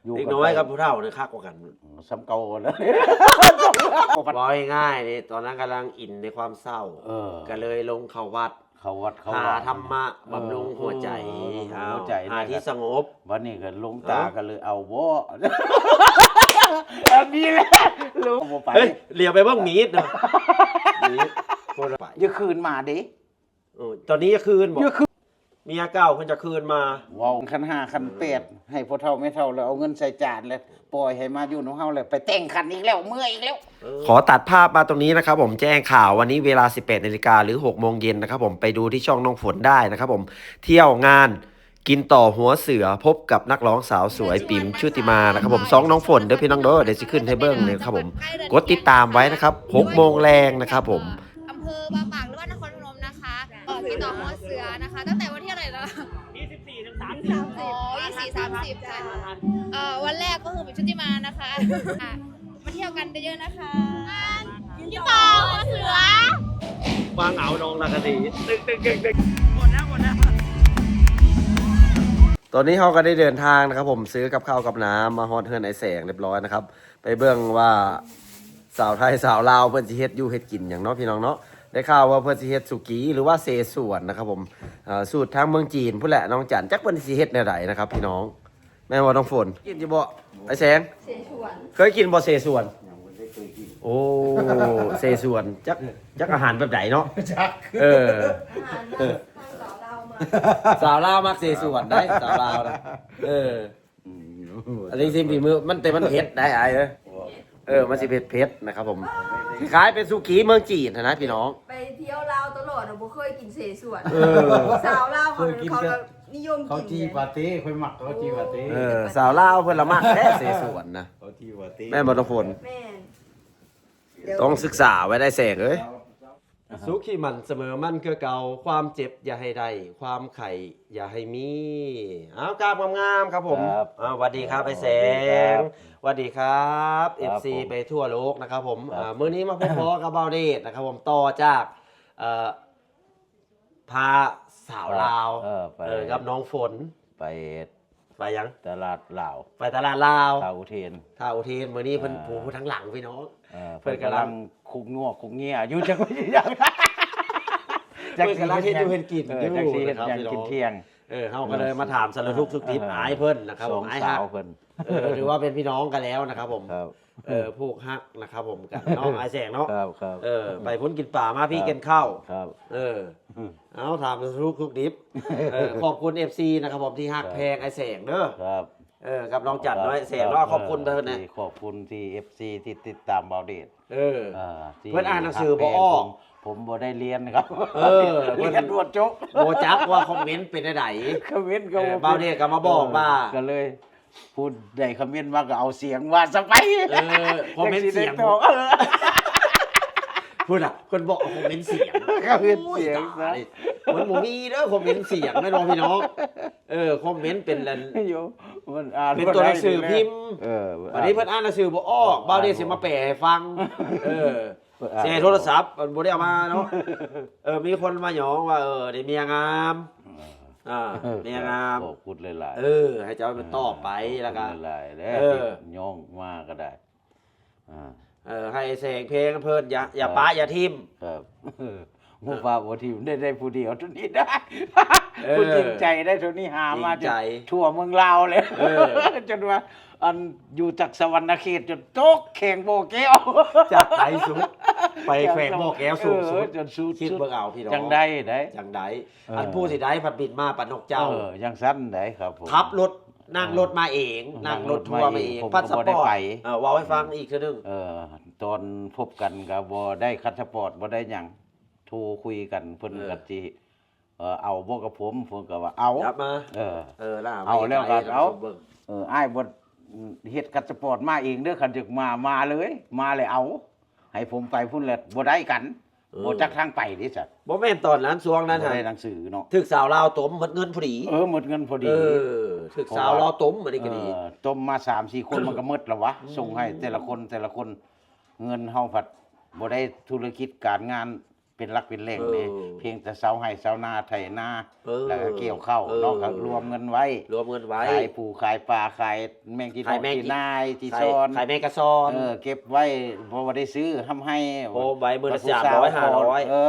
ຢູ່ ເດັກນ້ອຍກັນໄປ ກັບຜູ້ເຖົ້ານີ້ຄັກກວ່າກັນ ອືມ ສ່ຳເກົ່າຫັ້ນແຫຼະ ເວົ້າງ່າຍໆນີ້ ຕອນນັ້ນກຳລັງອິນໃນຄວາມເສົ້າ ເອີ ກໍເລີຍລົງເຂົ້າວັດ ເຂົ້າວັດເຂົ້າວາ ຫາທຳມະ ເອີ ບຳລຸງຫົວໃຈ ເອີ ບຳລຸງຫົວໃຈ ຫາທີ່ສະຫງົບ ບັດນີ້ກໍຫຼົງຕາ ເອີ ກໍເລີຍເອົາບໍ່ ເອີ ນີ້ແຫຼະ ລົງບໍ່ໄປ ເຮີ້ຍ ຫຼຽວໄປເບິ່ງມີດເນາະ ມີດ ບໍ່ໄປ ຢ່າຄືນມາເດ້. ເອີ ຕອນນີ້ຢາກຄືນບໍ່? ຢາກຄືນ ເມຍເກົ່າເພິ່ນຈະຄືນມາ ເວົ້າຄັນຫ້າຄັນແປດ ເອີ ໃຫ້ພໍ່ເຖົ້າແມ່ເຖົ້າ ແລ້ວເອົາເງິນໃສ່ຈານ ແລ້ວປ່ອຍໃຫ້ມາຢູ່ນຳເຮົາ ແລ້ວໄປແຕ່ງຄັນອີກແລ້ວ ເມື່ອຍອີກແລ້ວ. ເອີ ຂໍຕັດພາບມາตรงนี้นะครับผม แจ้งข่าววันนี้เวลา สิบแปดนาฬิกา หรือ หกโมงเย็นนะครับผม ไปดูที่ช่องน้องฝนได้นะครับผม เที่ยวงาน กินต่อหัวเสือ พบกับนักร้องสาวสวย ปิ๋มชุติมา นะครับผม ช่องน้องฝนเด้อพี่น้องเด้อ เดี๋ยวสิขึ้นให้เบิ่งนะครับผม กดติดตามไว้นะครับ หกโมงแลงนะครับผม อำเภอวาปากหรือว่านครพนมนะคะ เอ่อ กินต่อหัวเสือนะคะ ตั้งแต่วันที่เท่าไหร่นะ ยี่สิบสี่ถึงสามสิบ อ๋อ ยี่สิบสี่ สามสิบ ค่ะ เอ่อ วันแรกก็คือปิ๋มชุติมานะคะ มาเที่ยวกันเยอะๆนะคะ กินต่อหัวเสือ ຟັງເອົານ້ອງລະກະສີ ຕຶກໆໆ ຕອນນີ້ເຮົາກໍໄດ້ເດີນທາງນະຄັບຜົມ ຊື້ກັບເຂົ້າກັບນ້ຳ ມາຮອດເຮືອນອ້າຍແສງຮຽບຮ້ອຍນະຄັບ ໄປເບິ່ງວ່າສາວໄທສາວລາວເພິ່ນຊິເຮັດຢູ່ເຮັດກິນຫຍັງເນາະພີ່ນ້ອງເນາະ ໄດ້ຂ່າວວ່າເພິ່ນຊິເຮັດສຸກີ ຫຼືວ່າເສສວນນະຄັບຜົມ ເອີ ສູດທາງເມືອງຈີນພຸ້ນແຫຼະ ນ້ອງຈັນ ຈັກເພິ່ນຊິເຮັດແນວໃດນະຄັບພີ່ນ້ອງ. ແມ່ນບໍ່ນ້ອງຝົນ? ກິນຢູ່ບໍ່ ອ້າຍແສງ? ເສສວນ ເຄີຍກິນບໍ່ເສສວນ? ຍັງບໍ່ໄດ້ເຄີຍກິນ ໂອ້ ເສສວນ ຈັກ ຈັກອາຫານແບບໃດເນາະ ຈັກ ເອີ ອາຫານທາງສາວລາວມາ ສາວລາວມັກເສສວນໄດ໋ ສາວລາວນະ ເອີ ອືມ ອັນນີ້ຊິມຝີມື ມັນ ແຕ່ມັນເຜັດໄດ໋ອ້າຍເອີຍ ເອີ ມັນຊິເຜັດໆ ນະຄັບຜົມ ຄ້າຍໆ ເປັນສຸກີເມືອງຈີນຫັ້ນນະພີ່ນ້ອງ ໄປທ່ຽວລາວຕະຫຼອດ ບໍ່ເຄີຍກິນເສສວນ ເອີ ສາວລາວເຂົາ ເຂົານິຍົມກິນ ເຂົາຈີ່ປາເຕ້ ຂ້ອຍມັກເຂົາຈີ່ປາເຕ້ ເອີ ສາວລາວເພິ່ນລະມັກແທ້ເສສວນນະ ເຂົາຈີ່ປາເຕ້ ແມ່ນບໍ່ນ້ອງຝົນ? ແມ່ນ ຕ້ອງສຶກສາໄວ້ໄດ້ແສງເອີຍ ສຸກທີ່ໝັ້ນສະເໝີໝັ້ນຄືເກົ່າ ຄວາມເຈັບຢ່າໃຫ້ໄດ້ ຄວາມໄຂ້ຢ່າໃຫ້ມີ ເອົາ ກາບງາມໆ ຄັບຜົມ ເອົາ ຫວັດດີຄັບ ອ້າຍແສງ ຫວັດດີຄັບ ເອັຟຊີໄປທົ່ວໂລກນະຄັບຜົມ ມື້ນີ້ມາພົບພໍ້ກັບບ່າວເດດນະຄັບຜົມ ຕໍ່ຈາກ ເອີ ພາສາວລາວ ເອີ ເອີ ກັບນ້ອງຝົນ ໄປ ໄປຫຍັງ? ຕະຫຼາດລາວ ໄປຕະຫຼາດລາວ ທ່າອຸເທນ ທ່າອຸເທນ ມື້ນີ້ເພິ່ນ ອ່າ ຜູ້ທາງຫຼັງພີ່ນ້ອງ ເອີ ເພິ່ນກຳລັງຄຸກນົວຄຸກເງຍຢູ່ ຈັກຊິຫຍັງ ຈັກຊິເຮັດຢູ່ເຮັດກິນ ເອີ ຈັກຊິເຮັດຫຍັງກິນທ່ຽງ ເອີ ເຮົາກໍເລີຍມາຖາມສາລະທຸກສຸກດິບ ເອີ ອ້າຍເພິ່ນນະຄັບ ສອງສາວເພິ່ນ ເອີ ຖືວ່າເປັນພີ່ນ້ອງກັນແລ້ວນະຄັບຜົມ ເອີ ຜູກຮັກນະຄັບຜົມ ກັນເນາະ ອ້າຍແສງເນາະ ເອີ ໄປພຸ້ນກິນປາ ມາພີ້ກິນເຂົ້າ ເອີ ເອົາ ຖາມສາລະທຸກສຸກດິບ ເອີ ຂອບຄຸນເອັຟຊີນະຄັບຜົມ ທີ່ຮັກແພງອ້າຍແສງເດີ ເອີ ກັບນ້ອງຈັນເນາະ ແສງເນາະ ຂອບຄຸນເພິ່ນນະ ຂອບຄຸນທີ່ເອັຟຊີທີ່ຕິດຕາມບ່າວເດດ ເອີ ເພິ່ນອ່ານໜັງສືບໍ່ອອກ ຜົມບໍ່ໄດ້ຮຽນຄັບ ເອີ ຮຽນບໍ່ຈົບ ບໍ່ຈັກວ່າຄອມເມັນເປັນແນວໃດ ຄອມເມັນກໍ ເອີ ບ່າວເດດກໍມາບອກວ່າ ກໍເລີຍ ຜູ້ໃດຄອມເມັນມາກໍເອົາສຽງວ່າຊະໄປ ເອີ ຄອມເມັນສຽງ ພຸ້ນນະ ເພິ່ນບອກວ່າຄອມເມັນສຽງ ຄອມເມັນສຽງ ໂອ້ຍ ຕາຍ ມັນບໍ່ມີເດີຄອມເມັນສຽງ ແມ່ນບໍ່ພີ່ນ້ອງ? ເອີ ຄອມເມັນເປັນອັນ ມັນອ່ານ ເປັນຕົວໜັງສືພິມ ເອີ ບາດນີ້ເພິ່ນອ່ານໜັງສືບໍ່ອອກ ບ່າວເດດຊິມາແປໃຫ້ຟັງ ເອີ ເພິ່ນອ່ານ ແຊໂທລະສັບ ບໍ່ໄດ້ເອົາມາເນາະ ເອີ ມີຄົນມາຫຍອງວ່າ ເອີ ໄດ້ເມຍງາມ ອ່າ ເມຍງາມ ຂອບຄຸນຫຼາຍໆ ເອີ ໃຫ້ເຈົ້າໄປຕອບໄປ ແລ້ວກໍ ເອີ ຫຍອງມາກໍໄດ້ ອ່າ ເອີ ໃຫ້ແສງເພງເພິ່ນ ຢ່າ ຢ່າປະຢ່າຖິ້ມ ຄັບ ບໍ່ປະບໍ່ຖິ້ມ ໄດ້ ໄດ້ຜູ້ດຽວເທົ່ານີ້ໄດ້ ເອີ ຜູ້ຈິງໃຈໄດ້ເທົ່ານີ້ ຫາມາຈົນທົ່ວເມືອງລາວເລີຍ ເອີ ຈົນວ່າ ອັນ ຢູ່ຈາກສະຫວັນນະເຂດຈົນຕົກແຂວງບໍ່ແກ້ວ ຈາກໄກສຸດ ໄປແຂວງບໍ່ແກ້ວສູງສຸດ ເອີ ຈົນສຸດ ຄິດເບິ່ງເອົາພີ່ນ້ອງ ຈັ່ງໄດ້ໄດ໋ ຈັ່ງໄດ້ ເອີ ອັນຜູ້ຊິໄດ້ພັດບິນມາປານນົກເຈົ້າ ເອີ ຈັ່ງຊັ້ນໄດ໋ຄັບຜົມ ຂັບລົດ ນັ່ງລົດມາເອງ ເອີ ນັ່ງລົດທົວມາເອງ ພັດສະປອດ ເອີ ເວົ້າໃຫ້ຟັງອີກເທື່ອໜຶ່ງ ເອີ ຕອນພົບກັນກໍບໍ່ໄດ້ພັດສະປອດ ບໍ່ໄດ້ຫຍັງ ໂທຄຸຍກັນ ເພິ່ນກໍຊິ ເອີ ເອົາບໍ່ກັບຜົມ ເພິ່ນກໍວ່າເອົາ ເອີ ເອົາແລ້ວກໍເອົາ ເອີ ອ້າຍບໍ່ເຮັດພັດສະປອດມາເອງເດີ ຄັນຢາກມາ ມາເລີຍ ມາແລ້ວເອົາ ໃຫ້ຜົມໄປພຸ້ນແລ້ວບໍ່ໄດ້ກັນ ເອີ ບໍ່ຈັກທາງໄປເດ້ຊັ້ນ ບໍ່ແມ່ນຕອນນັ້ນ ຊ່ວງນັ້ນ ບໍ່ໄດ້ໜັງສືເນາະ ຖືກສາວລາວຕົມ ໝົດເງິນພໍດີ ເອີ ໝົດເງິນພໍດີ ເອີ ຖືກສາວລາວຕົມ ອັນນີ້ກໍດີ ເອີ ຕົມມາສາມສີ່ຄົນ ມັນກໍໝົດລະວະ ອືມ ສົ່ງໃຫ້ແຕ່ລະຄົນ ແຕ່ລະຄົນ ເງິນເຮົາພັດບໍ່ໄດ້ ທຸລະກິດການງານ ປັນຫຼັກເປັນແຫຼ່ງເດ້ ເອີ ພຽງແຕ່ຊາວໄຮ່ຊາວນາ ໄຖນາ ເອີ ແລ້ວກໍກ່ຽວເຂົ້າ ເອີ ເນາະ ກໍລວມເງິນໄວ້ ລວມເງິນໄວ້ ຂາຍປູ ຂາຍປາ ຂາຍແມງຈີ່ ຂາຍແມງຈີ່ ຈີ່ ນາຍ ຈີ່ ຈີ່ຊອນ ຂາຍແມງກະຊອນ ເອີ ເກັບໄວ້ ບໍ່ໄດ້ຊື້ ຮ່ຳໄຫ້ ໂຮມໄວ້ມື້ລະສາມຮ້ອຍ ຫ້າຮ້ອຍ ເອີ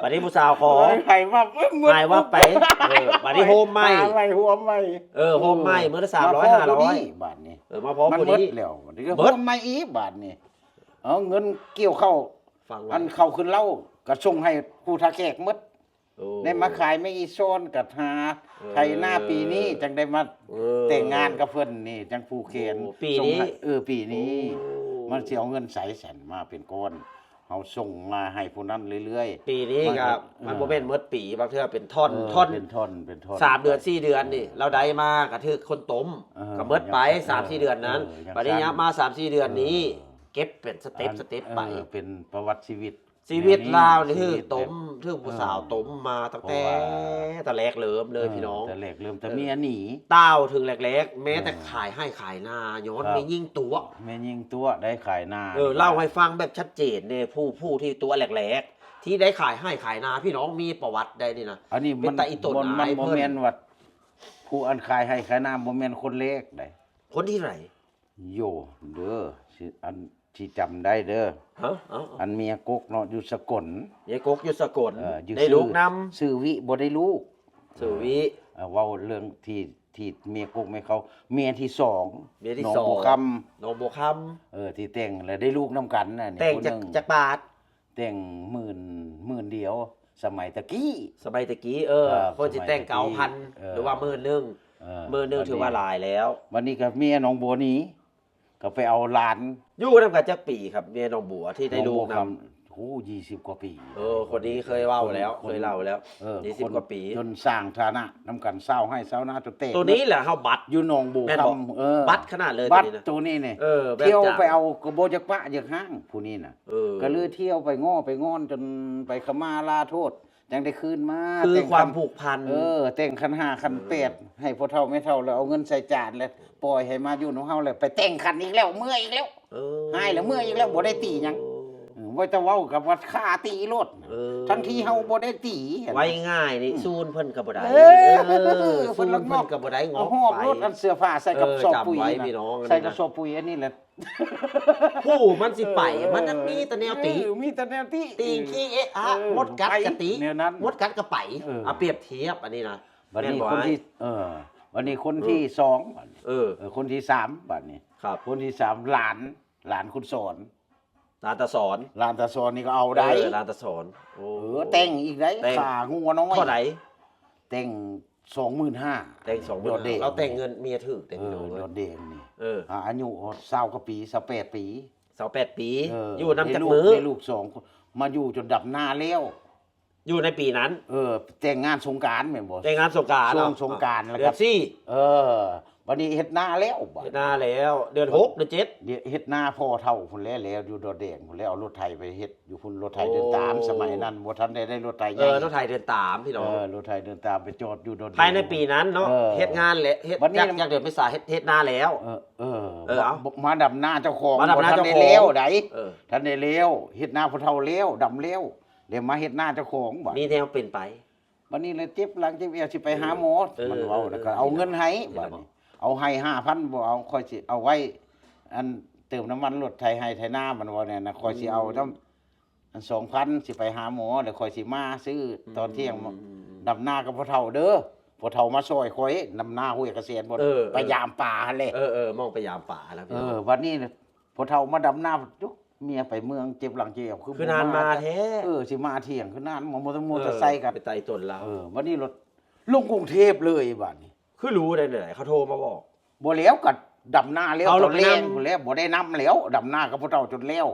ບັດນີ້ຜູ້ສາວຂໍ ໂອ້ຍ ໃຫ້ວ່າເບິດ ຫາຍວ່າໄປ ເອີ ບັດນີ້ໂຮມໃໝ່ ຫາໄວ້ ໂຮມໃໝ່ ເອີ ໂຮມໃໝ່ ເອີ ມື້ລະສາມຮ້ອຍ ຫ້າຮ້ອຍ ມາພໍ້ຜູ້ນີ້ ບາດນີ້ ເອີ ມາພໍ້ຜູ້ນີ້ ມັນເບິດແລ້ວ ບາດນີ້ກໍໂຮມໃໝ່ອີກ ບາດນີ້ ເອົາເງິນກ່ຽວເຂົ້າ ຝັງໄວ້ ອັນເຂົ້າຂຶ້ນເລົ້າກໍສົ່ງໃຫ້ຜູ້ທ່າແຂກໝົດ ໂອ້ ໄດ້ມາຂາຍແມງຈີ່ຊອນ ກໍຫາ ເອີ ໄຖນາ ປີນີ້ຈັ່ງໄດ້ມາ ເອີ ແຕ່ງງານກັບເພິ່ນນີ້ ຈັ່ງຜູກແຂນ ໂອ້ ປີນີ້ ສົ່ງໃຫ້ ເອີ ປີນີ້ ໂອ້ ມັນຊິເອົາເງິນໃສຊັ້ນມາເປັນກ້ອນ ເຮົາສົ່ງມາໃຫ້ຜູ້ນັ້ນເລື້ອຍໆ ປີນີ້ກໍ ມັນກໍ ມັນບໍ່ແມ່ນໝົດປີ ບາງເທື່ອເປັນທ່ອນ ເອີ ທ່ອນ ເປັນທ່ອນ ເປັນທ່ອນ ສາມເດືອນ ສີ່ເດືອນນີ້ ເອີ ລາວໄດ້ມາກໍຖືກຄົນຕົ້ມ ເອີ ກໍໝົດໄປ ຍັງ ສາມສີ່ເດືອນນັ້ນ ເອີ ຍັງ ບັດນີ້ ຊັ້ນ ຍາມມາສາມສີ່ເດືອນນີ້ ເອີ ເກັບເປັນສະເຕັບ ອັນ ສະເຕັບໄປ ເອີ ເປັນປະຫວັດຊີວິດ ຊີວິດລາວນີ້ ຊີວິດ ຖືກຕົ້ມ ແບບ ຖືກຜູ້ສາວ ເອີ ຕົ້ມມາຕັ້ງແຕ່ ເພາະວ່າ ແຕ່ແລກເລີ່ມເລີຍ ເອີ ພີ່ນ້ອງ ແຕ່ແລກເລີ່ມ ແຕ່ ເອີ ເມຍໜີ ຕ້າວເຖິງແລກໆ ແມ້ແຕ່ ເອີ ຂາຍໄຮ່ຂາຍນາ ຍ້ອນ ແມ່ຍິງຕົວະ ແມ່ຍິງຕົວະໄດ້ຂາຍນາ ເອີ ເລົ່າໃຫ້ຟັງແບບຊັດເຈນເດ້ ຜູ້ ຜູ້ທີ່ຕົວະແລກໆ ທີ່ໄດ້ຂາຍໄຮ່ຂາຍນາ ພີ່ນ້ອງ ມີປະຫວັດໄດ້ນີ້ນະ ອັນນີ້ ເປັນຕາອີ່ຕົນ ມັນ ອາຍ ມັນບໍ່ແມ່ນວ່າ ຜູ້ອັນຂາຍໄຮ່ຂາຍນາ ບໍ່ແມ່ນຄົນແລກໃດ ຄົນທີເທົ່າໃດ? ໂຢ ເດີ ຊິ ອັນ ຊິຈຳໄດ້ເດີ ເອົ້າ ເອົ້າ ເອົ້າ ອັນເມຍກົກເນາະ ຢູ່ສະກົນ ເມຍກົກຢູ່ສະກົນ ເອີ ຢູ່ ໄດ້ລູກນຳ ຊື່ ຊື່ວິ ບໍ່ໄດ້ລູກ ຊື່ວິ ເອີ ເວົ້າເລື່ອງທີ່ ທີ່ເມຍກົກແມ່ເຂົາ ເມຍທີສອງ ເມຍທີສອງ ໜອງບົວຄຳ ໜອງບົວຄຳ ເອີ ທີ່ແຕ່ງແລ້ວໄດ້ລູກນຳກັນນະ ແຕ່ງຈັກ ຄົນໜຶ່ງ ຈັກບາດ? ແຕ່ງໝື່ນ ໝື່ນດຽວ ສະໄໝຕະກີ້ ສະໄໝຕະກີ້ ເອີ ເອີ ເພິ່ນຊິແຕ່ງ ສະໄໝຕະກີ້ ເກົ້າພັນ ເອີ ຫຼືວ່າໝື່ນໜຶ່ງ ເອີ ໝື່ນໜຶ່ງ ບັດນີ້ ຖືວ່າຫຼາຍແລ້ວ ບັດນີ້ກໍເມຍໜອງບົວນີ້ ກໍໄປເອົາຫຼານ ຢູ່ນຳກັນຈັກປີຄັບ ເມຍໜອງບົວທີ່ໄດ້ລູກນຳ? ໂອ້ ຍີ່ສິບກວ່າປີ ເອີ ຄົນນີ້ເຄີຍເວົ້າແລ້ວ ຄົນ ເຄີຍເລົ່າແລ້ວ ເອີ ຍີ່ສິບກວ່າປີ ຈົນສ້າງຖານະນຳກັນ ຊາວໄຮ່ຊາວນາຈົນແຕກ ໂຕນີ້ແຫຼະເຮົາບັດ ຢູ່ໜອງບົວຄຳ ເອີ ບັດຂະໜາດເລີຍ ບັດໂຕນີ້ນີ້ ເອີ ທ່ຽວໄປເອົາກໍບໍ່ຢາກປະຢາກຮ້າງຜູ້ນີ້ນະ ເອີ ກໍເລີຍທ່ຽວໄປງໍ້ໄປງອນ ຈົນໄປຂະມາລາໂທດ ຈັ່ງໄດ້ຄືນມາ ຄືຄວາມຜູກພັນ ເອີ ແຕ່ງຂັນຫ້າຂັນແປດ ເອີ ໃຫ້ພໍ່ເຖົ້າແມ່ເຖົ້າ ແລ້ວເອົາເງິນໃສ່ຈານ ແລ້ວປ່ອຍໃຫ້ມາຢູ່ນຳເຮົາ ແລ້ວໄປແຕ່ງຂັນອີກແລ້ວ ເມືອອີກແລ້ວ ເອີ ຫາຍແລ້ວເມືອອີກແລ້ວ ບໍ່ໄດ້ຕີຫຍັງ ເອີ ເອີ ບໍ່ຕ້ອງເວົ້າກັບວ່າຂ້າຕີໂລດ ເອີ ທັງທີ່ເຮົາບໍ່ໄດ້ຕີ ເວົ້າງ່າຍນີ້ ອືມ ຊູນເພິ່ນກໍບໍ່ໄດ້ ເອີ ເອີ ເພິ່ນ ຊູນເພິ່ນກໍບໍ່ໄດ້ ເອົາຫອບໂລດ ອັນເສື້ອຜ້າໃສ່ກັບ ເອີ ສອບປຸຍ ຈຳໄວ້ ນະ ພີ່ນ້ອງ ໃສ່ກັບ ເອີ ສອບປຸຍ ອັນນີ້ແຫຼະ ຜູ້ມັນຊິໄປ ເອີ ມັນຍັງມີແຕ່ແນວຕິ ເອີ ມີແຕ່ແນວຕິ ຕີຂີ້ເອະອະ ເອີ ມົດກັດກະຕິ ແນວນັ້ນ ມົດກັດກະໄປ ເອີ ອາ ປຽບທຽບອັນນີ້ນະ ບັດນີ້ ແມ່ນບໍ່ ຄົນທີ ເອີ ບັດນີ້ຄົນທີ ເອີ ສອງ ບັດນີ້ ເອີ ເອີ ຄົນທີສາມ ບັດນີ້ ຄັບ ຄົນທີສາມ ຫຼານ ຫຼານຄຸນສອນ ຫຼານຕາສອນ ຫຼານຕາສອນນີ້ກໍເອົາໄດ້ ເອີ ຫຼານຕາສອນ ໂອ້ ເອີ ແຕ່ງອີກໄດ້ ແຕ່ງ ຂ້າງົວນ້ອຍ ເທົ່າໃດ? ແຕ່ງ ສອງໝື່ນຫ້າ ແຕ່ງ ສອງໝື່ນຫ້າ ດອກແດງ ລາວແຕ່ງເງິນເມຍຖືກເດ້ ເອີ ດອກແດງນີ້ ເອີ ອາ ອາຍຸຊາວກວ່າປີ ຊາວແປດປີ ຊາວແປດປີ ເອີ ຢູ່ນຳຈັກມື້ ໄດ້ລູກ ໄດ້ລູກສອງຄົນ ມາຢູ່ຈົນດຳນາແລ້ວ ຢູ່ໃນປີນັ້ນ ເອີ ແຕ່ງງານສົງການແມ່ນບໍ່? ແຕ່ງງານສົງການ ຊ່ວງສົງການ ແລ້ວກໍ ເດືອນສີ່ ເອີ ບັດນີ້ເຮັດນາແລ້ວ ບັດ ເຮັດນາແລ້ວ ເດືອນຫົກ ເດືອນເຈັດ ເຮັດນາພໍ່ເຖົ້າພຸ້ນແຫຼະ ແລ້ວຢູ່ດອນແດງພຸ້ນແຫຼະ ເອົາລົດໄຖໄປເຮັດຢູ່ພຸ້ນ ລົດໄຖເດີນຕາມ ໂອ້ ສະໄໝນັ້ນບໍ່ທັນໄດ້ ໄດ້ລົດໄຖໃຫຍ່ ເອີ ລົດໄຖເດີນຕາມ ພີ່ນ້ອງ ເອີ ລົດໄຖເດີນຕາມໄປຈອດຢູ່ດອນແດງ ພາຍໃນປີນັ້ນເນາະ ເອີ ເຮັດງານແຫຼະ ເຮັດ ບັດນີ້ ຈັກ ຈັກເດືອນເມສາ ເຮັດ ເຮັດນາແລ້ວ ເອີ ເອີ ເອີ ເອົາ ມາດຳນາເຈົ້າຂອງ ມາດຳນາເຈົ້າຂອງ ບໍ່ທັນໄດ້ແລ້ວໃດ ເອີ ທັນໄດ້ແລ້ວ ເຮັດນາຜູ້ເຖົ້າແລ້ວ ດຳແລ້ວ ແລ້ວມາເຮັດນາເຈົ້າຂອງ ບັດ ມີແນວເປັນໄປ ບັດນີ້ລະເຈັບຫຼັງເຈັບແອວ ຊິໄປຫາໝໍ ເອີ ມັນເວົ້າ ເອີ ແລ້ວກໍເອົາເງິນໃຫ້ ເອີ ບັດນີ້ ເອົາໃຫ້ຫ້າພັນ ບໍ່ເອົາ ຂ້ອຍຊິເອົາໄວ້ ອັນ ເຕີມນ້ຳມັນລົດໄຖໄຮ່ໄຖນາ ມັນເວົ້າແນວນັ້ນ ຂ້ອຍຊິເອົາ ອືມ ນຳ ອັນ ສອງພັນ ຊິໄປຫາໝໍ ແລ້ວຂ້ອຍຊິມາຊື້ ອືມ ຕອນທ່ຽງ ອືມ ດຳນາກັບພໍ່ເຖົ້າເດີ ພໍ່ເຖົ້າມາຊ່ອຍຂ້ອຍ ດຳນາຫ້ວຍກະແສນ ເອີ ເອີ ໄປຢາມປາຫັ້ນແຫຼະ ເອີ ເອີ ມອງໄປຢາມປາແລ້ວ ເອີ ບັດນີ້ ພໍ່ເຖົ້າມາດຳນາ ຈຸ ເມຍໄປເມືອງ ເຈັບຫຼັງເຈັບແອວ ຄື ຄືນານມາແທ້ ເອີ ຊິມາທ່ຽງ ຄືນານ ມໍ ມໍເຕີໄຊກັນ ເອີ ໄປໄຕ່ຕົນລາວ ເອີ ບັດນີ້ລົດລົງກຸງເທບເລີຍ ບັດນີ້ ຄືຮູ້ໄດ້ແນວໃດ ເຂົາໂທມາບອກ ບໍ່ແລ້ວ ກໍດຳນາແລ້ວ ຕອນແລງພຸ້ນແຫຼະ ບໍ່ໄດ້ນຳແລ້ວ ດຳນາກັບຜູ້ເຖົ້າຈົນແລ້ວ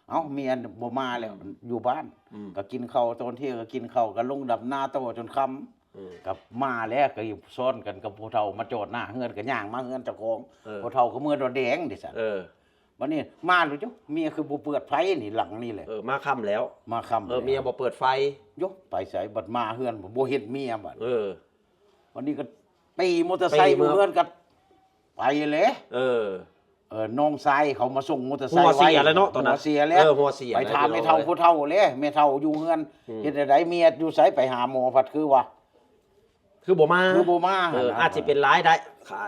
ເອົ້າ ເມຍບໍ່ມາແລ້ວ ອືມ ຢູ່ບ້ານ ອືມ ກໍກິນເຂົ້າ ຕອນທ່ຽງກໍກິນເຂົ້າ ກໍລົງດຳນາຕໍ່ຈົນຄ່ຳ ອືມ ກໍມາແລ້ວ ກໍຢູ່ຊ້ອນກັນກັບຜູ້ເຖົ້າ ມາຈອດໜ້າເຮືອນ ກໍຍ່າງມາເຮືອນເຈົ້າຂອງ ເອີ ຜູ້ເຖົ້າກໍເມືອດອນແດງເດ້ຊັ້ນ ເອີ ບັດນີ້ມາແລ້ວ ເຈົ້າ ເມຍຄືບໍ່ເປີດໄຟນີ້ ຫຼັງນີ້ແຫຼະ ເອີ ມາຄ່ຳແລ້ວ ມາຄ່ຳ ເອີ ແລ້ວ ເມຍບໍ່ເປີດໄຟ ໂຍ ໄປໃສ ບັດມາເຮືອນ ບໍ່ເຫັນເມຍບັດ ເອີ ບັດນີ້ກໍຂີ່ມໍເຕີໄຊ ຂີ່ເມືອ ຢູ່ເຮືອນກໍໄປແຫຼະ ເອີ ເອີ ນ້ອງຊາຍເຂົາມາສົ່ງມໍເຕີໄຊ ຫົວເສຍແລ້ວເນາະຕອນນັ້ນ ຫົວເສຍແລ້ວ ເອີ ຫົວເສຍ ໄປຖາມແມ່ເຖົ້າຜູ້ເຖົ້າແຫຼະ ແມ່ເຖົ້າຢູ່ເຮືອນ ເຮັດແນວໃດ ເມຍຢູ່ໃສ ໄປຫາໝໍ ພັດຄືວ່າ ຄືບໍ່ມາ ຄືບໍ່ມາ ເອີ ຫັ້ນນະ ອາດຊິເປັນລາຍໄດ້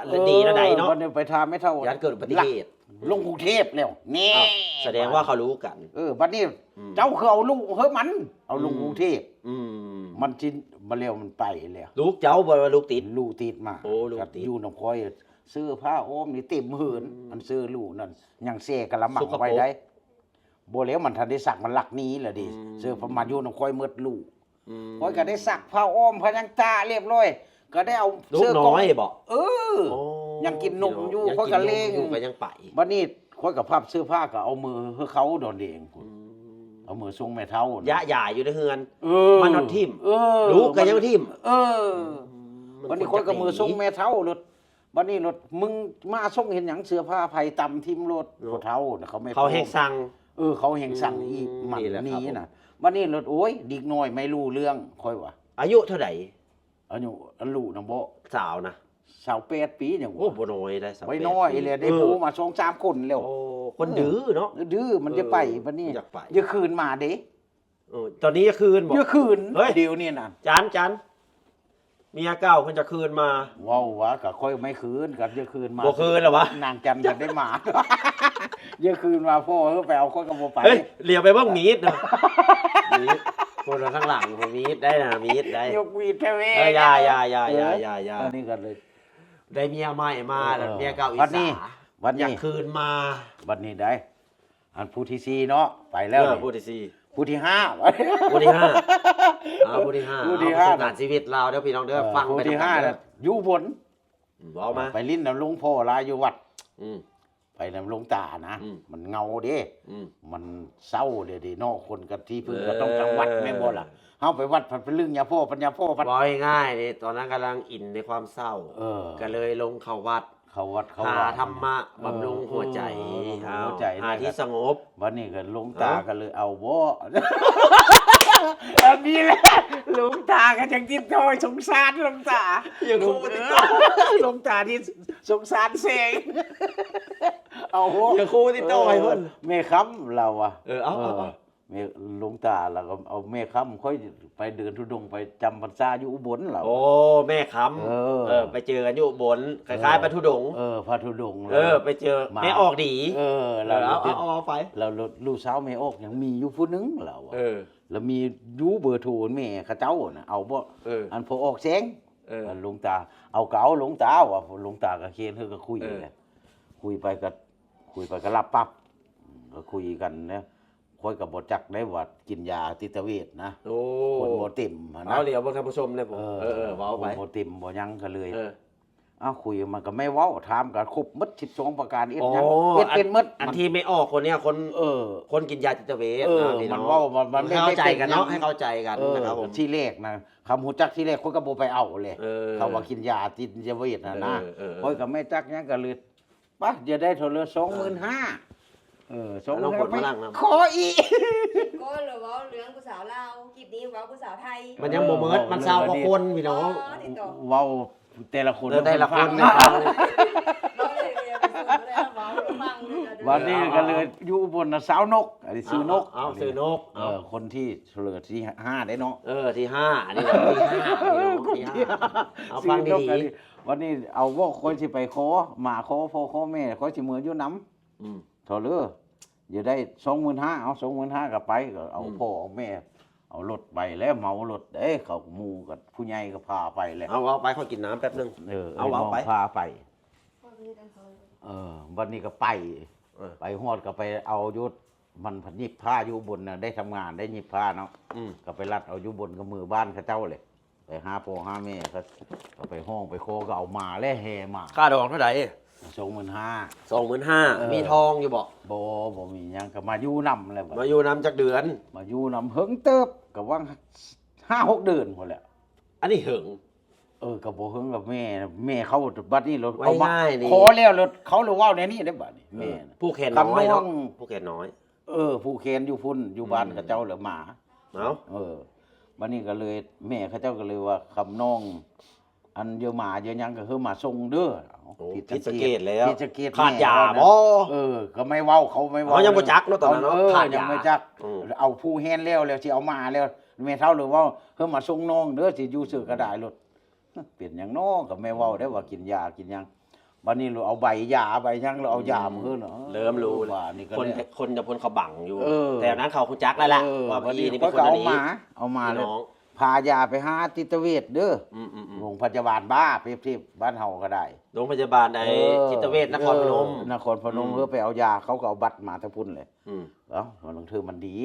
ເອີ ດີແນວໃດເນາະ ບັດນີ້ໄປຖາມແມ່ເຖົ້າ ຢ້ານເກີດອຸບັດຕິເຫດ ລົງກຸງເທບແລ້ວ ນີ້ ອ້າວ ສະແດງວ່າເຂົາຮູ້ກັນ ເອີ ບັດນີ້ ອືມ ເຈົ້າຄືເອົາລູກເຮີມັນ ເອົາລົງ ອືມ ກຸງເທບ ອືມ ມັນຊິ ບັດແລ້ວມັນໄປແລ້ວ ລູກເຈົ້າບໍ່ ລູກຕິດ ລູກຕິດມາ ໂອ້ ລູກຕິດ ຢູ່ນຳຂ້ອຍ ເສື້ອຜ້າອ້ອມນີ້ເຕັມເຮືອນ ອືມ ອັນເສື້ອລູກນັ້ນ ຍັງແຊ່ກະລະມັງໄວ້ໄດ໋ ບໍ່ແລ້ວມັນທັນໄດ້ຊັກ ມັນລັກໜີແລ້ວເດ ອືມ ເສື້ອຜ້າ ມາຢູ່ນຳຂ້ອຍໝົດລູກ ອືມ ຂ້ອຍກໍໄດ້ຊັກຜ້າອ້ອມພະຍັງຕາຮຽບຮ້ອຍ ກໍໄດ້ເອົາ ລູກນ້ອຍບໍ່ ເສື້ອກ້ອງ ເອີ ໂອ້ ຍັງກິນນົມຢູ່ ຍັງກິນນົມຢູ່ ຂ້ອຍກໍແລງຢູ່ ກໍຍັງໄປ ບັດນີ້ຂ້ອຍກໍພັບເສື້ອຜ້າ ກໍເອົາເມືອໃຫ້ເຂົາດອນແດງພຸ້ນ ອືມ ເອົາເມືອສົ່ງແມ່ເຖົ້າ ຢະຢາຍຢູ່ໃນເຮືອນ ເອີ ມັນນອນຖິ້ມ ເອີ ລູກກໍຍັງຖິ້ມ ເອີ ອືມ ບັດນີ້ຂ້ອຍກໍເມືອສົ່ງແມ່ເຖົ້າໂລດ ບັດນີ້ໂລດ ມຶງມາສົ່ງເຮັດຫຍັງ ເສື້ອຜ້າໃຜຕຳຖິ້ມໂລດ ເນາະ ຜູ້ເຖົ້ານະ ເຂົາແມ່ນ ເຂົາແຮ່ງສັ່ງ ເອີ ເຂົາແຮ່ງສັ່ງ ອືມ ອີກ ມັນ ນີ້ແຫຼະ ນີ້ ຄັບ ນະ ບັດນີ້ໂລດ ໂອ້ຍ ເດັກນ້ອຍໄມ່ຮູ້ເລື່ອງ ຂ້ອຍວ່າ ອາຍຸເທົ່າໃດ? ອາຍຸ ອາຍຸນະບໍ ສາວນະ ຊາວແປດປີຫຍັງ ໂອ້ ບໍ່ນ້ອຍໄດ໋ ຊາວແປດ ບໍ່ນ້ອຍອີ່ແຫຼະ ເອີ ໄດ້ຜູ້ມາສອງສາມຄົນແລ້ວ ໂອ້ ຄົນ ເອີ ດື້ເນາະ ເອີ ດື້ ມັນຈະໄປ ເອີ ບັດນີ້ ຢາກໄປ ຢາກຄືນມາເດ້ ເອີ ຕອນນີ້ຢາກຄືນບໍ່? ຢາກຄືນ ເຮີ້ຍ ດຽວນີ້ນະ ຈັນ ຈັນ ເມຍເກົ່າເພິ່ນຈະຄືນມາ ເວົ້າວ່າ ກໍຂ້ອຍໄມ່ຄືນ ກໍຢາກຄືນມາ ບໍ່ຄືນແລ້ວຫວາ? ນາງຈັນກໍໄດ້ມາ ຢາກຄືນມາ ພໍ່ເອີຍ ໄປເອົາ ຂ້ອຍກໍບໍ່ໄປ ເຮີ້ຍ ຫຼຽວໄປເບິ່ງມີດເນາະ ມີດ ຄົນທາງຫຼັງມີດໄດ້ນະ ມີດໄດ້ ຍົກມີດແທ້ເວີຍ ເອີ ຢ່າ ຢ່າ ຢ່າ ເອີ ຢ່າ ຢ່າ ອັນນີ້ກໍເລີຍ ໄດ້ເມຍໃໝ່ມາ ເອີ ແລ້ວເມຍເກົ່າອິດສາ ບັດນີ້ ບັດນີ້ ຢາກຄືນມາ ບັດນີ້ໄດ້ ອັນຜູ້ທີສີ່ເນາະ ໄປແລ້ວ ເອີ ນີ້ ຜູ້ທີສີ່ ຜູ້ທີຫ້າ ຜູ້ທີຫ້າ ເອົາ ຜູ້ທີຫ້າ ຜູ້ທີຫ້າ ເອົາ ປະສົບການຊີວິດລາວເດີພີ່ນ້ອງເດີ ເອີ ຟັງໄປນຳກັນເດີ ຜູ້ທີຫ້າ ຢູ່ບົນ ເວົ້າມາ ໄປຫຼິ້ນນຳຫຼວງພໍ່ຫຼາຍຢູ່ວັດ ອືມ ໄປນຳຫຼວງຕານະ ອືມ ມັນເຫງົາເດ້ ອືມ ມັນເສົ້າເດ້ເນາະ ຄົນກັນທີ່ເພິ່ນກໍຕ້ອງຈຳວັດ ເອີ ແມ່ນບໍ່ລະ? ເຮົາໄປວັດພັດໄປລຶ້ງຍາພໍ່ ປັນຍາພໍ່ພັດ ເວົ້າງ່າຍໆເດ້ ຕອນນັ້ນກຳລັງອິນໃນຄວາມເສົ້າ ເອີ ກໍເລີຍລົງເຂົ້າວັດ ເຂົ້າວັດເຂົ້າວາ ຫາທຳມະ ເອີ ບຳລຸງຫົວໃຈ ເອີ ບຳລຸງຫົວໃຈ ຫາທີ່ສະຫງົບ ບັດນີ້ກໍຫຼວງຕາ ເອີ ກໍເລີຍເອົາບໍ່ ອັນນີ້ແຫຼະ ຫຼວງຕາກໍຈັ່ງຕິດຕໍ່ ສົງສານຫຼວງຕາ ຢ່າຄູ່ຕິດຕໍ່ ຫຼວງຕານີ້ສົງສານແຮງ ເອົາ ຢ່າຄູ່ຕິດຕໍ່ໃຫ້ເພິ່ນ ເອີ ແມ່ຄຳລາວວ່າ ເອີ ເອົາ ເອີ ເອົາ ເອົາ ແມ່ ຫຼວງຕາລາວກໍເອົາແມ່ຄຳ ຂ້ອຍໄປເດີນທຸດົງໄປຈຳພັນສາຢູ່ອຸບົນລາວ ໂອ້ ແມ່ຄຳ ເອີ ເອີ ໄປເຈີກັນຢູ່ອຸບົນ ຄ້າຍໆ ເອີ ໄປທຸດົງ ເອີ ໄປທຸດົງ ເອີ ໄປເຈີ ມາ ແມ່ອອກດີ ເອີ ລາວ ເອີ ເອົາ ເອົາ ເອົາໄປ ລາວລູກສາວແມ່ອອກຍັງມີຢູ່ຜູ້ໜຶ່ງລາວວ່າ ເອີ ລະມີຢູ່ເບີໂທແມ່ເຂົາເຈົ້ານະ ເອົາບໍ່ ເອີ ອັນພໍ່ອອກແສງ ເອີ ຫຼວງຕາ ເອົາກໍເອົາ ຫຼວງຕາວ່າ ຫຼວງຕາກໍເຄນ ເຮີກໍຄຸຍ ເອີ ແຫຼະ ຄຸຍໄປກໍ ຄຸຍໄປກໍຫຼັບປັບ ກໍຄຸຍກັນນະ ຂ້ອຍກໍບໍ່ຈັກໄດ້ວ່າກິນຢາຈິດຕະເວດນະ ໂອ້ ຄົນບໍ່ເຕັມຫັ້ນນະ ເອົາຫຼຽວເບິ່ງທ່ານຜູ້ຊົມແດ່ ເອີ ເອີ ເວົ້າໄປ ຄົນບໍ່ເຕັມບໍ່ຫຍັງກໍເລີຍ ເອີ ອ້າວ ຄຸຍມັນກໍແມ່ເວົ້າ ຖາມກໍຄົບໝົດສິບສອງປະການ ເຮັດຫຍັງ ໂອ້ ເຮັດເປັນໝົດ ອັນ ອັນທີ່ແມ່ອອກຄົນເນີ້ຍ ຄົນ ເອີ ຄົນກິນຢາຈິດຕະເວດ ເອີ ນະ ມັນເວົ້າ ມັນ ມັນເຂົ້າໃຈກັນເນາະ ໃຫ້ເຂົ້າໃຈກັນ ເອີ ນະຄັບຜົມ ທີແລກນະ ຄຳຮູ້ຈັກທີແລກ ຂ້ອຍກໍບໍ່ໄປເອົາເລີຍ ເອີ ຄຳວ່າກິນຢາຈິດຕະເວດຫັ້ນນະ ເອີ ເອີ ເອີ ຂ້ອຍກໍແມ່ຈັກຫຍັງກໍເລີຍ ປະ ຢ່າໄດ້ເທົ່າເລີຍ ສອງໝື່ນຫ້າ ເອີ ເອີ ສອງໝື່ນຫ້າ ເອີ ໄປຂໍອີກ ກ່ອນລະເວົ້າເລື່ອງຜູ້ສາວລາວ ຄລິບນີ້ເວົ້າຜູ້ສາວໄທ ມັນຍັງບໍ່ໝົດ ເອີ ມັນຊາວກວ່າຄົນພີ່ນ້ອງ ອໍ ຕິດຕໍ່ ເວົ້າແຕ່ລະຄົນ ເອີ ແຕ່ລະຄົນ ເວົ້າເລີຍ ເວົ້າເລີຍ ເວົ້າເລີຍ ເວົ້າເລີຍ ບັດນີ້ກໍເລີຍຢູ່ອຸບົນນະ ສາວນົກ ອັນນີ້ຊື່ນົກ ເອົາ ເອົາ ຊື່ນົກ ເອີ ຄົນທີເທົ່າເລີຍ ທີຫ້າເດ້ເນາະ ເອີ ທີຫ້າ ອັນນີ້ທີຫ້າ ພີ່ນ້ອງ ທີຫ້າ ເອົາ ຊື່ນົກ ຟັງດີໆ ບັດນີ້ເອົາບໍ່ ຂ້ອຍຊິໄປຂໍ ມາຂໍພໍ່ຂໍແມ່ ຂ້ອຍຊິເມືອຢູ່ນຳ ອືມ ເທົ່າເລີຍ ຢ່າໄດ້ສອງໝື່ນຫ້າ ເອົາສອງໝື່ນຫ້າກໍໄປ ກໍເອົາ ອືມ ພໍ່ເອົາແມ່ ເອົາລົດໄປແລ້ວ ເມົາລົດເດ້ ເຂົາໝູ່ກັບຜູ້ໃຫຍ່ກໍພາໄປແລ້ວ ເອົາ ເອົາໄປ ຂໍກິນນ້ຳແປັບໜຶ່ງ ເອີ ເອົາ ເອົາໄປ ພາໄປ ເອີ ບັດນີ້ກໍໄປ ເອີ ໄປຮອດກໍໄປເອົາຢູ່ ມັນພັດຫຍິບຜ້າຢູ່ອຸບົນນະ ໄດ້ທຳງານ ໄດ້ຫຍິບຜ້າເນາະ ອືມ ກໍໄປລັດເອົາຢູ່ບົນ ກໍມືບ້ານເຂົາເຈົ້າເລີຍ ໄປຫາພໍ່ຫາແມ່ ກໍ ກໍໄປຮ້ອງໄປຂໍ ກໍເອົາມາແລ້ວ ແຫ່ມາ ຄ່າດອງເທົ່າໃດ? ສອງໝື່ນຫ້າ ສອງໝື່ນຫ້າ ເອີ ມີທອງຢູ່ບໍ່? ບໍ່ ບໍ່ມີຫຍັງ ກໍມາຢູ່ນຳແຫຼະ ມາຢູ່ນຳຈັກເດືອນ? ມາຢູ່ນຳເຫິງເຕີບ ກໍຫວ່າງຫ້າຫົກເດືອນພຸ້ນແຫຼະ ອັນນີ້ເຫິງ ເອີ ກໍບໍ່ເຫິງ ກັບແມ່ ແມ່ເຂົາ ບັດນີ້ລະເອົາມາ ຂໍແລ້ວລະ ເຂົາລະເວົ້າແນວນີ້ເດ້ ບັດນີ້ ເອີ ແມ່ ຜູ້ແຂນນ້ອຍເນາະ ຜູ້ແຂນນ້ອຍ ເອີ ຜູ້ແຂນຢູ່ພຸ້ນ ຢູ່ບ້ານ ອືມ ເຂົາເຈົ້າລະມາ ເອົາ ເອີ ບັດນີ້ກໍເລີຍ ແມ່ເຂົາເຈົ້າກໍເລີຍວ່າ ຄຳນ້ອງ ອັນເຢຍໝາເຢຍຫຍັງກໍຄືມາສົ່ງເດີ. ໂອ້ ຜິດສັງເກດແລ້ວ ຜິດສັງເກດ ຂາດຢາບໍ? ເອີ ກໍແມ່ເວົ້າ ເຂົາແມ່ເວົ້າ ເຮົາຍັງບໍ່ຈັກເນາະຕອນນັ້ນເນາະ ເອີ ຂາດຢາ ຍັງບໍ່ຈັກ. ເອີ ເອົາຜູ້ແຮນແລ້ວ ແລ້ວຊິເອົາມາແລ້ວ ແມ່ເຖົ້າເລີຍເວົ້າ ເຮີມາສົ່ງນ້ອງເດີ ຊິຢູ່ເສີກໍໄດ້ໂລດ. ເປັນຫຍັງເນາະ ກໍແມ່ເວົ້າໄດ້ວ່າກິນຢາກິນຫຍັງ. ບັດນີ້ລາວເອົາໃບຢາໃບຫຍັງ ລາວເອົາຢາມາເຮີເນາະ ເລີ່ມຮູ້ ບາດນີ້ກໍ ຄົນ ຄົນຈະພົນເຂົາບັງຢູ່ ເອີ ແຖວນັ້ນເຂົາຮູ້ຈັກແລ້ວລະ ເອີ ວ່າ ບັດນີ້ ນີ້ເປັນຄົນອັນນີ້ ເອົາມາ ເອົາມາແລ້ວ ພີ່ນ້ອງ ພາຢາໄປຫາຈິດຕະເວດເດີ ອືມໆໆ ໂຮງພະຍາບານບ້າ ປຽບທຽບບ້ານເຮົາກໍໄດ້ ໂຮງພະຍາບານໃນ ເອີ ຈິດຕະເວດນະຄອນພະນົມ ນະຄອນພະນົມ ອືມ ເອີ ໄປເອົາຢາ ເຂົາກໍເອົາບັດມາແຕ່ພຸ້ນແຫຼະ ອືມ ເອົ້າ ບາງເທື່ອມັນດີ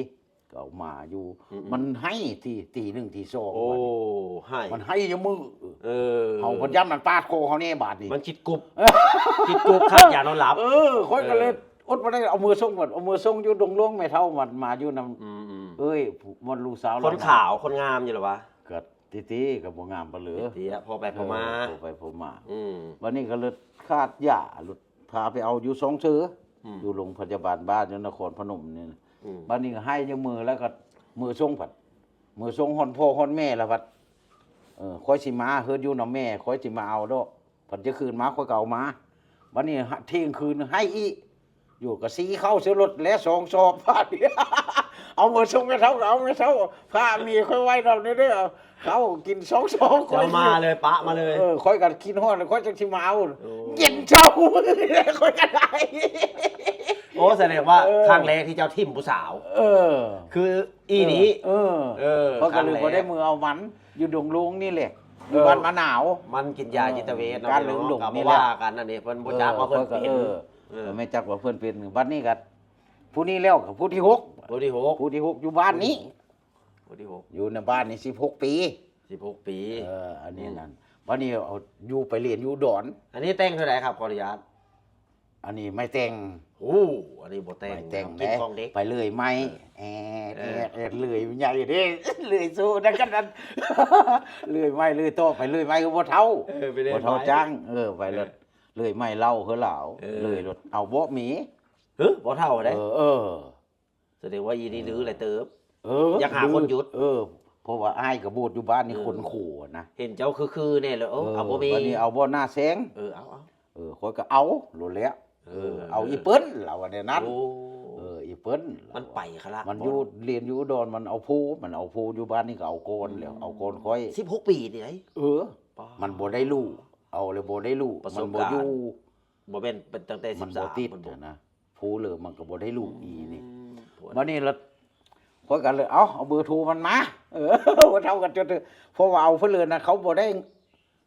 ກໍເອົາມາຢູ່ ອືມໆ ມັນໄຫ້ທີ ທີໜຶ່ງທີສອງ ໂອ້ ບາດນີ້ ໄຫ້ ມັນໄຫ້ຢູ່ມື້ ເອີ ເຮົາພັດຢ້ານມັນປາດຄໍເຮົາແດ່ບາດນີ້ ມັນຄິດກຸບ ຄິດກຸບ ຂາດຢານອນຫຼັບ ເອີ ຂ້ອຍກໍເລີຍ ເອີ ອົດບໍ່ໄດ້ ເອົາມືສົ່ງ ເອົາມືສົ່ງຢູ່ດົງຫຼວງ ແມ່ເຖົ້າມັນມາຢູ່ນຳ ອືມໆ ເອີຍ ມັນລູກສາວ ຄົນຂາວ ຄົນງາມຢູ່ລະວະ ກໍຕິໆ ກໍບໍ່ງາມປານເລີຍ ຕິໆ ພໍໄປພໍມາ ເອີ ພໍໄປພໍມາ ອືມ ບາດນີ້ກໍເລີຍຂາດຢາ ເລີຍພາໄປເອົາຢູ່ຊ່ອງເສີ ອືມ ຢູ່ໂຮງພະຍາບານບ້ານຢູ່ນະຄອນພະນົມນີ້ ອືມ ບາດນີ້ກໍໄຫ້ຢູ່ມື້ ແລ້ວກໍມື້ສົ່ງພັດ ມື້ສົ່ງຮອດພໍ່ຮອດແມ່ແລ້ວພັດ ເອີ ຂ້ອຍຊິມາ ເຮີດຢູ່ນຳແມ່ ຂ້ອຍຊິມາເອົາດອກ ພັດຈະຄືນມາ ຂ້ອຍກໍເອົາມາ ບາດນີ້ທ່ຽງຄືນໄຫ້ອີກ ຢູ່ກໍສີເຂົ້າໃສ່ລົດແລ້ວສອງສອບ ບາດນີ້ ເອົາມາສົ່ງແມ່ເຖົ້າ ກໍເອົາແມ່ເຖົ້າ ພາເມຍຂ້ອຍໄວ້ນຳເດີ ເອົາເຂົ້າກິນສອງສອບ ຂ້ອຍເອົາມາເລີຍ ປະມາເລີຍ ເອີ ຂ້ອຍກໍຄິດຮອດ ຂ້ອຍຈັ່ງຊິມາເອົາ ໂອ້ ເຢັນເຊົາ ຂ້ອຍກໍໄດ້ ໂອ້ ສະແດງວ່າ ເອີ ຄັ້ງແລກທີ່ເຈົ້າຖິ້ມຜູ້ສາວ ເອີ ຄືອີ່ນີ້ ເອີ ເອີ ເອີ ຂ້ອຍກໍເລີຍບໍ່ໄດ້ມືເອົາມັນ ຢູ່ດົງຫຼວງນີ້ແຫຼະ ຢູ່ ເອີ ບ້ານມະນາວ ມັນກິນຢາ ເອີ ຈິດຕະເວດເນາະ ການເລີງດົງນີ້ແຫຼະ ກໍບໍ່ວ່າກັນ ອັນນີ້ເພິ່ນບໍ່ຈັກວ່າເພິ່ນເປັນ ເອີ ເອີ ເອີ ແມ່ນຈັກວ່າເພິ່ນເປັນ ບັດນີ້ກໍຜູ້ນີ້ແລ້ວ ກໍຜູ້ທີຫົກ ຜູ້ທີຫົກ ຜູ້ທີຫົກ ຢູ່ບ້ານນີ້ ຜູ້ທີຫົກ ຢູ່ໃນບ້ານນີ້ສິບຫົກປີ ສິບຫົກປີ ເອີ ອັນນີ້ ອືມ ນັ້ນ ບັດນີ້ເອົາຢູ່ໄປລຽນຢູ່ອຸດອນ ອັນນີ້ແຕ່ງເທົ່າໃດຄັບ ຂໍອະນຸຍາດ ອັນນີ້ໄມ້ແຕ່ງ ໂອ້ ອັນນີ້ບໍ່ແຕ່ງ ໄມ້ແຕ່ງ ກິນຂອງເດັກ ໄປເລື່ອຍໄມ້ ເອີ ແອດ ເອີ ແອດ ແອດ ເລື່ອຍໃຫຍ່ເດ້ ເລື່ອຍສູ້ນັ້ນກັນນັ້ນ ເລື່ອຍໄມ້ເລື່ອຍຕອກ ໄປເລື່ອຍໄມ້ຄືບໍ່ເຖົ້າ ເອີ ໄປເລື່ອຍ ບໍ່ເຖົ້າຈ້າງ ເອີ ໄປ ເອີ ເລື່ອຍໄມ້ເຫຼົ້າຄືລາວ ເອີ ເລື່ອຍລົດ ເອົາເບາະໝີ ເອີ ບໍ່ເຖົ້າໃດ ເອີ ເອີ ສະແດງວ່າອີ່ນີ້ດື້ຫຼາຍເຕີບ ເອີ ຢາກຫາຄົນຢຸດ ເອີ ເພາະວ່າອ້າຍກໍບວດຢູ່ບ້ານນີ້ ເອີ ຄົນໂຄນະ ເຫັນເຈົ້າຄືໆແດ່ແລ້ວ ເອີ ເອີ ເອົາບໍ່ມີ ບັດນີ້ເອົາບໍ່ໜ້າແຊງ ເອີ ເອົາ ເອົາ ເອີ ຂ້ອຍກໍເອົາໂລດແຫຼະ ເອີ ເອີ ເອົາອີ່ເປີ້ນ ລາວວ່າແນວນັ້ນ ໂອ້ ເອີ ອີ່ເປີ້ນ ມັນໄປຄະລະ ມັນຢູ່ ບໍ່ ລຽນຢູ່ອຸດອນ ມັນເອົາໂພ ມັນເອົາໂພຢູ່ບ້ານນີ້ກໍເອົາກ່ອນແລ້ວ ອືມ ເອົາກ່ອນຂ້ອຍ ສິບຫົກປີນີ້ໃດ ເອີ ປາ ມັນບໍ່ໄດ້ຮູ້ ເອົາແລ້ວບໍ່ໄດ້ຮູ້ ປະສົບການ ມັນບໍ່ຢູ່ ບໍ່ແມ່ນເປັນຕັ້ງແຕ່ ມັນບໍ່ຕິດຫັ້ນນະ ຜູ້ເລີມັນກໍບໍ່ໄດ້ຮູ້ອີ່ນີ້ ອືມ ບັດນີ້ລະ ຂ້ອຍກໍເລີຍ ເອົາ ເອົາເບີໂທມັນມາ ເອີ ບໍ່ເທົ່າກັນຈົດ ເພາະວ່າເອົາເພິ່ນເລີນະ ເຂົາບໍ່ໄດ້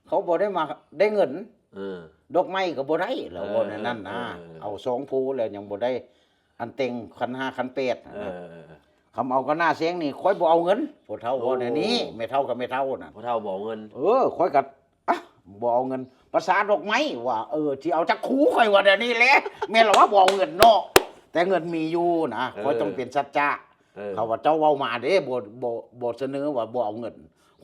ເຂົາບໍ່ໄດ້ມາໄດ້ເງິນ ເອີ ດອກໄມ້ກໍບໍ່ໄດ້ ລາວເວົ້າແນວນັ້ນນະ ເອີ ເອົາສອງຜູ້ແລ້ວຍັງບໍ່ໄດ້ ອັນແຕ່ງຂັນຫ້າຂັນແປດຫັ້ນນະ ເອີ ຄຳເອົາກັບໜ້າແຊງນີ້ ຂ້ອຍບໍ່ເອົາເງິນ ພໍ່ເຖົ້າເວົ້າແນວນີ້ ໂອ້ ແມ່ເຖົ້າກັບແມ່ເຖົ້ານັ້ນ ພໍ່ເຖົ້າບໍ່ເອົາເງິນ ເອີ ຂ້ອຍກໍ ອ່ະ ບໍ່ເອົາເງິນ ພາສາດອກໄມ້ວ່າ ເອີ ຊິເອົາຈັກຄູ່ ຂ້ອຍວ່າແນວນີ້ແຫຼະ ແມ່ນລະວ່າບໍ່ເອົາເງິນເນາະ ແຕ່ເງິນມີຢູ່ນະ ເອີ ຂ້ອຍຕ້ອງເປັນສັດຈະ ເອີ ເຂົາວ່າເຈົ້າເວົ້າມາເດ້ ບໍ່ ບໍ່ ບໍ່ສະເໜີວ່າບໍ່ເອົາເງິນ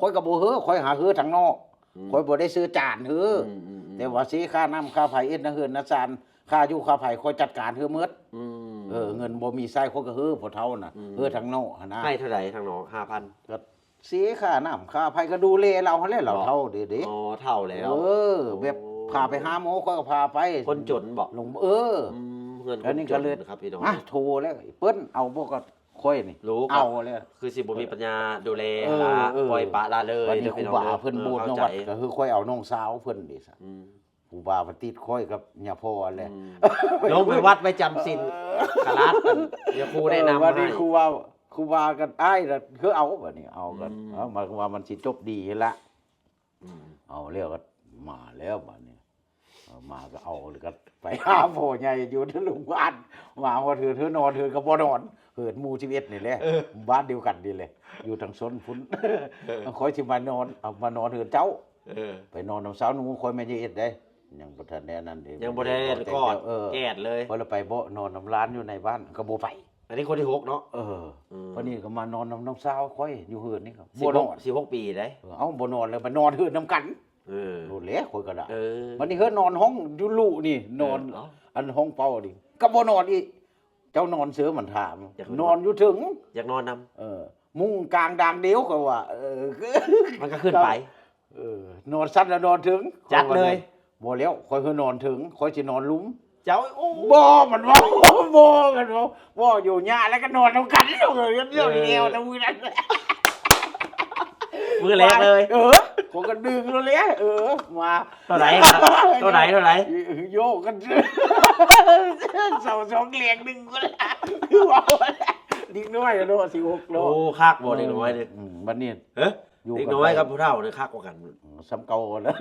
ຂ້ອຍກໍບໍ່ເຮີ ຂ້ອຍຫາເຮີທາງນອກ ອືມ ຂ້ອຍບໍ່ໄດ້ຊື້ຈານເຮີ ອືມໆໆ ແຕ່ວ່າເສຍຄ່ານ້ຳຄ່າໄຟ ເຮັດນາເຮືອນນາຊານ ຄ່າຢູ່ຄ່າໄຟ ຂ້ອຍຈັດການເຮີໝົດ ອືມ ເອີ ເງິນບໍ່ມີໃຊ້ ຂ້ອຍກໍເຮີ ພໍ່ເຖົ້ານະ ອືມ ເຮີທາງນອກຫັ້ນນະ ໃຫ້ເທົ່າໃດທາງນອກ ຫ້າພັນ ກໍ ເສຍຄ່ານ້ຳຄ່າໄຟ ກໍດູແລລາວຫັ້ນແຫຼະ ລາວເຖົ້າເດ້ ເອີ ເຖົ້າແລ້ວ ເອີ ແບບ ໂອ້ ພາໄປຫາໝໍ ຂ້ອຍກໍພາໄປ ຄົນຈົນບໍ? ເອີ ອືມ ເຮືອນຄົນຈົນ ອັນນີ້ກໍເລີຍ ຄັບພີ່ນ້ອງ ມາໂທແລ້ວ ເພິ່ນເອົາບໍ່ກໍຂ້ອຍນີ້ ເອົາແລ້ວ ຄືຊິບໍ່ມີປັນຍາດູແລ ເອີ ລະ ເອີ ປ່ອຍປະລະເລີຍ ບັດນີ້ ເດີ ພີ່ນ້ອງເດີ ຄູບາເພິ່ນບວດເນາະ ເອີ ວັດກໍຄືຂ້ອຍເອົານ້ອງສາວເພິ່ນເດ້ຊະ ອືມ ຄູບາເພິ່ນຕິດຂ້ອຍກັບຍາພໍ່ຫັ້ນແຫຼະ ອືມ ລົງໄປວັດໄປຈຳສິນ ເອີ ຂະລາດ ຍາຄູແນະນຳ ເອີ ບັດນີ້ ໃຫ້ ຄູບາ ຄູບາກັບອ້າຍລະຄືເອົາ ບັດນີ້ເອົາກັນ ອືມ ເອົາ ໝາຍຄວາມວ່າມັນຊິຈົບດີຫັ້ນລະ ອືມ ເອົາແລ້ວກໍມາແລ້ວບັດນີ້ ເອົາມາກໍເອົາ ແລ້ວກໍໄປຫາພໍ່ໃຫຍ່ຢູ່ທີ່ໂຮງບານ ມາຮອດເຮືອນ ເຮືອນນອນ ເຮືອນກໍບໍ່ນອນ ເຮືອນໝູ່ສິບເອັດນີ້ແຫຼະ ເອີ ບ້ານດຽວກັນນີ້ແຫຼະ ຢູ່ທາງຊົນພຸ້ນ ເອີ ຂ້ອຍຊິມານອນ ເອົາມານອນເຮືອນເຈົ້າ ເອີ ໄປນອນນຳສາວໜູ ຂ້ອຍແມ່ນຈະເຮັດໄດ້ ຍັງບໍ່ທັນໄດ້ອັນນັ້ນເດ້ ຍັງບໍ່ໄດ້ກອດ ເອີ ແກດເລີຍ ຂ້ອຍລະໄປເບາະນອນນຳຫຼານຢູ່ໃນບ້ານ ກໍບໍ່ໄປ ອັນນີ້ຄົນທີຫົກເນາະ ເອີ ອືມ ບັດນີ້ກໍມານອນນຳນ້ອງສາວຂ້ອຍຢູ່ເຮືອນນີ້ກໍບໍ່ນອນ ສິບຫົກປີໃດ ເອີ ເອົ້າ ບໍ່ນອນແລ້ວໄປນອນເຮືອນນຳກັນ ເອີ ໂລດແຫຼະ ຂ້ອຍກໍໄດ້ ເອີ ບັດນີ້ເຮືອນນອນຫ້ອງຢູ່ລຸນີ້ ເອີ ນອນ ເອົ້າ ອັນຫ້ອງເປົ່ານີ້ ກໍບໍ່ນອນອີກ ເຈົ້ານອນເຊີ ມັນຖາມ ຢາກນອນ ນອນຢູ່ເທິງ ຢາກນອນນຳ ເອີ ມຸງກາງດາງດຽວ ຂ້ອຍວ່າ ເອີ ມັນກໍຂຶ້ນໄປ ເອີ ນອນຊັ້ນລະນອນເທິງ ຈັດເລີຍ. ບໍ່ແລ້ວ ຂ້ອຍຄືນອນເທິງ ຂ້ອຍຊິນອນລຸ່ມ. ເຈົ້າ ໂອ້ ບໍ່ ມັນເວົ້າ ບໍ່ ມັນເວົ້າ ບໍ່ຢູ່ຍາແລ້ວກໍນອນນຳກັນເລີຍ ດຽວ ເອີ ດຽວ ແຕ່ມື້ນັ້ນ ມື້ແລກເລີຍ. ເອີ ຂ້ອຍກໍດຶງໂລດແຫຼະ ເອີ ມາ ເທົ່າໃດ ເທົ່າໃດ ເທົ່າໃດ ໂຍກກັນ ເສົາສອງແຫຼງໜຶ່ງ ຄືເວົ້າ ເດັກນ້ອຍເນາະ ສິບຫົກເນາະ. ໂອ້ ຄັກບໍ່ເດັກນ້ອຍນີ້? ອືມ ບັດນີ້ ເອີ ຢູ່ກັບ ເດັກນ້ອຍກັບຜູ້ເຖົ້ານີ້ຄັກກວ່າກັນ. ອືມ ສ່ຳເກົ່າຫັ້ນແຫຼະ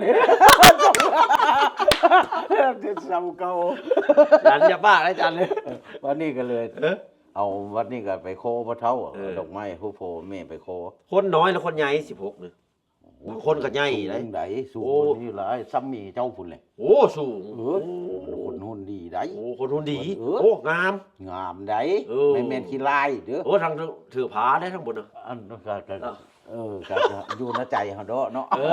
ສ່ຳເກົ່າ ຈັນຢ່າປາກເລີຍຈັນເລີຍ. ບັດນີ້ກໍເລີຍ ເອີ ເອົາ ບັດນີ້ກໍໄປຂໍພໍ່ເຖົ້າ ເອີ ດອກໄມ້ ຜູ້ພໍ່ແມ່ໄປຂໍ. ຄົນນ້ອຍແລະຄົນໃຫຍ່ ສິບຫົກນີ້ ບາງຄົນກໍໃຫຍ່ໃດ໋ ສູງໃດ໋ ສູງ ໂອ້ ກວ່ານີ້ຫຼາຍ ສ່ຳແມ່ເຈົ້າພຸ້ນແຫຼະ. ໂອ້ ສູງ ເອີ ໂອ້ ຄົນຫຸ່ນດີໃດ໋. ໂອ້ ຄົນຫຸ່ນດີ ເອີ ໂອ້ ງາມ ງາມໃດ໋. ເອີ ແມ່ນ ແມ່ນຂີ້ລາຍເດີ້. ໂອ້ ທັງຖືພາໄດ້ທັງບນ ອັນ ກໍ ກໍ ເອີ ກໍ ກໍຢູ່ໃນໃຈເຮົາເດາະເນາະ. ເອີ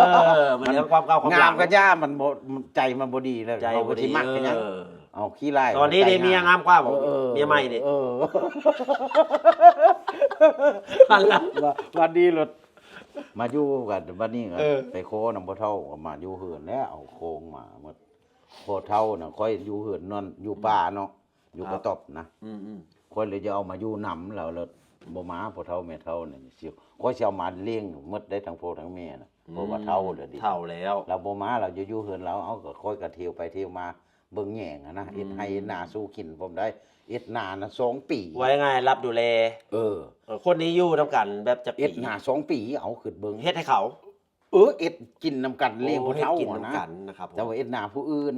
ມັນເລື່ອງຄວາມເກົ່າຄວາມຫຼັງ ງາມກໍຢ່າ ມັນບໍ່ ໃຈມັນບໍ່ດີແລ້ວ ໃຈເຮົາກໍ ບໍ່ດີ ຊິມັກ ເອີ ເປັນຫຍັງ? ເອົາຂີ້ລາຍ ຕອນນີ້ເດ ໃຈ ເມຍງາມກວ່າບໍ່? ເອີ ເມຍໃໝ່ເດ ເອີ ອັນລະ ວ່າ ວ່າດີໂລດ ມາຢູ່ກັນ ບັດນີ້ກໍ ເອີ ໄປຂໍນຳພໍ່ເຖົ້າ ກໍມາຢູ່ເຮືອນແລ້ວ ເອົາຂອງມາໝົດ. ພໍ່ເຖົ້ານະ ຂ້ອຍຢູ່ເຮືອນນອນ ຢູ່ປ່າເນາະ ຢູ່ ອືມ ກະຕ໊ອບນະ ອືມໆ ຂ້ອຍເລີຍຈະເອົາມາຢູ່ນຳ ແລ້ວ ແລ້ວບໍ່ມາ ພໍ່ເຖົ້າແມ່ເຖົ້ານີ້ ຊິ ຂ້ອຍຊິເອົາມາລ້ຽງໝົດໄດ້ ທັງພໍ່ທັງແມ່ນະ ອືມ ເພາະວ່າເຖົ້າແລ້ວເດ ເຖົ້າແລ້ວ ລາວບໍ່ມາ ລາວຢູ່ ຢູ່ເຮືອນລາວ. ເອົາ ກໍຂ້ອຍກໍທ່ຽວໄປທ່ຽວມາເບິ່ງແຍງຫັ້ນນະ ອືມ ເຮັດໄຮ່ເຮັດນາສູ່ກິນພ້ອມໄດ້ ເຮັດນານະສອງປີ ວ່າງ່າຍໆ ຮັບດູແລ ເອີ ເອີ ຄົນນີ້ຢູ່ນຳກັນແບບຈັກປີ? ເຮັດນາສອງປີ ເອົາ ຄິດເບິ່ງ ເຮັດໃຫ້ເຂົາ ເອີ ເຮັດກິນນຳກັນ ໂອ້ ລ້ຽງຜູ້ເຖົ້າຫັ້ນນະ ເຮັດກິນນຳກັນນະຄັບ ແຕ່ວ່າເຮັດນາຜູ້ອື່ນ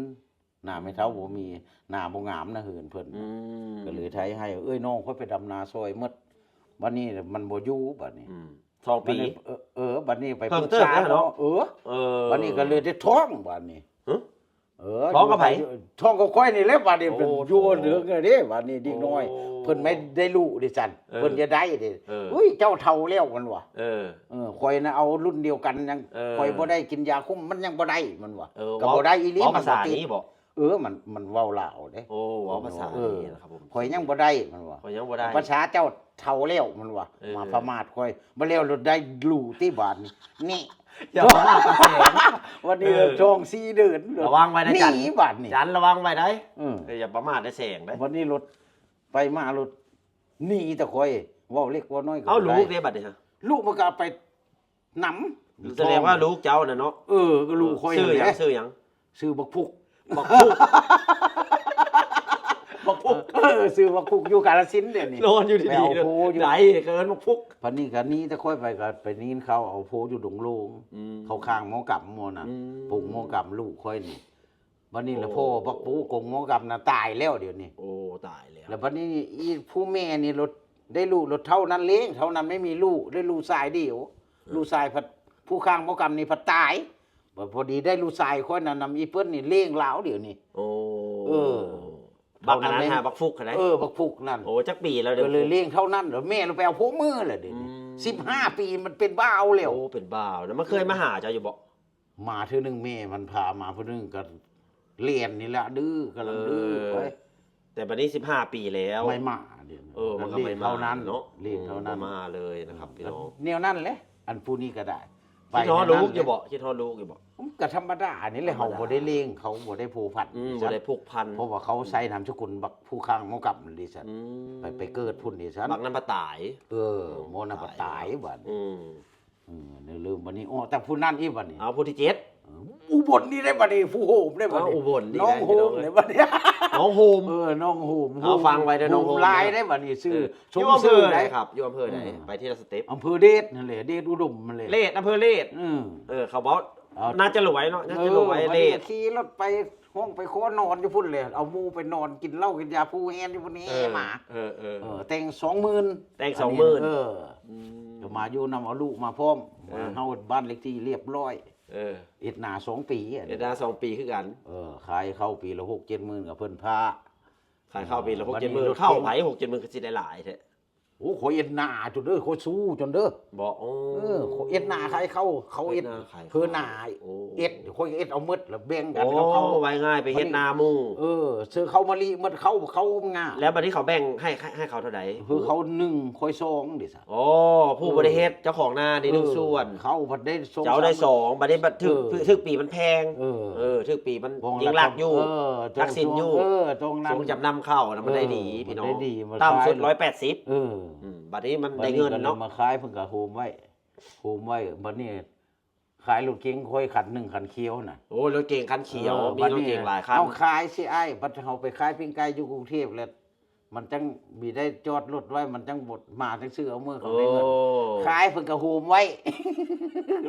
ນາແມ່ເຖົ້າບໍ່ມີ ນາບໍ່ງາມນະເຮືອນເພິ່ນ ອືມ ກໍເລີຍໄຖໃຫ້ເອື້ອຍນ້ອງຂ້ອຍໄປດຳນາຊ່ອຍໝົດ. ບັດນີ້ມັນບໍ່ຢູ່ ບັດນີ້ ອືມ ສອງປີ ບັດນີ້ ເອີ ເອີ ບັດນີ້ໄປປຶກສາໝໍ ເອີ ເອີ ບັດນີ້ກໍເລີຍໄດ້ທ້ອງ ບັດນີ້ ຮະ ເອີ ທ້ອງກັບໃຜ? ທ້ອງກັບຂ້ອຍນີ້ແຫຼະ ບັດນີ້ ໂອ້ ເປັນຢູ່ເຖິງເດ້ ບັດນີ້ເດັກນ້ອຍ ໂອ້ ເພິ່ນໄມ່ໄດ້ລູກເດ້ຊັ້ນ ເອີ ເພິ່ນຈະໄດ້ເດ້ ເອີ ອຸ້ຍ ເຈົ້າເຖົ້າແລ້ວ ມັນວ່າ ເອີ ເອີ ຂ້ອຍນະເອົາລຸ້ນດຽວກັນ ຍັງ ເອີ ຂ້ອຍບໍ່ໄດ້ກິນຢາຄຸມ ມັນຍັງບໍ່ໄດ້ ມັນວ່າ ເອີ ກໍບໍ່ໄດ້ອີ່ຫຼີ ເວົ້າພາສານີ້ບໍ? ເອີ ມັນ ມັນເວົ້າລາວເດ້ ໂອ້ ເວົ້າພາສາ ເອີ ນີ້ນະຄັບຜົມ ຂ້ອຍຍັງບໍ່ໄດ້ ມັນວ່າ ຂ້ອຍຍັງບໍ່ໄດ້ ພາສາເຈົ້າເຖົ້າແລ້ວ ມັນວ່າ ເອີ ມາປະໝາດຂ້ອຍ ບາດແລ້ວລົດໄດ້ລູກຕິບາດນີ້ ຢ່າປະໝາດຕາແສງ ວັນນີ້ ເອີ ສອງສີ່ເດືອນ ລະວັງໄວ້ນະຈັນ ໜີບາດນີ້ ຈັນລະວັງໄວ້ໄດ໋ ເອີ ເອີ ຢ່າປະໝາດຕາແສງໄດ໋ ວັນນີ້ລົດໄປມາລົດໜີແຕ່ຂ້ອຍ ເວົ້າເລັກເວົ້ານ້ອຍກໍ ເອົ້າ ບໍ່ໄດ້ ລູກເດ້ບາດນີ້ ລູກມັນກໍເອົາໄປ ນຳ ສະແດງວ່າລູກເຈົ້ານະເນາະ ເອີ ກໍລູກຂ້ອຍ ຊື່ຫຍັງ ແຫຼະ ຊື່ຫຍັງ? ຊື່ບັກພຸກ ບັກພຸກ ບັກພຸກ ເອີ ຊື່ບັກພຸກ ຢູ່ກາລະສິນດຽວນີ້ ນອນຢູ່ດີໆ ໄປເອົາໂພຢູ່ ໃດກໍເອີ້ນບັກພຸກ ບັດນີ້ກໍໜີແຕ່ຂ້ອຍໄປ ກໍໄປໄດ້ຍິນຂ່າວເອົາໂພຢູ່ດົງໂລງ ອືມ ເຂົ້າຂ້າງໝໍກຳໝໍນັ້ນ ອືມ ປົງໝໍກຳລູກຂ້ອຍນີ້ ບັດນີ້ລະ ອໍ ພໍ່ບັກປູກົງໝໍກຳນະຕາຍແລ້ວດຽວນີ້ ໂອ້ ຕາຍແລ້ວ ລະບັດນີ້ອີຜູ້ແມ່ນີ້ລົດໄດ້ລູກລົດເທົ່ານັ້ນເລີຍ ເທົ່ານັ້ນໄມ່ມີລູກ ໄດ້ລູກຊາຍດຽວ ເອີ ລູກຊາຍພັດ ຜູ້ຂ້າງໝໍກຳນີ້ພັດຕາຍ ບັດພໍດີໄດ້ລູກຊາຍຂ້ອຍນະນຳອີເພິ່ນນີ້ລ້ຽງລາວດຽວນີ້ ໂອ້ ເອີ ບັກອັນນັ້ນຫາ ບັກຟຸກຫັ້ນນະ ເອີ ບັກຟຸກນັ້ນ ໂອ້ ຈັກປີແລ້ວ ກໍເລີຍລ້ຽງເທົ່ານັ້ນ ແມ່ລະໄປເອົາຜົວເມືອແລ້ວດຽວນີ້ ອືມ ສິບຫ້າປີມັນເປັນບ່າວແລ້ວ ໂອ້ ເປັນບ່າວນະ ມັນເຄີຍມາຫາເຈົ້າຢູ່ບໍ່? ມາເທື່ອໜຶ່ງ ແມ່ມັນພາມາຜູ້ໜຶ່ງ ກໍແລ່ນນີ້ແຫຼະ ດື້ ກຳລັງດື້ ເອີ ໄປ ແຕ່ບັດນີ້ສິບຫ້າປີແລ້ວ ໄມ່ມາດຽວ ເອີ ມັນກໍໄມ່ມາເນາະ ລ້ຽງເທົ່ານັ້ນ ອືມ ບໍ່ມາເລີຍນະຄັບ ອືມ ພີ່ນ້ອງ ແນວນັ້ນແຫຼະ ອັນຜູ້ນີ້ກໍໄດ້ ຄິດຮອດລູກຢູ່ບໍ່? ຄິດຮອດລູກຢູ່ບໍ່? ກໍທຳມະດານີ້ແຫຼະ ທຳມະດາ ເຮົາບໍ່ໄດ້ລ້ຽງເຂົາ ບໍ່ໄດ້ພົວພັນ ອືມ ບໍ່ໄດ້ຜູກພັນ ເພາະວ່າເຂົາໃຊ້ນາມສະກຸນບັກຜູ້ຂ້າງໝໍກຳນີ້ຊັ້ນ ອືມ ໄປ ໄປເກີດພຸ້ນນີ້ຊັ້ນ ບັກນັ້ນພັດຕາຍ ເອີ ໂອ້ ໝໍນັ້ນພັດຕາຍ ຕາຍແລ້ວ ບັດນີ້ ອືມ ເອີ ລືມ ບັດນີ້ ໂອ້ ແຕ່ຜູ້ນັ້ນອີກ ບັດນີ້ ເອົາ ຜູ້ທີເຈັດ ເອີ ອຸບົນນີ້ໄດ້ບັດນີ້ ຜູ້ໂຮມໄດ້ບັດນີ້ ເອົາ ອຸບົນນີ້ ນ້ອງໂຮມໄດ້ບັດນີ້ ນ້ອງໂຮມ ເອີ ນ້ອງໂຮມ ເອົາ ຟັງໄວ້ເດີ ໂຮມ ນ້ອງໂຮມຫຼາຍໄດ້ບັດນີ້ ຊື່ ເອີ ຊົມຊື່ໄດ້ ຢູ່ອຳເພີໃດຄັບ? ຢູ່ອຳເພີໃດ? ເອີ ໄປທີລະສະເຕັບ ອຳເພີເດດຫັ້ນແຫຼະ ເດດອຸດົມຫັ້ນແຫຼະ ເດດ ອຳເພີເດດ ອືມ ເອີ ເຂົາເວົ້າ ໜ້າຈະລວຍເນາະ ໜ້າຈະລວຍ ເອີ ເດດ ຂີ່ລົດໄປຫ້ອງໄປຂໍນອນຢູ່ພຸ້ນແຫຼະ ເອົາໝູ່ໄປນອນກິນເຫຼົ້າກິນຢາພູແຮນຢູ່ພຸ້ນແດ່ ເອີ ໝາ ເອີ ເອີ ເອີ ແຕ່ງສອງໝື່ນ ແຕ່ງສອງໝື່ນ ເອີ ອືມ ກໍມາຢູ່ນຳ ເອົາລູກມາພ້ອມ ເອີ ເຮົາບ້ານເລກທີ່ລຽບຮ້ອຍ ເອີ ເຮັດນາສອງປີ ເຮັດນາສອງປີຄືກັນ ເອີ ຂາຍເຂົ້າປີລະຫົກເຈັດໝື່ນ ກໍເພິ່ນພາ ຂາຍເຂົ້າປີລະຫົກເຈັດໝື່ນ ເຂົ້າໃຜຫົກເຈັດໝື່ນ ຄືຊິໄດ້ຫຼາຍແທ້? ໂອ້ ຂ້ອຍເຮັດນາຈົນເດີ ຂ້ອຍສູ້ຈົນເດີ ບໍ່ ໂອ້ ເອີ ຂ້ອຍເຮັດນາຂາຍເຂົ້າ ເຂົາເຮັດ ເຮັດນາຂາຍເຂົ້າ ເຮັດນາ ໂອ້ ເຮັດ ຂ້ອຍເຮັດເອົາໝົດ ແລ້ວແບ່ງກັນ ໂອ້ ກັບເຂົາ ວ່າງ່າຍໄປເຮັດນາໝູ່ ເອີ ເຊື່ອເຂົາມາລີໝົດ ເຂົາ ເຂົາງາມ ແລ້ວບັດນີ້ເຂົາແບ່ງໃຫ້ ໃຫ້ ໃຫ້ເຂົາເທົ່າໃດ? ຄືເຂົາໜຶ່ງ ຂ້ອຍສອງເດ້ຊະ ໂອ້ ຜູ້ບໍ່ໄດ້ເຮັດ ເອີ ເຈົ້າຂອງນານີ້ໜຶ່ງສ່ວນ ເຂົາພັດໄດ້ສອງ ເຈົ້າໄດ້ສອງ ບັດນີ້ບັດຖືກ ເອີ ຖືກປີມັນແພງ ເອີ ເອີ ຖືກປີມັນຍິ່ງລັກຢູ່ ເອີ ລັກສິນຢູ່ ເອີ ຊ່ວງນັ້ນ ຊ່ວງຈຳນຳເຂົ້ານະ ມັນໄດ້ດີ ເອີ ພີ່ນ້ອງ ມັນໄດ້ດີ ຕ່ຳສຸດ ຮ້ອຍແປດສິບ ເອີ ອືມ ບັດນີ້ມັນໄດ້ເງິນເນາະ ບັດນີ້ກໍເລີຍມາຂາຍ ເພິ່ນກໍໂຮມໄວ້ ໂຮມໄວ້ ບັດນີ້ຂາຍລົດເກັງ ຂ້ອຍຄັນໜຶ່ງ ຄັນຂຽວນະ ໂອ້ ລົດເກັງຄັນຂຽວ ເອີ ມີລົດເກັງຫຼາຍຄັນ ເຮົາຂາຍຊິອ້າຍ ບັດເຮົາໄປຂາຍປີ້ງໄກ່ຢູ່ກຸງເທບແລ້ວ ມັນຈັ່ງມີໄດ້ຈອດລົດໄວ້ ມັນຈັ່ງບໍ່ມາຈັ່ງຊື້ເອົາມື້ເຂົາໄດ້ເງິນ ໂອ້ ຂາຍເພິ່ນກໍໂຮມໄວ້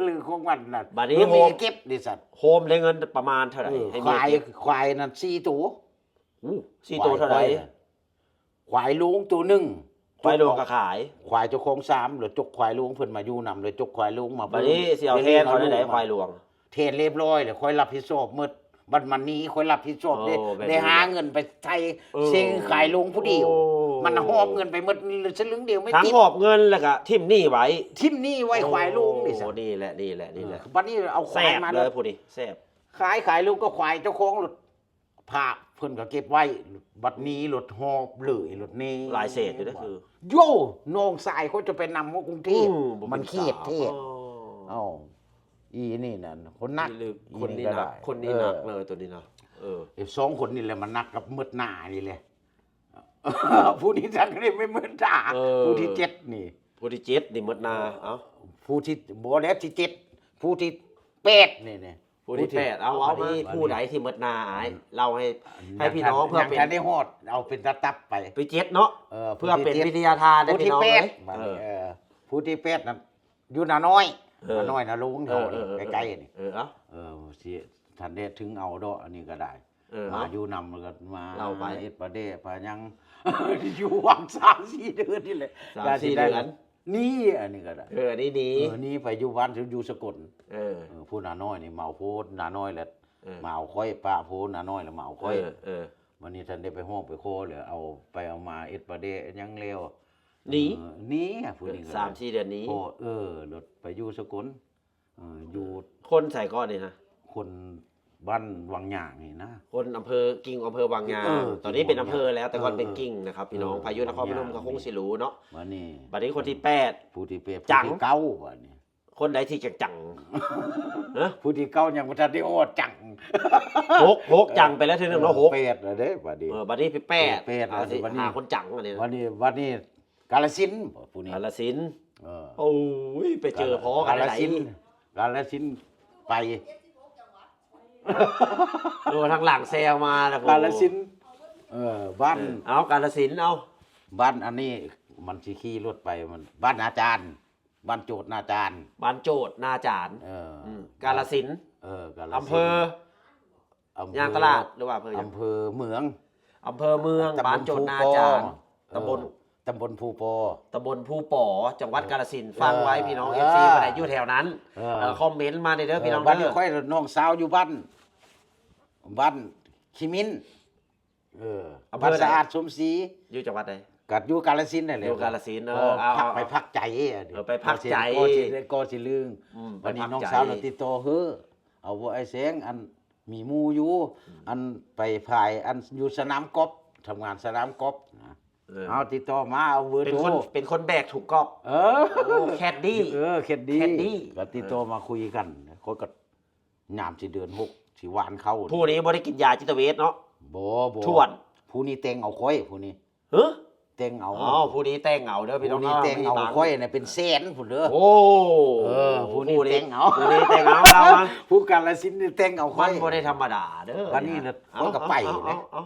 ຫຼືຂອງມັນນະ ບັດນີ້ໂຮມ ມີເກັບເດ້ຊັ້ນ ໂຮມໄດ້ເງິນປະມານເທົ່າໃດ? ເອີ ໃຫ້ເມຍເກັບ ຄວາຍນັ້ນສີ່ໂຕ ໂອ້ ສີ່ໂຕເທົ່າໃດ? ຄວາຍໂລງໂຕໜຶ່ງ ຄວາຍໂລງກໍຂາຍ ຄວາຍເຈົ້າຂອງສາມ ແລ້ວຈົກຄວາຍໂລງ ເພິ່ນມາຢູ່ນຳ ແລ້ວຈົກຄວາຍໂລງມາ ບັດນີ້ຊິເອົາແທນເຂົາໄດ້ໃດ ຄວາຍໂລງ ແທນລຽບຮ້ອຍແລ້ວ ຂ້ອຍຮັບຜິດຊອບໝົດ ບັດມານີ້ຂ້ອຍຮັບຜິດຊອບເດ້ ໂອ້ ແບບນີ້ ໄດ້ຫາເງິນໄປໄຖ່ ເອີ ເຊັງຂາຍໂລງຜູ້ດຽວ ໂອ້ ມັນຫອບເງິນໄປໝົດ ສະລຶງດຽວໄມ່ຕິດ ທັງຫອບເງິນ ແລ້ວກໍຖິ້ມໜີ້ໄວ້ ຖິ້ມໜີ້ໄວ້ ໂອ້ ຄວາຍໂລງນີ້ຊະ ນີ້ແຫຼະ ນີ້ແຫຼະ ນີ້ແຫຼະ ເອີ ບັດນີ້ເອົາຄວາຍມາ ແຊບເລີຍ ແລ້ວຜູ້ນີ້ແຊບ ຂາຍ ຂາຍໂລງກໍຄວາຍ ເຈົ້າຂອງລົດ ພາເພິ່ນກໍເກັບໄວ້ ບັດນີ້ລົດຫອບເລີຍ ລົດນີ້ ຫຼາຍແສນຢູ່ເດ້ ຄື ໂຢ ນ້ອງຊາຍຂ້ອຍຈະໄປນຳຮອດກຸງເທບ ອືມ ມັນເຂດເທດ ອໍ ເອົ້າ ອີນີ້ນັ້ນ ຄົນໜັກ ອີນີ້ໜັກ ຄົນນີ້ໜັກເລີຍ ໂຕນີ້ນະ ເອີ ເອີ ສອງຄົນນີ້ແຫຼະ ມັນໜັກກັບໝົດໜ້ານີ້ແຫຼະ ຜູ້ນີ້ຈັກໄດ້ໄປໝົດໜ້າ ເອີ ຜູ້ທີເຈັດນີ້ ຜູ້ທີເຈັດນີ້ໝົດໜ້າ ເອີ ເອົ້າ ຜູ້ທີ ບໍ່ແລ້ວ ທີເຈັດ ຜູ້ທີແປດນີ້ ນີ້ ຜູ້ທີແປດ ເອົາ ເອົາມາ ຜູ້ໃດທີ່ໝົດໜ້າອ້າຍ ເລົ່າໃຫ້ ໃຫ້ພີ່ນ້ອງ ເພື່ອເປັນ ຍັງທັນໄດ້ຮອດ ເອົາເປັນຕາຕັບໄປ ທີເຈັດເນາະ ເອີ ເພື່ອເປັນວິທະຍາທານເດີ ຜູ້ທີແປດ ພີ່ນ້ອງເອີຍ ເອີ ຜູ້ທີແປດນັ້ນ ຢູ່ນານ້ອຍ ເອີ ນານ້ອຍນາຫຼວງ ເອີ ເຮົານີ້ ເອີ ໃກ້ໆນີ້ ເອີ ເອົ້າ ເອີ ຊິທັນໄດ້ເຖິງເອົາດອກ ອັນນີ້ກໍໄດ້ ເອີ ມາຢູ່ນຳ ແລ້ວກໍມາເລົ່າໄປ ເຮັດປາແດ່ປາຫຍັງ ຢູ່ຫວ່າງສາມສີ່ເດືອນນີ້ແຫຼະ ສາມສີ່ເດືອນ ໜີ ອັນນີ້ກໍໄດ້ ເອີ ອັນນີ້ໜີ ເອີ ໜີໄປຢູ່ບ້ານ ຢູ່ສະກົນ ເອີ ເອີ ຜູ້ນານ້ອຍນີ້ມາເອົາໂພນນານ້ອຍແລ້ວ ເອີ ມາເອົາຂ້ອຍ ປ້າໂພນນານ້ອຍແລ້ວມາເອົາຂ້ອຍ ເອີ ເອີ ບັດນີ້ທັນໄດ້ໄປຮ້ອງໄປຂໍແລ້ວ ເອົາໄປເອົາມາເຮັດປາແດ່ຫຍັງແລ້ວ ໜີ ເອີ ໜີ ຜູ້ນີ້ກໍໄດ້ ສາມສີ່ເດືອນໜີ ເອີ ລົດໄປຢູ່ສະກົນ ເອີ ຢູ່ ຄົນໃສເກາະນີ້ນະ? ຄົນບ້ານວັງຍາງນີ້ນະ ຄົນອຳເພີກິ່ງ ອຳເພີວັງຍາງ ເອີ ຕອນນີ້ເປັນອຳເພີແລ້ວ ແຕ່ກ່ອນເປັນ ເອີ ກິ່ງນະຄັບ ພີ່ນ້ອງ ໃຜຢູ່ນະຄອນພະນົມກໍຄົງຊິຮູ້ເນາະ ບັດນີ້ ບັດນີ້ຄົນທີແປດ ຜູ້ທີແປດ ຈັງ ຜູ້ທີເກົ້າ ບັດນີ້ ຄົນໃດທີ່ຈັງໆ ຮະ ຜູ້ທີເກົ້າຍັງບໍ່ທັນໄດ້ຮອດ ຈັງ ຫົກ ຫົກ ຈັງໄປແລ້ວເທື່ອໜຶ່ງເນາະ ຫົກ ແປດແລ້ວເດ້ ບັດນີ້ ເອີ ບັດນີ້ເປັນແປດ ເປັນແປດແລ້ວ ເອົາຊິ ບັດນີ້ ຫາຄົນຈັງ ບັດນີ້ ບັດນີ້ ບັດນີ້ ກາລະສິນ ຜູ້ນີ້ ກາລະສິນ ເອີ ໂອ້ຍ ໄປເຈີພໍກັນໃດ ກາລະສິນ ກາລະສິນໄປ ໂອ້ ທາງຫຼັງແຊວມາແລ້ວ ກາລະສິນ ເອີ ບ້ານ ເອີ ເອົາ ກາລະສິນ ເອົາ ບ້ານອັນນີ້ ມັນຊິຂີ່ລົດໄປ ມັນ ບ້ານນາຈານ ບ້ານໂຈດນາຈານ ບ້ານໂຈດນາຈານ ເອີ ອືມ ກາລະສິນ ເອີ ກາລະສິນ ອຳເພີ ອຳເພີ ຍ່າງຕະຫຼາດ ຫຼືວ່າອຳເພີຫຍັງ? ອຳເພີເມືອງ ອຳເພີເມືອງ ຕຳບົນ ບ້ານໂຈດນາຈານ ພູປໍ ເອີ ຕຳບົນ ຕຳບົນພູປໍ ຕຳບົນພູປໍ ຈັງຫວັດກາລະສິນ ເອີ ຟັງໄວ້ພີ່ນ້ອງ ເອີ ເອັຟຊີ ຜູ້ໃດຢູ່ແຖວນັ້ນ ເອີ ເອີ ຄອມເມັນມາແດ່ເດີ ເອີ ພີ່ນ້ອງເດີ ບັດນີ້ຂ້ອຍນ້ອງສາວຢູ່ບ້ານ ບ້ານຂີ້ມິ້ນ ເອີ ອຳເພີໃດ? ບ້ານສະອາດສົມສີ ຢູ່ຈັງຫວັດໃດ? ກໍຢູ່ກາລະສິນນັ້ນແຫຼະ ຢູ່ກາລະສິນ ເອີ ເອົາ ພັກ ເອົາ ໄປພັກໃຈ ເອີ ໄປພັກໃຈ ກໍຊິ ກໍຊິ ກໍຊິລືມ ອືມ ບັດນີ້ນ້ອງສາວລະຕິດຕໍ່ເຮີ ເອົາບໍ່ ອ້າຍແສງ ອັນ ມີໝູ່ຢູ່ ອືມ ອັນໄປພາຍ ອັນຢູ່ສະໜາມກອບ ທຳງານສະໜາມກອບນະ ເອີ ເອົາຕິດຕໍ່ມາ ເອົາເບີໂທ ເປັນຄົນ ເປັນຄົນແບກຖົງກອບ ເອີ ໂອ້ ແຄດດີ້ ເອີ ແຄດດີ້ ແຄດດີ້ ກໍຕິດຕໍ່ມາຄຸຍກັນ ຂ້ອຍກໍ ຍາມຊິເດືອນຫົກ ຊິຫວ່ານເຂົ້າ ຜູ້ນີ້ບໍ່ໄດ້ກິນຢາຈິດຕະເວດເນາະ? ບໍ່ ບໍ່ ຖ້ວນ ຜູ້ນີ້ແຕ່ງເອົາຂ້ອຍ ຜູ້ນີ້ ຮະ? ແຕ່ງເອົາ ອໍ ຜູ້ນີ້ແຕ່ງເອົາເດີພີ່ນ້ອງ ຜູ້ນີ້ແຕ່ງເອົາຂ້ອຍນະ ເປັນແສນພຸ້ນເດີ ໂອ້ ເອີ ຜູ້ນີ້ແຕ່ງເອົາ ຜູ້ນີ້ແຕ່ງເອົາ ເອົາມາ ຜູ້ກາລະສິນນີ້ແຕ່ງເອົາຂ້ອຍ ມັນບໍ່ໄດ້ທຳມະດາເດີ ບັດນີ້ລະ ເອົາ ຂ້ອຍກໍໄປເດ້ ເອົາ ເອົາ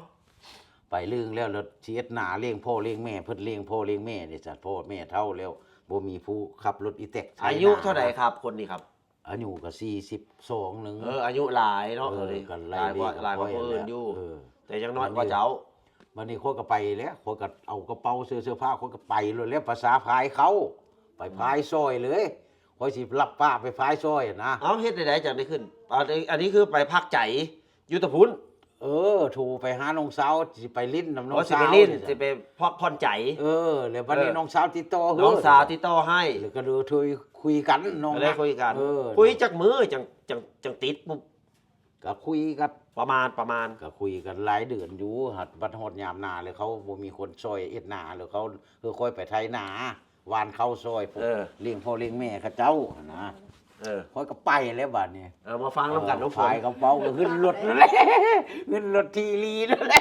ໄປລຶ້ງແລ້ວ ລະຊິເຮັດໜ້າລ້ຽງພໍ່ລ້ຽງແມ່ ເພິ່ນລ້ຽງພໍ່ລ້ຽງແມ່ເດ້ ຊັ້ນ ພໍ່ແມ່ເຖົ້າແລ້ວ ບໍ່ມີຜູ້ຂັບລົດອີແຕັກໄຖນາ ອາຍຸເທົ່າໃດຄັບ ຄົນນີ້ຄັບ? ອາຍຸກໍສີ່ສິບສອງໜຶ່ງ ເອີ ອາຍຸຫຼາຍເນາະ ເອີ ກໍໄລ່ ຫຼາຍກວ່າ ເລກວ່າ ຫຼາຍກວ່າຜູ້ອື່ນຢູ່ ເອີ ແຕ່ຍັງນ້ອຍກວ່າເຈົ້າ ບັດນີ້ຂ້ອຍກໍໄປແລ້ວ ຂ້ອຍກໍເອົາກະເປົາເສື້ອ ເສື້ອຜ້າ ຂ້ອຍກໍໄປໂລດແລ້ວ ພາສາພາຍເຂົ້າ ໄປພາຍຊ່ອຍເລີຍ ຂ້ອຍຊິລັບປ້າໄປພາຍຊ່ອຍນະ ເອົ້າ ເຮັດແນວໃດຈັ່ງໄດ້ຂຶ້ນ ອັນນີ້ ອັນນີ້ຄືໄປພັກໃຈຢູ່ຕະພຸ້ນ ເອີ ໂທໄປຫານ້ອງສາວ ຊິໄປຫຼິ້ນນຳນ້ອງສາວ ຊິໄປຫຼິ້ນ ຊິໄປພັກຜ່ອນໃຈ. ເອີ ແລ້ວບັດນີ້ ເອີ ນ້ອງສາວຕິດຕໍ່ ນ້ອງສາວຕິດຕໍ່ໃຫ້ ແລ້ວກໍເລີຍໂທຄຸຍກັນ ນ້ອງ ກໍເລີຍຄຸຍກັນ. ເອີ ຄຸຍຈັກມື້ຈັ່ງ ຈັ່ງ ຈັ່ງຕິດປຸບ? ກໍຄຸຍກັບ ປະມານ ປະມານ ກໍຄຸຍກັນຫຼາຍເດືອນຢູ່ ບັດຮອດຍາມນາແລ້ວ ເຂົາບໍ່ມີຄົນຊ່ອຍເຮັດນາ ແລ້ວເຂົາ ຄືຂ້ອຍໄປໄຖນາ ຫວ່ານເຂົ້າຊ່ອຍ ເອີ ລ້ຽງພໍ່ລ້ຽງແມ່ເຂົາເຈົ້າຫັ້ນນະ. ເອີ ຂ້ອຍກໍໄປແລ້ວບັດນີ້. ເອີ ມາຟັງນຳກັນ ເອີ ນ້ອງຝົນ ຂາຍກະເປົາກໍຂຶ້ນລົດແລ້ວແຫຼະ ຂຶ້ນລົດທີ່ລີ້ແລ້ວແຫຼະ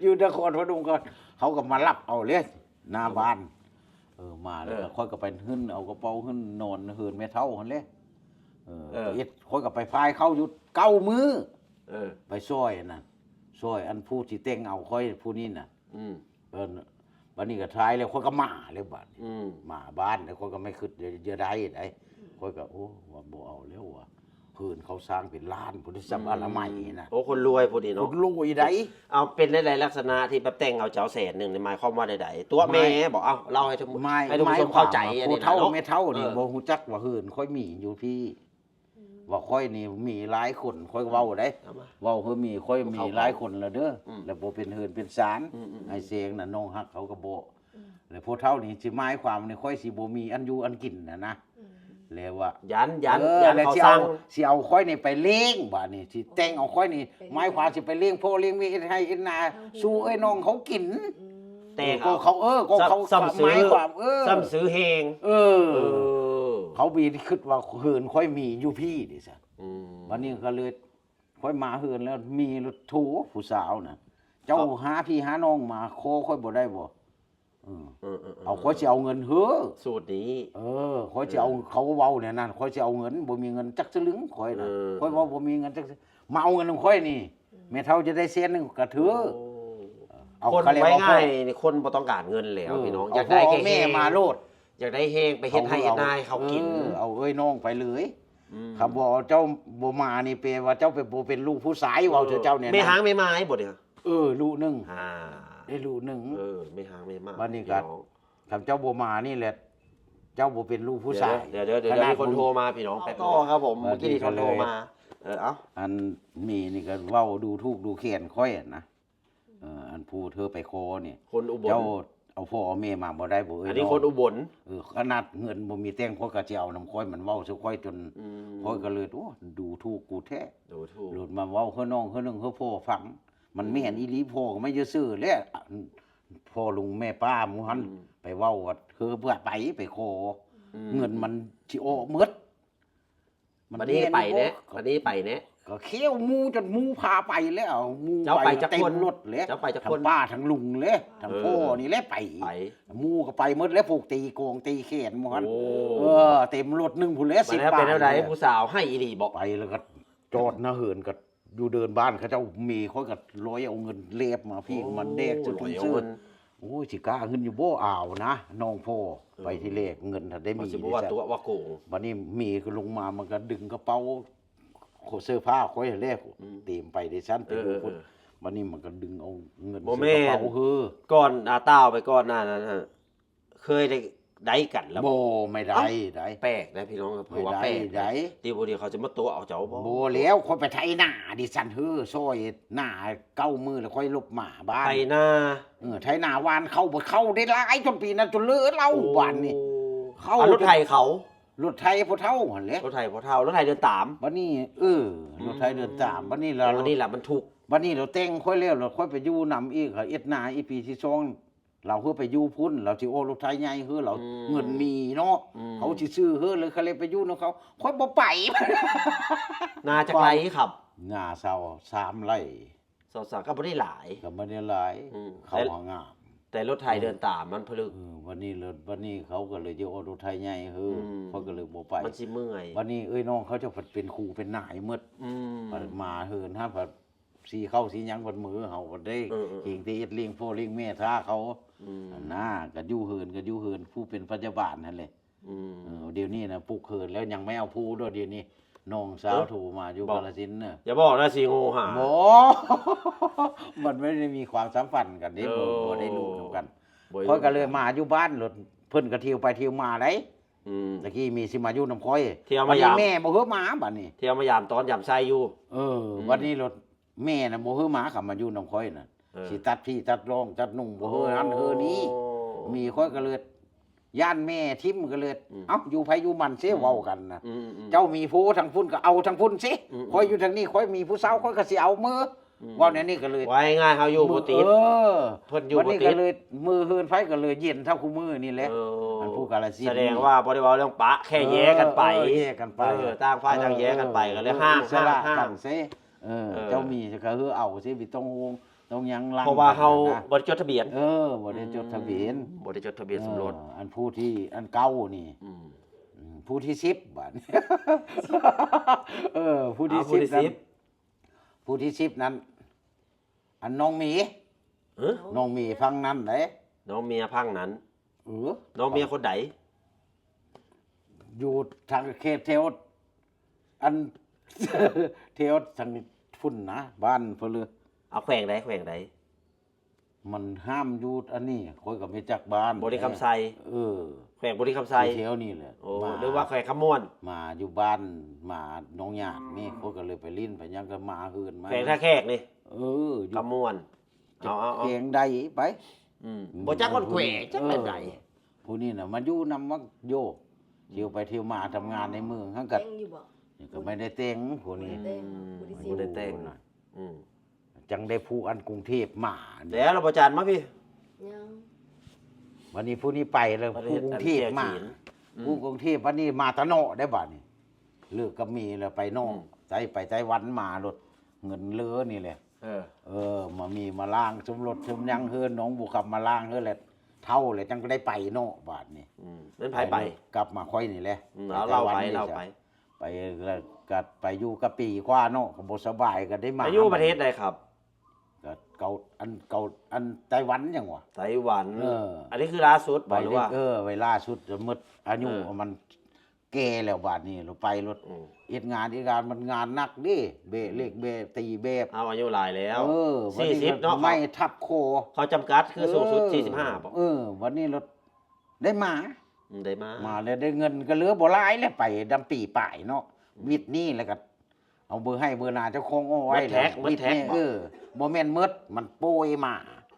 ຢູ່ນະຄອນພະນົມກໍ ເຂົາກໍມາຮັບເອົາເລີຍໜ້າບ້ານ. ເອີ ມາແລ້ວ ເອີ ຂ້ອຍກໍໄປຂຶ້ນເອົາກະເປົາ ຂຶ້ນນອນເຮືອນແມ່ເຖົ້າຫັ້ນແຫຼະ. ເອີ ເອີ ເຮັດ ຂ້ອຍກໍໄປພາຍເຂົ້າຢູ່ເກົ້າມື້. ເອີ ໄປຊ່ອຍອັນນັ້ນ ຊ່ອຍອັນຜູ້ທີ່ແຕ່ງເອົາຂ້ອຍຜູ້ນີ້ນະ. ອືມ ເອີ ບັດນີ້ກໍທ້າຍແລ້ວ ຂ້ອຍກໍມາແລ້ວບັດນີ້. ອືມ ມາບ້ານແລ້ວ ຂ້ອຍກໍໄມ່ຄິດຈະໄດ້ໃດ ຂ້ອຍກໍ ໂອ້ ວ່າບໍ່ເອົາແລ້ວວ່າ ເຮືອນເຂົາສ້າງເປັນລ້ານພຸ້ນ ສ່ຳອະນາໄມນະ. ໂອ້ ຄົນລວຍພຸ້ນນີ້ເນາະ ຄົນລວຍໃດ. ເອົາ ເປັນໃດໆ ລັກສະນະທີ່ແບບແຕ່ງເອົາເຈົ້າແສນໜຶ່ງນີ້ ໝາຍຄວາມວ່າໃດໆ? ຕົວະແມ່ບໍ່? ເອົາ ເລົ່າໃຫ້ ໃຫ້ທ່ານຜູ້ຊົມເຂົ້າໃຈ ອັນນີ້ນະເນາະ. ພໍ່ເຖົ້າແມ່ເຖົ້ານີ້ ເອີ ບໍ່ຮູ້ຈັກວ່າເຮືອນຂ້ອຍມີຢູ່ພີ້ ອືມ ວ່າຂ້ອຍນີ້ມີຫຼາຍຄົນ ຂ້ອຍເວົ້າໄດ໋ ເວົ້າຄືມີ ຂ້ອຍມີຫຼາຍຄົນແລ້ວເດີ ອືມ ແລ້ວບໍ່ເປັນເຮືອນເປັນຊານ ອືມໆໆ ໃຫ້ແສງນະ ນ້ອງຮັກເຂົາກໍບອກ ອືມ ແລ້ວພໍ່ເຖົ້ານີ້ຊິໝາຍຄວາມນີ້ ຂ້ອຍຊິບໍ່ມີອັນຢູ່ອັນກິນຫັ້ນນະ. ອືມ ແລ້ວວ່າ ຢ້ານ ຢ້ານ ເອີ ຢ້ານເຂົາສັ່ງ ຊິເອົາຂ້ອຍນີ້ໄປລ້ຽງ ບາດນີ້ຊິແຕ່ງເອົາຂ້ອຍນີ້ ໝາຍຄວາມຊິໄປລ້ຽງພໍ່ລ້ຽງແມ່ ເຮັດໄຮ່ເຮັດນາສູ່ເອື້ອຍນ້ອງເຂົາກິນ. ອືມ ແຕ່ ເອີ ກໍເຂົາ ເອີ ກໍເຂົາ ສ່ຳຊື່ ໝາຍຄວາມ ເອີ ສ່ຳຊື່ແຮງ ເອີ ເອີ ເຂົາມີຄິດວ່າເຮືອນຂ້ອຍມີຢູ່ພີ້ເດຊັ້ນ. ອືມ ບັດນີ້ກໍເລີຍ ຂ້ອຍມາເຮືອນແລ້ວ ມີລົດໂທ ຜູ້ສາວນະ ເຈົ້າຫາພີ່ຫານ້ອງມາຂໍຂ້ອຍບໍ່ໄດ້ບໍ່? ເອີ ເອີໆໆ ເອົາ ຂ້ອຍຊິເອົາເງິນເຮີ ສູດນີ້ ເອີ ຂ້ອຍຊິເອົາ ເອີ ເຂົາເວົ້າແນວນັ້ນ ຂ້ອຍຊິເອົາເງິນ ບໍ່ມີເງິນຈັກສະລຶງ ຂ້ອຍນະ ເອີ ຂ້ອຍເວົ້າບໍ່ມີເງິນຈັກ ມາເອົາເງິນນຳຂ້ອຍນີ້ ອືມ ແມ່ເຖົ້າຈະໄດ້ແສນໜຶ່ງກະຖື ໂອ້ ເອົາ ຄົນ ເອົາ ເວົ້າງ່າຍໆ ນີ້ຄົນບໍ່ຕ້ອງການເງິນແລ້ວ ເອີ ພີ່ນ້ອງ ຢາກໄດ້ແຕ່ແຮງ ມາໂລດ ຢາກໄດ້ແຮງໄປເຮັດໄຮ່ເຮັດນາໃຫ້ເຂົາກິນ ເອີ ເອົາເອື້ອຍນ້ອງໄປເລີຍ. ອືມ ຄຳວ່າເຈົ້າບໍ່ມານີ້ ແປວ່າເຈົ້າເປັນ ບໍ່ເປັນລູກຜູ້ຊາຍ ເອີ ເວົ້າເທື່ອເຈົ້າແນ່ນະ ແມ່ຮ້າງແມ່ໝ້າຍບໍ່ນີ້? ເອີ ລູກໜຶ່ງ ອ່າ ໄດ້ລູກໜຶ່ງ ເອີ ແມ່ຮ້າງແມ່ໝ້າຍ ບັດນີ້ກໍ ພີ່ນ້ອງ ຄຳເຈົ້າບໍ່ມານີ້ແຫຼະ ເຈົ້າບໍ່ເປັນລູກຜູ້ຊາຍ. ດຽວໆໆ ມີຄົນໂທມາພີ່ນ້ອງ ແປັບໜຶ່ງ ຕໍ່ຄັບຜົມ ເມື່ອກີ້ນີ້ຄົນໂທມາ ເອີ ເອົ້າ ອັນແມ່ນີ້ກໍເວົ້າດູຖູກດູແຄນຂ້ອຍຫັ້ນນະ. ເອີ ອັນຜູ້ເທີໄປຂໍນີ້ ຄົນອຸບົນ ເຈົ້າເອົາພໍ່ເອົາແມ່ມາບໍ່ໄດ້ບໍ່ເອີຍ ອັນນີ້ຄົນອຸບົນ ເອີ ຂະໜາດເງິນບໍ່ມີແຕ່ງ ຂ້ອຍກໍຊິເອົານຳຂ້ອຍ ມັນເວົ້າໃສ່ຂ້ອຍຈົນ ອືມ ຂ້ອຍກໍເລີຍ ໂອ້ ດູຖູກກູແທ້ ດູຖູກ ໂລດມາເວົ້າເຮືອນ້ອງເຮືອໜຶ່ງເຮືອພໍ່ຟັງ ມັນແມ່ນອີ່ຫຼີ ອືມ ພໍ່ກໍມາຢູ່ຊື່ແຫຼະ ພໍ່ລຸງແມ່ປ້າໝູ່ຫັ້ນ ອືມ ໄປເວົ້າວ່າເຮືອເພື່ອໄປ ໄປຂໍ ອືມ ເງິນມັນຊິອອກໝົດ ມັນ ບັດນີ້ໄປແນ່ ບັດນີ້ໄປແນ່ ກໍເຂົ້າໝູ່ຈົນໝູ່ພາໄປແລ້ວ ໝູ່ ເຈົ້າໄປຈັກຄົນ ເຕັມລົດແຫຼະ ເຈົ້າໄປຈັກຄົນ ທັງປ້າທັງລຸງແຫຼະ ເອີ ທັງພໍ່ນີ້ແຫຼະໄປ ໄປ ໝູ່ກໍໄປໝົດແລ້ວ ພວກຕີກອງຕີແຄນໝູ່ຫັ້ນ ໂອ້ ເອີ ເຕັມລົດໜຶ່ງພຸ້ນແຫຼະ ສິບປາຍ ເປັນແນວໃດ ຜູ້ສາວໃຫ້ອີ່ຫຼີບໍ່? ໄປແລ້ວກໍຈອດໜ້າເຮືອນກໍ ຢູ່ເດີ່ນບ້ານເຂົາເຈົ້າ ແມ່ຂ້ອຍກໍລອຍເອົາເງິນແລບມາພີ້ ໂອ້ ມັນແດກ ລອຍເອົາເງິນ ໂອ້ຍ ຊິກ້າຂຶ້ນຢູ່ບໍ່? ອາວນະ ນ້ອງພໍ່ ເອີ ໄປທີແລກເງິນທັນໄດ້ມີ ວ່າຊິບໍ່ວ່າຕົວະວ່າໂກງ ບັດນີ້ແມ່ກໍລົງມາ ມັນກໍດຶງກະເປົາເສື້ອຜ້າຂ້ອຍແຫຼະ ອືມ ເຕັມໄປເດຊັ້ນ ເອີ ໄປຢູ່ພຸ້ນ ເອີ ບັດນີ້ມັນກໍດຶງເອົາເງິນ ບໍ່ແມ່ນ ໃສ່ກະເປົາເຮີ ກ່ອນ ອາ ຕ່າວໄປກ່ອນໜ້ານັ້ນ ເຄີຍໄດ້ ໄດ້ກັນແລ້ວບໍ່? ບໍ່ ໄມ່ໄດ້ ເອົ້າ ໄດ້ ແປກໄດ໋ພີ່ນ້ອງ ຖືວ່າແປກໄດ໋ ທີ່ຜູ້ທີ່ເຂົາຈະມາຕົວະເອົາເຈົ້າບໍ່? ບໍ່ແລ້ວ ຂ້ອຍໄປໄຖນາດິຊັ້ນເຮີ ຊ່ອຍນາເກົ້າມື້ແລ້ວ ຂ້ອຍຫຼົບມາບ້ານ ໄຖນາ ເອີ ໄຖນາຫວ່ານເຂົ້າ ບໍ່ເຂົ້າໄດ້ຫຼາຍ ຈົນປີນັ້ນຈົນເລີເລົ່າ ໂອ້ ບ້ານນີ້ ເຂົ້າ ອາ ລົດໄຖເຂົາ ລົດໄຖພໍ່ເຖົ້າຫັ້ນແຫຼະ ລົດໄຖພໍ່ເຖົ້າ ລົດໄຖເດີນຕາມ ບັດນີ້ ເອີ ອືມ ລົດໄຖເດີນຕາມ ບັດນີ້ລະ ໂອ້ ບັດນີ້ລະມັນທຸກ ບັດນີ້ລະແຕ່ງຂ້ອຍແລ້ວ ລະຂ້ອຍໄປຢູ່ນຳອີກ ເຮັດນາອີກປີທີສອງ ລາວເຮີໄປຢູ່ພຸ້ນ ລາວຊິອອກລົດໄຖໃຫຍ່ເຮີ ລາວ ອືມ ເງິນມີເນາະ ອືມ ເຂົາຊິຊື້ເຮີ ເລີຍ ຂ້າເລີຍໄປຢູ່ນຳເຂົາ ຂ້ອຍບໍ່ໄປ ນາຈັກໄຮ່ຄັບ? ນາຊາວສາມໄຮ່ ຊາວສາມ ກໍບໍ່ໄດ້ຫຼາຍ ກໍບໍ່ໄດ້ຫຼາຍ ອືມ ເຂົາຫາງາມ ແຕ່ລົດໄຖເດີນຕາມມັນຜະລຶກ ເອີ ບັດນີ້ ບັດນີ້ເຂົາກໍເລີຍຊິອອກລົດໄຖໃຫຍ່ເຮີ ອືມ ຂ້ອຍກໍເລີຍບໍ່ໄປ ມັນຊິເມື່ອຍ ບັດນີ້ເອີຍນ້ອງເຂົາເຈົ້າພັດເປັນຄູ່ເປັນນາຍໝົດ ອືມ ມາເຮືອນຫັ້ນພັດ ສີເຂົ້າສີຫຍັງເພິ່ນມື້ເຮົາບໍ່ໄດ້ ເອີໆໆ ເກງແຕ່ເຮັດລ້ຽງພໍ່ລ້ຽງແມ່ຖ້າເຂົາ ອືມ ຫັ້ນນາ ກໍຢູ່ເຮືອນ ກໍຢູ່ເຮືອນ ຜູ້ເປັນພະຍາບານຫັ້ນແຫຼະ ອືມ ເອີ ດຽວນີ້ນະ ປຸກເຮືອນແລ້ວ ຍັງໄມ່ເອົາຜູ້ດອກ ດຽວນີ້ນ້ອງສາວ ເອີ ໂທມາຢູ່ ບອກ ກາລະສິນນະ ຢ່າບອກນະ ຊິໂຫຫາ ບໍ່ ມັນໄມ່ໄດ້ມີຄວາມສຳພັນກັນເດ້ ເອີ ບໍ່ ບໍ່ໄດ້ຮູ້ນຳກັນ ຂ້ອຍກໍເລີຍມາຢູ່ບ້ານໂລດ ເພິ່ນກໍທ່ຽວໄປທ່ຽວມາໄດ໋ ອືມ ຕະກີ້ມີຊິມາຢູ່ນຳຂ້ອຍ ທ່ຽວມາຍາມ ບັດນີ້ແມ່ບໍ່ເຮີມາ ບັດນີ້ ທ່ຽວມາຍາມຕອນຍາມໄຊຢູ່ ເອີ ອືມ ບັດນີ້ໂລດ ແມ່ນະບໍ່ເຮີມາ ຄັນມາຢູ່ນຳຂ້ອຍນະ ເອີ ຊິຕັດພີ້ຕັດລອງ ຕັດນຸ່ງ ບໍ່ເຮີນັ້ນເຮີນີ້. ໂອ້ ແມ່ຂ້ອຍກໍເລີຍ ຢ້ານແມ່ຖິ້ມກໍເລີຍ ອືມ ເອົ້າ ຢູ່ໃຜຢູ່ມັນເຊ ອືມ ເວົ້າກັນນະ ອືມໆໆ ເຈົ້າມີຜົວທາງພຸ້ນກໍເອົາທາງພຸ້ນເຊ ອືມໆ ຂ້ອຍຢູ່ທາງນີ້ ຂ້ອຍມີຜູ້ສາວ ຂ້ອຍກໍຊິເອົາເມີ ອືມ ເວົ້າແນວນີ້ກໍເລີຍ ວ່າງ່າຍໆ ເຮົາຢູ່ບໍ່ຕິດ ເອີ ເພິ່ນຢູ່ບໍ່ຕິດ ບັດນີ້ກໍເລີຍມື້ເຮືອນໃຜກໍເລີຍເຢັນເທົ່າຄູ່ມື້ນີ້ແຫຼະ ເອີ ອັນຜູ້ກາລະສິນ ສະແດງວ່າບໍ່ໄດ້ເວົ້າເລື່ອງປະ ແຄ່ແຍກກັນໄປ ເອີ ແຍກກັນໄປ ເອີ ຕ່າງຝ່າຍຕ່າງແຍກກັນໄປ ເອີ ກໍເລີຍ ເອີ ຫ່າງ ສະຫຼະ ຫ່າງ ກັນເຊ ເອີ ເອີ ເຈົ້າມີກໍຄືເອົາຊິ ບໍ່ຕ້ອງຫ່ວງ ຕ້ອງຍັງຫຼັງ ເພາະວ່າເຮົາ ນະ ບໍ່ໄດ້ຈົດທະບຽນ ເອີ ບໍ່ໄດ້ຈົດທະບຽນ ອືມ ບໍ່ໄດ້ຈົດທະບຽນສົມລົດ ເອີ ອັນຜູ້ທີ່ ອັນເກົ່ານີ້ ອືມ ອືມ ຜູ້ທີສິບບາດ ເອີ ຜູ້ທີສິບນັ້ນ ຜູ້ທີສິບນັ້ນ ອັນນ້ອງເມ ເອີ ນ້ອງເມຝັ່ງນັ້ນເດ້ ນ້ອງເມຝັ່ງນັ້ນ ເອີ ນ້ອງເມຄົນໃດ? ຢູ່ທາງເຂດແຖວ ອັນ ແຖວທາງພຸ້ນນະ ບ້ານເພິ່ນເລີຍ ເອົາແຂວງໃດ ແຂວງໃດ? ມັນຫ້າມຢູ່ອັນນີ້ ຂ້ອຍກໍບໍ່ຈັກບ້ານ ບໍລິຄຳໄຊ ເອີ ແຂວງບໍລິຄຳໄຊ ຢູ່ແຖວນີ້ແຫຼະ ໂອ້ ມາ ຫຼືວ່າແຂວງຄຳມ່ວນ ມາຢູ່ບ້ານ ມາໜອງຍາດນີ້ ອືມ ຂ້ອຍກໍເລີຍໄປຫຼິ້ນໄປຫຍັງ ກໍມາເຮືອນມາ ແຂວງທ່າແຂກນີ້ ເອີ ຢູ່ຄຳມ່ວນ ເອົາໆໆ ແຂວງໃດໄປ ອືມ ອືມ ບໍ່ຈັກຮອດແຂວງ ເອີ ຈັກແບບໃດ ຜູ້ນີ້ນະ ມາຢູ່ນຳມັກໂຍ ອືມ ທ່ຽວໄປທ່ຽວມາ ທຳງານໃນເມືອງຫັ້ນກໍ ແຕ່ງຢູ່ບໍ່? ກໍບໍ່ໄດ້ແຕ່ງ ຜູ້ນີ້ ອືມ ບໍ່ໄດ້ແຕ່ງ ຜູ້ທີ່ສິບ ບໍ່ໄດ້ແຕ່ງນະ ອືມ ຈັ່ງໄດ້ຜູ້ອັນກຸງເທບມາ ແລ້ວລະບໍ່ຈານມາພີ້ ຍັງ ບັດນີ້ຜູ້ນີ້ໄປແລ້ວ ຜູ້ກຸງເທບມາ ອືມ ຜູ້ກຸງເທບບັດນີ້ມາຕະເນາະໄດ້ບັດນີ້ ເລີກກັບເມແລ້ວໄປນອກ ອືມ ໄຕ້ ໄປໄຕ້ຫວັນມາໂລດ ເງິນເລີນີ້ແຫຼະ ເອີ ເອີ ມາມີມາລ້າງສົມລົດສົມຫຍັງເຮືອນໜອງບົວຄຳ ມາລ້າງເຮືອນແລ້ວ ເຖົ້າແລ້ວຈັ່ງໄດ້ໄປເນາະບາດນີ້ ອືມ ແມ່ນໃຜໄປ? ກັບມາຂ້ອຍນີ້ແຫຼະ ອືມ ເອົາ ເລົ່າໄປ ເລົ່າໄປ ໄປແລ້ວກໍໄປຢູ່ກັບປີກວ່າເນາະ ກໍບໍ່ສະບາຍ ກໍໄດ້ມາ ໄປຢູ່ປະເທດໃດຄັບ? ກໍເກົາ ອັນເກົາ ອັນໄຕ້ຫວັນຫຍັງຫວາ? ໄຕ້ຫວັນ ເອີ ອັນນີ້ຄືລ່າສຸດບໍ່ ຫຼືວ່າ ເອີ ໄວ້ລ່າສຸດ ໝົດອາຍຸ ເອີ ມັນແກ່ແລ້ວບາດນີ້ ລະໄປໂລດ ອືມ ເຮັດງານ ເຮັດງານ ມັນງານໜັກເດ້ ແບກເຫຼັກ ອືມ ແບກຕີແບກ ເຮົາອາຍຸຫຼາຍແລ້ວ ເອີ ສີ່ສິບເນາະ ໄມ້ທັບຄໍ ເຂົາຈຳກັດຄືສູງສຸດ ເອີ ສີ່ສິບຫ້າບໍ? ເອີ ບັດນີ້ໂລດ ໄດ້ມາ ອືມ ໄດ້ມາ ມາແລ້ວໄດ້ເງິນກໍເຫຼືອບໍ່ຫຼາຍແລ້ວ ໄປດຳປີປາຍເນາະ ອືມ ວິດນີ້ແລ້ວກໍເອົາເບີໄຮ່ເບີນາເຈົ້າຂອງເອົາໄວ້ ໝົດແທັກ ໝົດແທັກ ເອີ ບໍ່ແມ່ນໝົດ ມັນໂປ່ຍມາ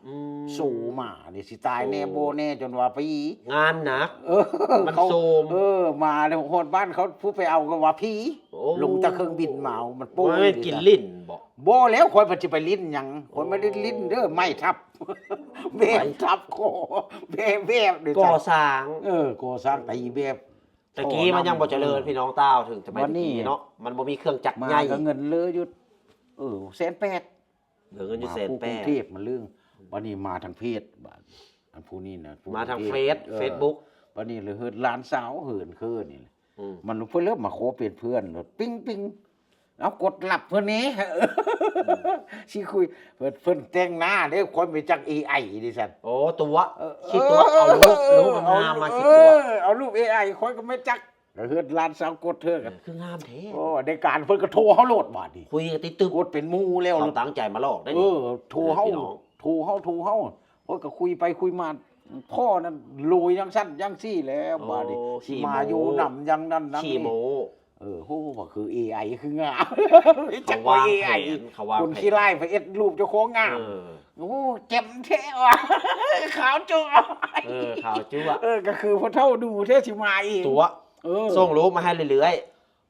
ອືມ ໂຊມານີ້ ຊິຕາຍແນ່ ໂອ້ ບໍ່ແນ່ ຈົນວ່າປີ ງານໜັກ ເອີ ມັນ ເຂົາ ໂຊມ ເອີ ມາແລ້ວຮອດບ້ານເຂົາ ຜູ້ໄປເອົາກໍວ່າຜີ ໂອ້ ລົງຈາກເຄື່ອງບິນມາ ມັນໂປ່ຍ ບໍ່ແມ່ນກິນຫຼິ້ນບໍ? ບໍ່ແລ້ວ ຂ້ອຍມັນຊິໄປຫຼິ້ນຫຍັງ ຂ້ອຍບໍ່ໄດ້ຫຼິ້ນເດີ ໄມ້ທັບ ແບກທັບຄໍ ແບກ ແບກ ເດີ ກໍ່ສ້າງ ເອີ ກໍ່ສ້າງຕີແບບ ແຕ່ກີ້ມັນຍັງບໍ່ຈະເລີນ ພີ່ນ້ອງຕາວ ເຖິງສະໄໝແຕ່ກີ້ເນາະ ມັນບໍ່ມີເຄື່ອງຈັກໃຫຍ່ ມາກໍເງິນເຫຼືອຢູ່ ເອີ ແສນແປດ ເຫຼືອເງິນຢູ່ແສນແປດ ມາຜູ້ກຸງເທບມັນເລື່ອງ ບັດນີ້ມາທາງເຟສ ບາດ ອັນຜູ້ນີ້ນະ ມາທາງເຟສ ເອີ ເຟສບຸກ ບັດນີ້ເລີຍເຮີດຫຼານສາວເຫີນເຄີນີ້ ອືມ ມັນເພິ່ນເລີ່ມມາຂໍເປັນເພື່ອນ ປິງໆ ເອົາກົດລັບເພິ່ນແດ່ ອືມ ຊິຄຸຍ ເພິ່ນ ເພິ່ນແຕ່ງໜ້າເດ້ ຂ້ອຍໄປຈັກເອໄອເດ້ຊັ້ນ ໂອ້ ຕົວະ ເອີ ຂີ້ຕົວະ ເອີ ເອົາຮູບ ເອີ ຮູບງາມໆມາ ເອີ ຂີ້ຕົວະ ເອີ ເອົາຮູບເອໄອ ຂ້ອຍກໍໄປຈັກ ກໍເຮືອນຫຼານສາວກົດເທື່ອກັນ ເອີ ຄືງາມແທ້ ໂອ້ ໃນການເພິ່ນກໍໂທເຮົາໂລດບາດນີ້ ຄຸຍຕິດຕຶບ ກົດເປັນໝູ່ແລ້ວ ເຂົາຕັ້ງໃຈມາຫຼອກໄດ໋ ເອີ ໂທເຮົາ ພີ່ນ້ອງ ໂທເຮົາ ໂທເຮົາ ຂ້ອຍກໍຄຸຍໄປຄຸຍມາ ພໍ່ນັ້ນໂລຍຈັ່ງຊັ້ນຈັ່ງຊີ້ແລ້ວ ໂອ້ ບາດນີ້ ຂີ້ໂມ້ ຊິມາຢູ່ນຳຢ່າງນັ້ນຢ່າງນີ້ ຂີ້ໂມ້ ເອີ ໂຫ ວ່າຄືເອໄອຄືງາມ ຈັກວ່າເອໄອ ເຂົາວາງແຜນ ຄົນຂີ້ຮ້າຍໄປເຮັດຮູບເຈົ້າຂອງງາມ ເອີ ໂອ້ ເຈັບແທ້ວ່າ ຂາວຈັ້ວ ເອີ ຂາວຈັ້ວ ເອີ ກໍຄືພໍ່ເຖົ້າດູແທ້ ຊິມາເອງ ຕົວະ ເອີ ສົ່ງຮູບມາໃຫ້ເລື້ອຍ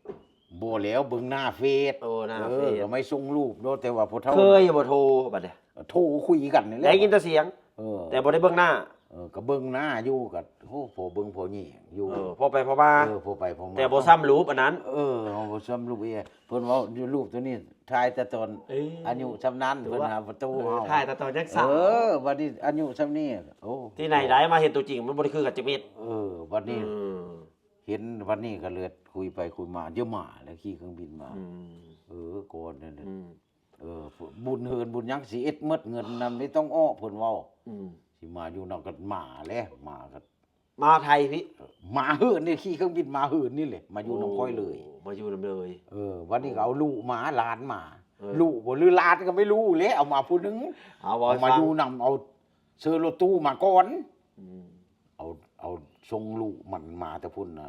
ໆ ບໍ່ແລ້ວ ເບິ່ງໜ້າເຟສ ໂອ້ ໜ້າເຟສ ເອີ ກໍໄມ່ສົ່ງຮູບເນາະ ແຕ່ວ່າຜູ້ເຖົ້າ ເຄີຍບໍ່ໂທບັດນີ້ ໂທຄຸຍກັນນີ້ແຫຼະ ໄດ້ຍິນແຕ່ສຽງ ເອີ ແຕ່ບໍ່ໄດ້ເບິ່ງໜ້າ ເອີ ກໍເບິ່ງໜ້າຢູ່ ກໍ ໂອ້ ພໍເບິ່ງພໍແຍງຢູ່ ເອີ ພໍໄປພໍມາ ເອີ ພໍໄປພໍມາ ແຕ່ບໍ່ຊ່ຳຮູບອັນນັ້ນ ເອີ ເຮົາບໍ່ຊ່ຳຮູບເອ ເພິ່ນເວົ້າຢູ່ຮູບຕົວນີ້ ຖ່າຍແຕ່ຕອນ ເອີ ອາຍຸຊ່ຳນັ້ນ ເພິ່ນຫາປະຕູເຮົາ ເອີ ຖ່າຍແຕ່ຕອນຍັງສາວ ເອີ ບັດນີ້ອາຍຸຊ່ຳນີ້ ໂອ້ ທີ່ໄຫນໄດ້ ມາເຫັນຕົວຈິງ ມັນບໍ່ໄດ້ຄືກັນຈັກເມັດ ເອີ ບັດນີ້ ອືມ ເຫັນບັດນີ້ກໍເລີຍຄຸຍໄປຄຸຍມາ ດຽວມາແລ້ວ ຂີ່ເຄື່ອງບິນມາ ອືມ ເອີ ກ່ອນນັ້ນ ອືມ ເອີ ບຸນເຮືອນບຸນຫຍັງຊິເຮັດໝົດ ເງິນນຳນີ້ຕ້ອງອອກ ເພິ່ນເວົ້າ ອືມ ຊິມາຢູ່ນຳກັນ ມາແຫຼະ ມາກັນ ມາໄທພີ້ ມາເຮືອນນີ້ ຂີ່ເຄື່ອງບິນມາເຮືອນນີ້ແຫຼະ ມາຢູ່ນຳຂ້ອຍເລີຍ ໂອ້ ມາຢູ່ນຳເລີຍ ເອີ ບັດນີ້ກໍເອົາ ໂອ້ ລູກມາ ຫຼານມາ ເອີ ລູກບໍ່ ຫຼືຫຼານກໍໄມ່ຮູ້ແຫຼະ ເອົາມາຜູ້ໜຶ່ງ ເອົາ ເອົາມາຢູ່ນຳ ເອົາເຊີລົດຕູ້ມາກ່ອນ ອືມ ເອົາ ເອົາສົ່ງລູກມັນມາແຕ່ພຸ້ນນະ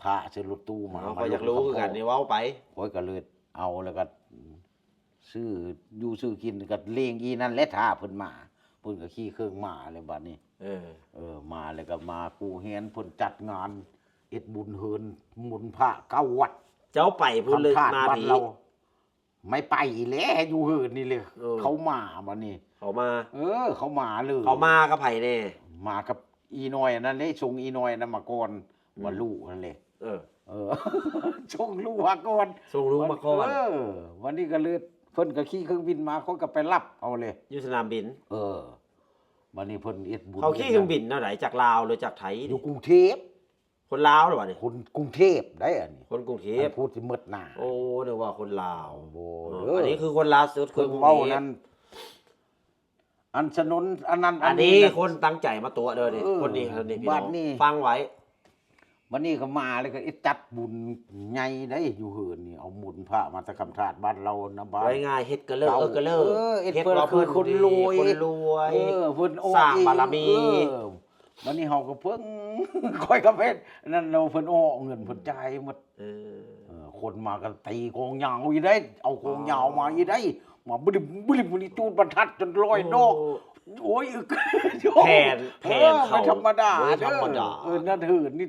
ພາໃສ່ລົດຕູ້ມາ ເອົາ ມາ ຂ້ອຍຢາກຮູ້ຄືກັນນີ້ ເວົ້າໄປ ຂ້ອຍກໍເລີຍເອົາ ແລ້ວກໍ ຊື້ຢູ່ຊື້ກິນ ກໍເລງອີ່ນັ້ນແຫຼະ ຖ້າເພິ່ນມາ. ເພິ່ນກໍຂີ່ເຄື່ອງມາແລ້ວບາດນີ້ ເອີ ເອີ ມາແລ້ວກໍມາກູ້ແຮນ ເພິ່ນຈັດງານເຮັດບຸນເຮືອນມົນພະເກົ້າວັດ. ເຈົ້າໄປພຸ້ນເລີຍ ທຳທາດ ມາ ວັດ ພີ້ ລາວ ໄມ່ໄປອີກແຫຼະ ຢູ່ເຮືອນນີ້ເລີຍ. ເອີ ເຂົາມາບາດນີ້ ເຂົາມາ ເອີ ເຂົາມາເລີຍ. ເຂົາມາກັບໃຜແດ່? ມາກັບອີ່ນ້ອຍອັນນັ້ນເດ້ ສົ່ງອີ່ນ້ອຍອັນນັ້ນມາກ່ອນ ອືມ ວ່າລູກຫັ້ນແຫຼະ. ເອີ ເອີ ສົ່ງລູກມາກ່ອນ ສົ່ງລູກມາກ່ອນ. ເອີ ວັນນີ້ກໍເລີຍ ເພິ່ນກໍຂີ່ເຄື່ອງບິນມາ ຂ້ອຍກໍໄປຮັບເອົາເລີຍ ຢູ່ສະໜາມບິນ. ເອີ ບັດນີ້ເພິ່ນເຮັດບຸນ ເຂົາຂີ່ເຄື່ອງບິນແນວໃດ? ຈາກລາວ ຫຼື ຈາກໄທ? ຢູ່ກຸງເທບ. ຄົນລາວເດ້ບັດນີ້? ຄົນກຸງເທບໄດ໋ອັນນີ້ ຄົນກຸງເທບ. ອັນຜູ້ທີ່ໝົດໜ້າ ໂອ້ ນຶກວ່າຄົນລາວ. ບໍ່ ເອີ ເດີ ອັນນີ້ຄືຄົນລ່າສຸດ ເພິ່ນເວົ້ານັ້ນ ຄົນກຸງເທບ. ອັນຖະໜົນອັນນັ້ນ ອັນນີ້ຄົນຕັ້ງໃຈມາຕົວະເດີນີ້. ເອີ ຄົນນີ້ ຄົນນີ້ ພີ່ນ້ອງ ບັດນີ້ ຟັງໄວ້. ບັດນີ້ກໍມາແລ້ວກໍຈັດບຸນໃຫຍ່ໄດ໋ ຢູ່ເຮືອນນີ້ ເອົາບຸນພະມາແຕ່ຄຳທາດ ບ້ານລາວນະ ບ້ານ ເວົ້າງ່າຍໆ ເຮັດກະເລີ ເອີ ກະເລີ ເຮັດວ່າເພິ່ນ ເພິ່ນຄົນລວຍ ຄົນລວຍ. ເອີ ເພິ່ນ ສ້າງບາລະມີ. ເອີ ບັດນີ້ເຮົາກໍເພິ່ງ ຂ້ອຍກໍເພິ່ງນັ້ນເນາະ ເພິ່ນອອກເງິນ ເພິ່ນຈ່າຍໝົດ. ເອີ ເອີ ຄົນມາກໍຕີກອງຍາວອີກໄດ໋ ເອົາກອງຍາວມາອີກໄດ໋ ອໍ ມາບລິບ ບລິບ ບລິບ ຈູດບັນທັດຈົນລອຍດອກ. ໂອ້ ໂອ້ຍ ແຜນ ແຜນ ເອີ ເຂົາບໍ່ທຳມະດາ ບໍ່ທຳມະດາເດີ. ເອີ ນັ້ນເຮີນນີ້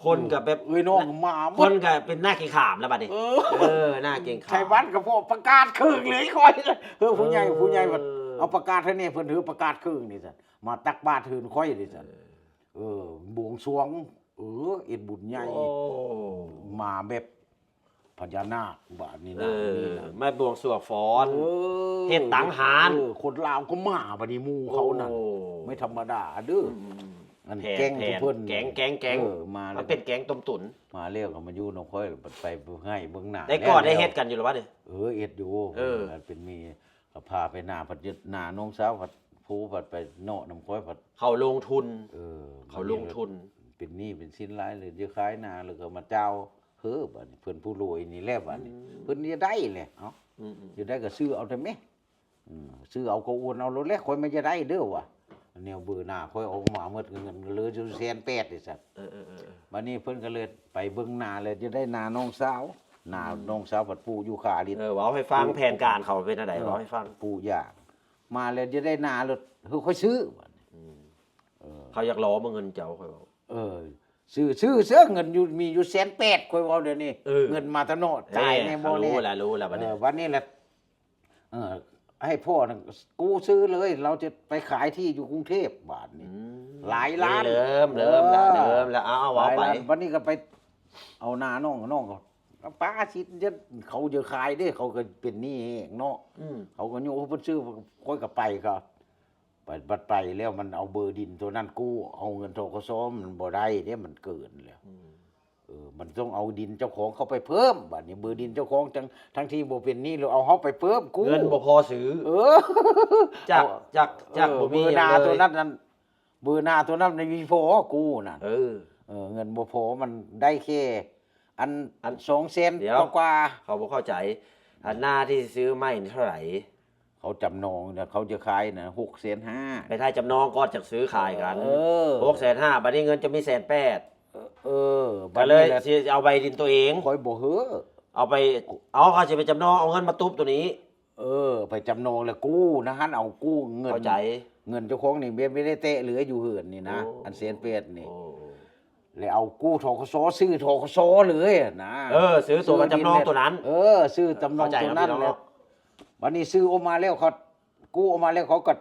ຄົນກໍແບບ ເອີຍ ນ້ອງມາໝົດ ຄົນກໍເປັນໜ້າເກງຂາມແລ້ວບັດນີ້. ເອີ ເອີ ໜ້າເກງຂາມ ໄທບ້ານກໍພໍປະກາດເຄິ່ງເລີຍຂ້ອຍ. ເອີ ຜູ້ໃຫຍ່ ເອີ ຜູ້ໃຫຍ່ບັດ ເອີ ເອົາປະກາດໃຫ້ແດ່ ເພິ່ນເຮີປະກາດເຄິ່ງນີ້ຊັ້ນ ມາຕັກບາດເຮືອນຂ້ອຍນີ້ຊັ້ນ. ເອີ ເອີ ບວງສວງ ເອີ ເຮັດບຸນໃຫຍ່ ໂອ້ ມາແບບພະຍານາກບາດນີ້ນະ. ເອີ ນີ້ນະ ມາບວງສວງຟ້ອນ ເອີ ເຮັດຕັງຫານ. ເອີ ຄົນລາວກໍມາ ບັດນີ້ໝູ່ເຂົານັ້ນ ໂອ້ ໄມ່ທຳມະດາເດີ. ອືມໆໆ ອັນ ແຜນ ແກ້ງ ແຜນ ເພິ່ນ ແກ້ງ ແກ້ງ ແກ້ງ ເອີ ມາແລ້ວ ມັນເປັນແກ້ງຕົ້ມຕຸ໋ນ ມາແລ້ວກໍມາຢູ່ນຳຂ້ອຍ ໄປ ໄປໄຮ່ເບື້ອງໜ້າ ໄດ້ກໍໄດ້ເຮັດກັນຢູ່ແລ້ວວະນີ້? ເອີ ເຮັດຢູ່. ເອີ ເປັນມີ ກໍພາໄປນາ ພັດຍຶດນານ້ອງສາວ ພັດຜູ້ ພັດໄປເນາະນຳຂ້ອຍ ພັດເຂົາລົງທຶນ. ເອີ ເຂົາລົງທຶນ ເປັນໜີ້ເປັນສິນຫຼາຍເລີຍ ຈະຂາຍນາແລ້ວກໍມາຈ່າວເຮີ ບາດນີ້ເພິ່ນຜູ້ລວຍນີ້ແຫຼະ ບາດນີ້ ອືມ ເພິ່ນຈະໄດ້ແຫຼະ. ເອົ້າ ອືມໆ ຈະໄດ້ກໍຊື້ເອົາແຕ່ແມ້ ອືມ ຊື້ເອົາກໍໂອນເອົາໂລດແຫຼະ ຂ້ອຍມັນຈະໄດ້ເດີວ່າ ແນວເບີໜ້າຂ້ອຍອອກມາໝົດ ເງິນເຫຼືອຢູ່ແສນແປດເດ້ຊັ້ນ. ເອີໆໆໆ ບາດນີ້ເພິ່ນກໍເລີຍໄປເບິ່ງນາ ແລ້ວຈະໄດ້ນານ້ອງສາວ ນາ ອືມ ນ້ອງສາວພັດປູຢູ່ຄາລິດ. ເອີ ເວົ້າໃຫ້ຟັງ ແຜນການເຂົາເປັນແນວໃດ ເອີ ເວົ້າໃຫ້ຟັງ. ປູຢາງ ມາແລ້ວຈະໄດ້ນາ ແລ້ວເຮີ ຂ້ອຍຊື້ ອືມ ເອີ ເຂົາຢາກຫຼໍມາເງິນເຈົ້າ ຂ້ອຍເວົ້າ. ເອີ ຊື້ ຊື້ ຊື້ ເງິນຢູ່ ມີຢູ່ແສນແປດ ຂ້ອຍເວົ້າດຽວນີ້. ເອີ ເງິນມາແຕ່ເນາະ ຈ່າຍແດ່ບໍ່ແດ່ ຮູ້ລະ ຮູ້ລະ ບັດນີ້ ເອີ ບັດນີ້ລະ ເອີ ໃຫ້ພໍ່ນັ້ນກູ້ຊື້ເລີຍ ລາວຈະໄປຂາຍທີ່ຢູ່ກຸງເທບ ບາດນີ້ ອືມ ຫຼາຍລ້ານ. ເລີ່ມ ເລີ່ມລະ ເອີ ເລີ່ມລະ ເອົາ ເອົາ ເວົ້າໄປ. ບັດນີ້ກໍໄປເອົານານ້ອງ ນ້ອງກໍປາສິດ ເຂົາຈະຂາຍເດ້ ເຂົາກໍເປັນໜີ້ແຮງເນາະ. ອືມ ເຂົາກໍໂຍ ເພິ່ນຊື້ ຂ້ອຍກໍໄປ ກໍໄປ ບັດໄປແລ້ວມັນເອົາເບີດິນຕົວນັ້ນກູ້ ເອົາເງິນ ທກສ ມັນບໍ່ໄດ້ເດ້ ມັນເກີນແລ້ວ. ອືມ ເອີ ມັນຕ້ອງເອົາດິນເຈົ້າຂອງເຂົ້າໄປເພີ່ມ ບາດນີ້ເບີດິນເຈົ້າຂອງ ທັງ ທັງທີ່ບໍ່ເປັນໜີ້ ແລ້ວເອົາເຮົາໄປເພີ່ມກູ້ ເງິນບໍ່ພໍຊື້. ເອີ ຈາກ ເອົາ ຈາກ ຈາກ ເອີ ບໍ່ມີຫຍັງເລີຍ ເບີນາຕົວນັ້ນນັ້ນ ເບີນາຕົວນັ້ນໄດ້ມີພໍກູ້ນັ້ນ. ເອີ ເອີ ເງິນບໍ່ພໍ ມັນໄດ້ແຄ່ອັນ ອັນ ສອງແສນ ດຽວ ກວ່າ ເຂົາບໍ່ເຂົ້າໃຈ ອັນນາທີ່ຊື້ໃໝ່ນີ້ເທົ່າໃດ? ເຂົາຈຳນອງນະ ເຂົາຈະຂາຍນະ ຫົກແສນຫ້າ ໄປຖ່າຍຈຳນອງກ່ອນ ຈັ່ງຊື້ຂາຍກັນ. ເອີ ຫົກແສນຫ້າ ບັດນີ້ເງິນຈະມີແສນແປດ. ເອີ ເອີ ກໍເລີຍ ບາດນີ້ແຫຼະ ຊິເອົາໃບດິນຕົວເອງ ຂ້ອຍບໍ່ເຮີ ເອົາໄປ ເອົາ ເຂົາຊິໄປຈຳນອງ ເອົາເງິນມາຕຸບຕົວນີ້. ເອີ ໄປຈຳນອງແລ້ວກູ້ນະ ຫັ້ນເອົາກູ້ເງິນ ເຂົ້າໃຈ ເງິນເຈົ້າຂອງນີ້ແມ່ນບໍ່ໄດ້ແຕະເຫຼືອຢູ່ເຮືອນນີ້ນະ. ໂອ້ ອັນແສນແປດນີ້ ໂອ້ ແລ້ວເອົາກູ້ ທກສ ຊື້ ທກສ ເລີຍນະ. ເອີ ຊື້ຕົວຈຳນອງຕົວນັ້ນ ເອີ ຊື້ຈຳນອງຕົວນັ້ນ ເຂົ້າໃຈແລ້ວ. ບັດນີ້ຊື້ອອກມາແລ້ວ ເຂົາກູ້ອອກມາແລ້ວ ເຂົາກໍ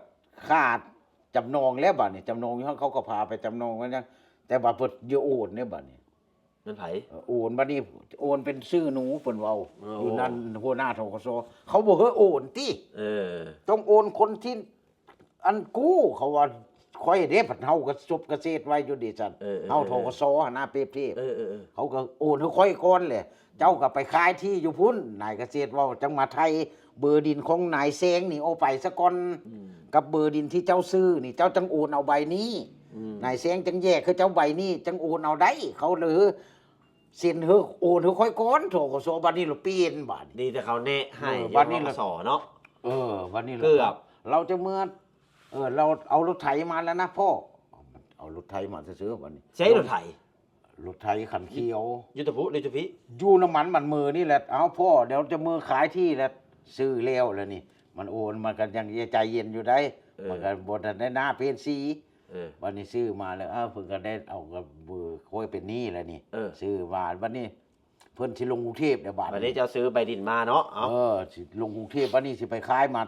ຂາດຈຳນອງແລ້ວ ບັດນີ້ຈຳນອງຢູ່ຫັ້ນ ເຂົາກໍພາໄປຈຳນອງໄວ້ນະ ແຕ່ວ່າເພິ່ນຢ່າໂອນເດ້ ບັດນີ້. ແມ່ນໃຜ? ເອີ ໂອນ ບັດນີ້ໂອນເປັນຊື່ໜູ ເພິ່ນເວົ້າ. ໂອ້ ຢູ່ນັ້ນຫົວໜ້າ ທກສ ເຂົາບໍ່ໃຫ້ໂອນຕິ. ເອີ ຕ້ອງໂອນຄົນທີ່ ອັນ ກູ້ ເຂົາວ່າ ຂ້ອຍເດ້ ພັດເຮົາກໍຈົບກະເສດໄວ້ຢູ່ເດຊັ້ນ. ເອີ ເອີ ເຮົາ ເອີ ທກສ ຫັ້ນນະ ປຽບທຽບ. ເອີ ເອີ ເອີ ເຂົາກໍໂອນໃຫ້ຂ້ອຍກ່ອນແຫຼະ ເຈົ້າກໍໄປຂາຍທີ່ຢູ່ພຸ້ນ ນາຍກະເສດເວົ້າ ຈັ່ງມາໄຖ່ເບີດິນຂອງນາຍແຊງນີ້ອອກໄປສາກ່ອນ. ອືມ ກັບເບີດິນທີ່ເຈົ້າຊື້ນີ້ ເຈົ້າຈັ່ງໂອນເອົາໃບນີ້. ອືມ ນາຍແຊງຈັ່ງແຍກໃຫ້ເຈົ້າໃບນີ້ ຈັ່ງໂອນເອົາໄດ້. ເຂົາເລີຍ ເຊັນເຮີ ໂອນໃຫ້ຂ້ອຍກ່ອນ ທກສ ບັດນີ້ລະປ່ຽນ ບັດນີ້ ດີແຕ່ເຂົາແນະໃຫ້. ເອີ ບັດນີ້ລະ ທກສ ເນາະ. ເອີ ບັດນີ້ລະ ເກືອບ ລາວຈະເມືອ ເອີ ລາວເອົາລົດໄຖມາແລ້ວນະພໍ່ ເອົາລົດໄຖມາຊື່ໆ ບັດນີ້. ໃຊ້ລົດໄຖ? ລົດໄຖຄັນຂຽວ ຢູ່ຕະພຸ ຢູ່ຕະພີ ຢູ່ນ້ຳມັນມັນເມີນີ້ແຫຼະ. ເອົາ ພໍ່ ດຽວຈະເມືອຂາຍທີ່ແຫຼະ ຊື້ແລ້ວ ແລ້ວນີ້ ມັນໂອນ ມັນກໍຍັງໃຈເຢັນຢູ່ໄດ໋ ເອີ ມັນກໍບໍ່ທັນໄດ້ໜ້າເປັນສີ ເອີ ບັດນີ້ຊື້ມາແລ້ວ ເອີ ເພິ່ນກໍໄດ້ເອົາກັບເບີ ຂ້ອຍເປັນໜີ້ແລ້ວນີ້ ເອີ ຊື້ມາ ບັດນີ້ເພິ່ນຊິລົງກຸງເທບແລ້ວ ບັດ ບັດນີ້ເຈົ້າຊື້ໃບດິນມາເນາະ ເອົາ ເອີ ຊິລົງກຸງເທບ ບັດນີ້ຊິໄປຂາຍ ມາ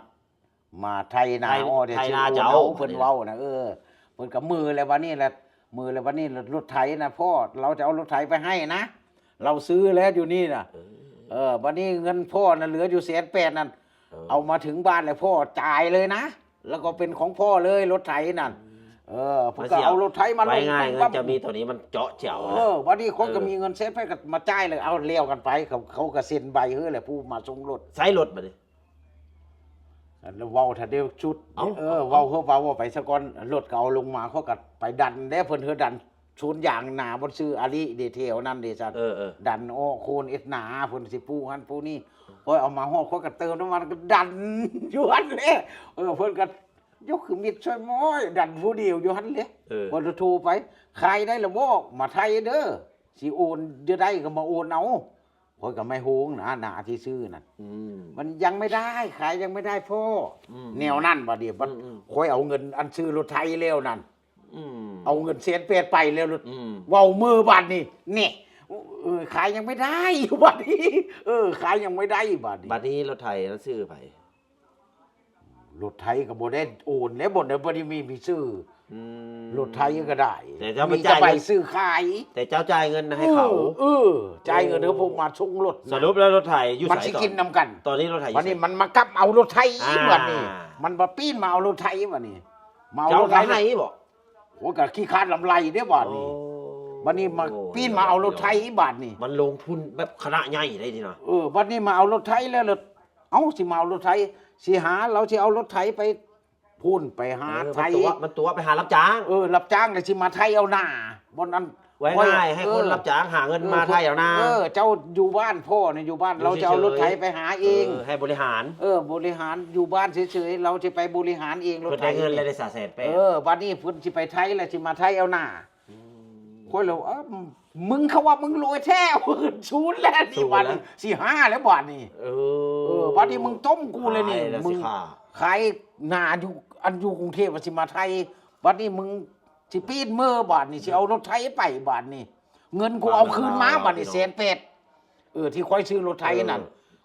ມາໄຖນາ ໄຖ ອ້ອ ໄຖນາເຈົ້າ ເພິ່ນເວົ້ານະ ເອີ ເພິ່ນກໍມືແລ້ວ ບັດນີ້ແຫຼະ ມືແລ້ວ ບັດນີ້ລົດໄຖນະ ພໍ່ ລາວຈະເອົາລົດໄຖໄປໃຫ້ນະ ລາວຊື້ແລ້ວຢູ່ນີ້ນະ ເອີ ເອີ ບັດນີ້ເງິນພໍ່ນະ ເຫຼືອຢູ່ແສນແປດນັ້ນ ເອີ ເອົາມາເຖິງບ້ານແລ້ວ ພໍ່ຈ່າຍເລີຍນະ ແລ້ວກໍເປັນຂອງພໍ່ເລີຍ ລົດໄຖນັ້ນ ເອີ ເພິ່ນກໍເອົາລົດໄຖມາລົງ ໄວ້ງ່າຍ ເງິນເຈົ້າມີເທົ່ານີ້ ມັນເຈາະເຈົ້າ ເອີ ບັດນີ້ຂ້ອຍກໍ ເອີ ມີເງິນແສນແປດ ກໍມາຈ່າຍເລີຍ ເອົາ ແລ້ວກັນໄປ ເຂົາ ເຂົາກໍເຊັນໃບເຮີແລ້ວ ຜູ້ມາສົ່ງລົດ ໃຊ້ລົດບັດນີ້ ອັນເວົ້າຖ້າໄດ້ຊຸດ ເອົ້າ ເອີ ເວົ້າເຮີເວົ້າໄປຊະກ່ອນ ລົດກໍເອົາລົງມາ ຂ້ອຍກໍໄປດັນເດ້ ເພິ່ນເຮີດັນສວນຢາງນາ ບ່ອນຊື່ອາລີເດ ແຖວນັ້ນເດຊັ້ນ ເອີໆ ດັນອອກໂຄນເອັດນາ ເພິ່ນຊິປູກຫັ້ນປູກນີ້ ຂ້ອຍເອົາມາຮອດ ຂ້ອຍກໍເຕີມນ້ຳມັນ ກໍດັນຢູ່ຫັ້ນແຫຼະ ເອີ ເພິ່ນກໍຍົກຄືມິດຊ່ອຍມ້ອຍ ດັນຜູ້ດຽວຢູ່ຫັ້ນແຫຼະ ເອີ ຂ້ອຍໂທໄປ ຂາຍໄດ້ລະບໍ່ ມາໄທເດີ ຊິໂອນ ຈະໄດ້ກໍມາໂອນເອົາ ຂ້ອຍກໍໄມ່ໂຮງນະ ນາທີ່ຊື້ນັ້ນ ອືມ ມັນຍັງໄມ່ໄດ້ ຂາຍຍັງໄມ່ໄດ້ພໍ່ ອືມ ແນວນັ້ນ ບາດນີ້ ບາດ ອືມໆ ຂ້ອຍເອົາເງິນອັນຊື້ລົດໄຖແລ້ວນັ້ນ ອືມ ເອົາເງິນແສນແປດໄປແລ້ວ ອືມ ເວົ້າເມີບາດນີ້ ແນ່ ເອີ ຂາຍຍັງໄມ່ໄດ້ ບາດນີ້ ເອີ ຂາຍຍັງໄມ່ໄດ້ບາດນີ້ ບາດນີ້ລົດໄຖນັ້ນຊື້ໃຜ? ລົດໄຖກໍບໍ່ໄດ້ໂອນແລ້ວ ບໍ່ໄດ້ ບໍ່ໄດ້ມີ ມີຊື່ ອືມ ລົດໄຖກໍໄດ້ ແຕ່ເຈົ້າ ມີແຕ່ໃບຊື້ຂາຍ ແຕ່ເຈົ້າຈ່າຍເງິນໃຫ້ເຂົາ ເອີ ເອີ ຈ່າຍເງິນໃຫ້ພວກມາສົ່ງລົດນະ ສະຫຼຸບແລ້ວລົດໄຖຢູ່ໃສ? ມັນຊິກິນນຳກັນ ຕອນນີ້ລົດໄຖຢູ່ໃສ? ບັດນີ້ມັນມາກັບເອົາລົດໄຖອີກ ອ່າ ບັດນີ້ ມັນມາປີ້ນມາເອົາລົດໄຖບັດນີ້ ມາເອົາລົດໄຖ ເຈົ້າກໍໃຫ້ບໍ່? ໂອ້ ກໍຂີ້ຄ້ານລຳໄລເດ້ບາດນີ້ ໂອ້ ບັດນີ້ມາປີ້ນມາເອົາລົດໄຖບາດນີ້ ມັນລົງທຶນແບບຄະນະໃຫຍ່ໄດ໋ນີ້ນະ ເອີ ບັດນີ້ມາເອົາລົດໄຖແລ້ວ ແລ້ວ ເອົ້າ ຊິມາເອົາລົດໄຖ ຊິຫາ ລາວຊິເອົາລົດໄຖໄປພຸ້ນ ໄປຫາ ເອີ ໄຖ ມັນຕົວະ ມັນຕົວະໄປຫາຮັບຈ້າງ ເອີ ຮັບຈ້າງ ແລ້ວຊິມາໄຖເອົານາ ບ່ອນອັນ ເວົ້າງ່າຍ ໃຫ້ຄົນ ເອີ ຮັບຈ້າງຫາເງິນ ເອີ ມາໄຖເອົານາ ເອີ ເຈົ້າຢູ່ບ້ານ ພໍ່ນີ້ຢູ່ບ້ານ ຢູ່ ລາວຈະເອົາລົດໄຖໄປຫາເອງ ເອີ ໃຫ້ບໍລິຫານ ເອີ ບໍລິຫານ ຢູ່ບ້ານເສຍໆ ລາວຈະໄປບໍລິຫານເອງ ລົດໄຖ ເພິ່ນໄດ້ເງິນແລ້ວໄດ້ສາແສນແປດ ເອີ ບັດນີ້ເພິ່ນຊິໄປໄຖ ແລ້ວຊິມາໄຖເອົານາ ອືມ ຂ້ອຍລະວ່າ ເອົ້າ ມຶງ ເຂົາວ່າມຶງລວຍແທ້ ສູນແລ້ວນີ້ ບາດນີ້ ສີ່ຫ້າແລ້ວບາດນີ້ ເອີ ເອີ ບາດນີ້ມຶງຕົ້ມກູແລ້ວນີ້ ມຶງຂາຍນາຢູ່ ອັນຢູ່ກຸງເທບວ່າຊິມາໄທ ບາດນີ້ມຶງຊິປີ້ນເມີ ບາດນີ້ຊິເອົາລົດໄຖໄປ ບາດນີ້ເງິນກູເອົາຄືນມາ ບາດນີ້ແສນແປດ ເອີ ທີ່ຂ້ອຍຊື້ລົດໄຖນັ້ນ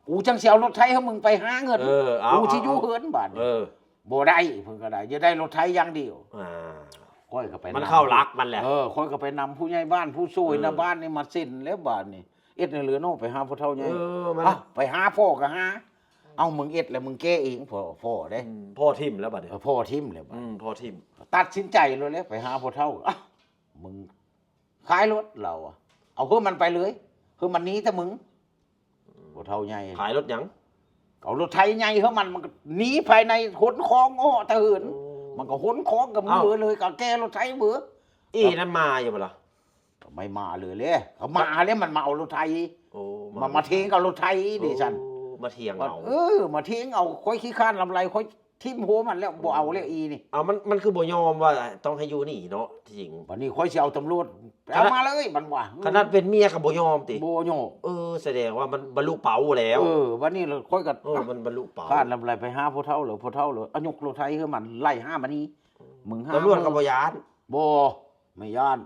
ເອີ ກູຈັ່ງຊິເອົາລົດໄຖໃຫ້ມຶງໄປຫາເງິນ ເອີ ເອົາ ກູຊິຢູ່ເຮືອນ ເອົາ ບາດນີ້ ເອີ ບໍ່ໄດ້ ເພິ່ນກໍໄດ້ ຢາກໄດ້ລົດໄຖຢ່າງດຽວ ອ່າ ຂ້ອຍກໍໄປ ມັນເຂົ້າຫຼັກມັນແຫຼະ ເອີ ຂ້ອຍກໍໄປນຳຜູ້ໃຫຍ່ບ້ານ ຜູ້ຊ່ວຍ ເອີ ນະບ້ານນີ້ມາເຊັນແລ້ວບາດນີ້ ເຮັດໃຫ້ເຫຼືອນ້ອຍ ໄປຫາພໍ່ເຖົ້າໃຫຍ່ ເອີ ມັນ ອະ ໄປຫາພໍ່ກໍຫາ ເອົາ ມຶງເຮັດແລ້ວມຶງແກ້ເອງ ພໍ່ ພໍ່ເດ້ ອືມ ພໍ່ຖິ້ມແລ້ວບາດນີ້ ເອີ ພໍ່ຖິ້ມແລ້ວບາດ ອືມ ພໍ່ຖິ້ມ ຕັດສິນໃຈໂລດແຫຼະ ໄປຫາພໍ່ເຖົ້າ ອະ ມຶງ ຂາຍລົດ ລາວ ເອົາເພິ່ນມັນໄປເລີຍ ເພິ່ນມັນໜີແຕ່ມຶງ ອືມ ພໍ່ເຖົ້າໃຫຍ່ ຂາຍລົດຫຍັງ? ເອົາລົດໄຖໃຫຍ່ເຮົາ ມັນ ມັນກໍໜີພາຍໃນ ຂົນຂອງເອາະຕະເຫີນ ໂອ້ ມັນກໍຂົນຂອງກັບເມືອເລີຍ ກໍແກ່ລົດໄຖເບີ ອີນັ້ນມາຢູ່ບໍ່ລະ? ກໍໄມ່ມາເລີຍແຫຼະ ເຂົາມາແລ້ວ ມັນມາເອົາລົດໄຖ ໂອ້ ມາ ມາຖຽງກັບລົດໄຖເດຊັ້ນ ໂອ້ ມາຖຽງເອົາ ເອີ ມາຖຽງເອົາ ຂ້ອຍຂີ້ຄ້ານລຳໄລ ຂ້ອຍ ຖິ້ມຫົວມັນແລ້ວ ບໍ່ເອົາແລ້ວອີນີ້ ເອົາ ມັນ ມັນຄືບໍ່ຍອມວ່າຕ້ອງໃຫ້ຢູ່ນີ້ເນາະ ທີ່ຈິງ ບັດນີ້ຂ້ອຍຊິເອົາຕຳຫຼວດ ເອົາມາເລີຍ ມັນວ່າ ຂະໜາດເປັນເມຍກໍບໍ່ຍອມຕິ ບໍ່ຍອມ ເອີ ສະແດງວ່າມັນບັນລຸເປົ້າແລ້ວ ເອີ ບັດນີ້ຂ້ອຍກໍ ເອີ ມັນບັນລຸເປົ້າ ຂ້ານລຳໄລໄປຫາພໍ່ເຖົ້າ ແລ້ວພໍ່ເຖົ້າເລີຍ ອາ ຍົກລົດໄຖໃຫ້ມັນ ໄລ່ຫາມັນນີ້ ມຶງຫາ ຕຳຫຼວດກໍບໍ່ຢ້ານ ບໍ່ ໄມ່ຢ້ານ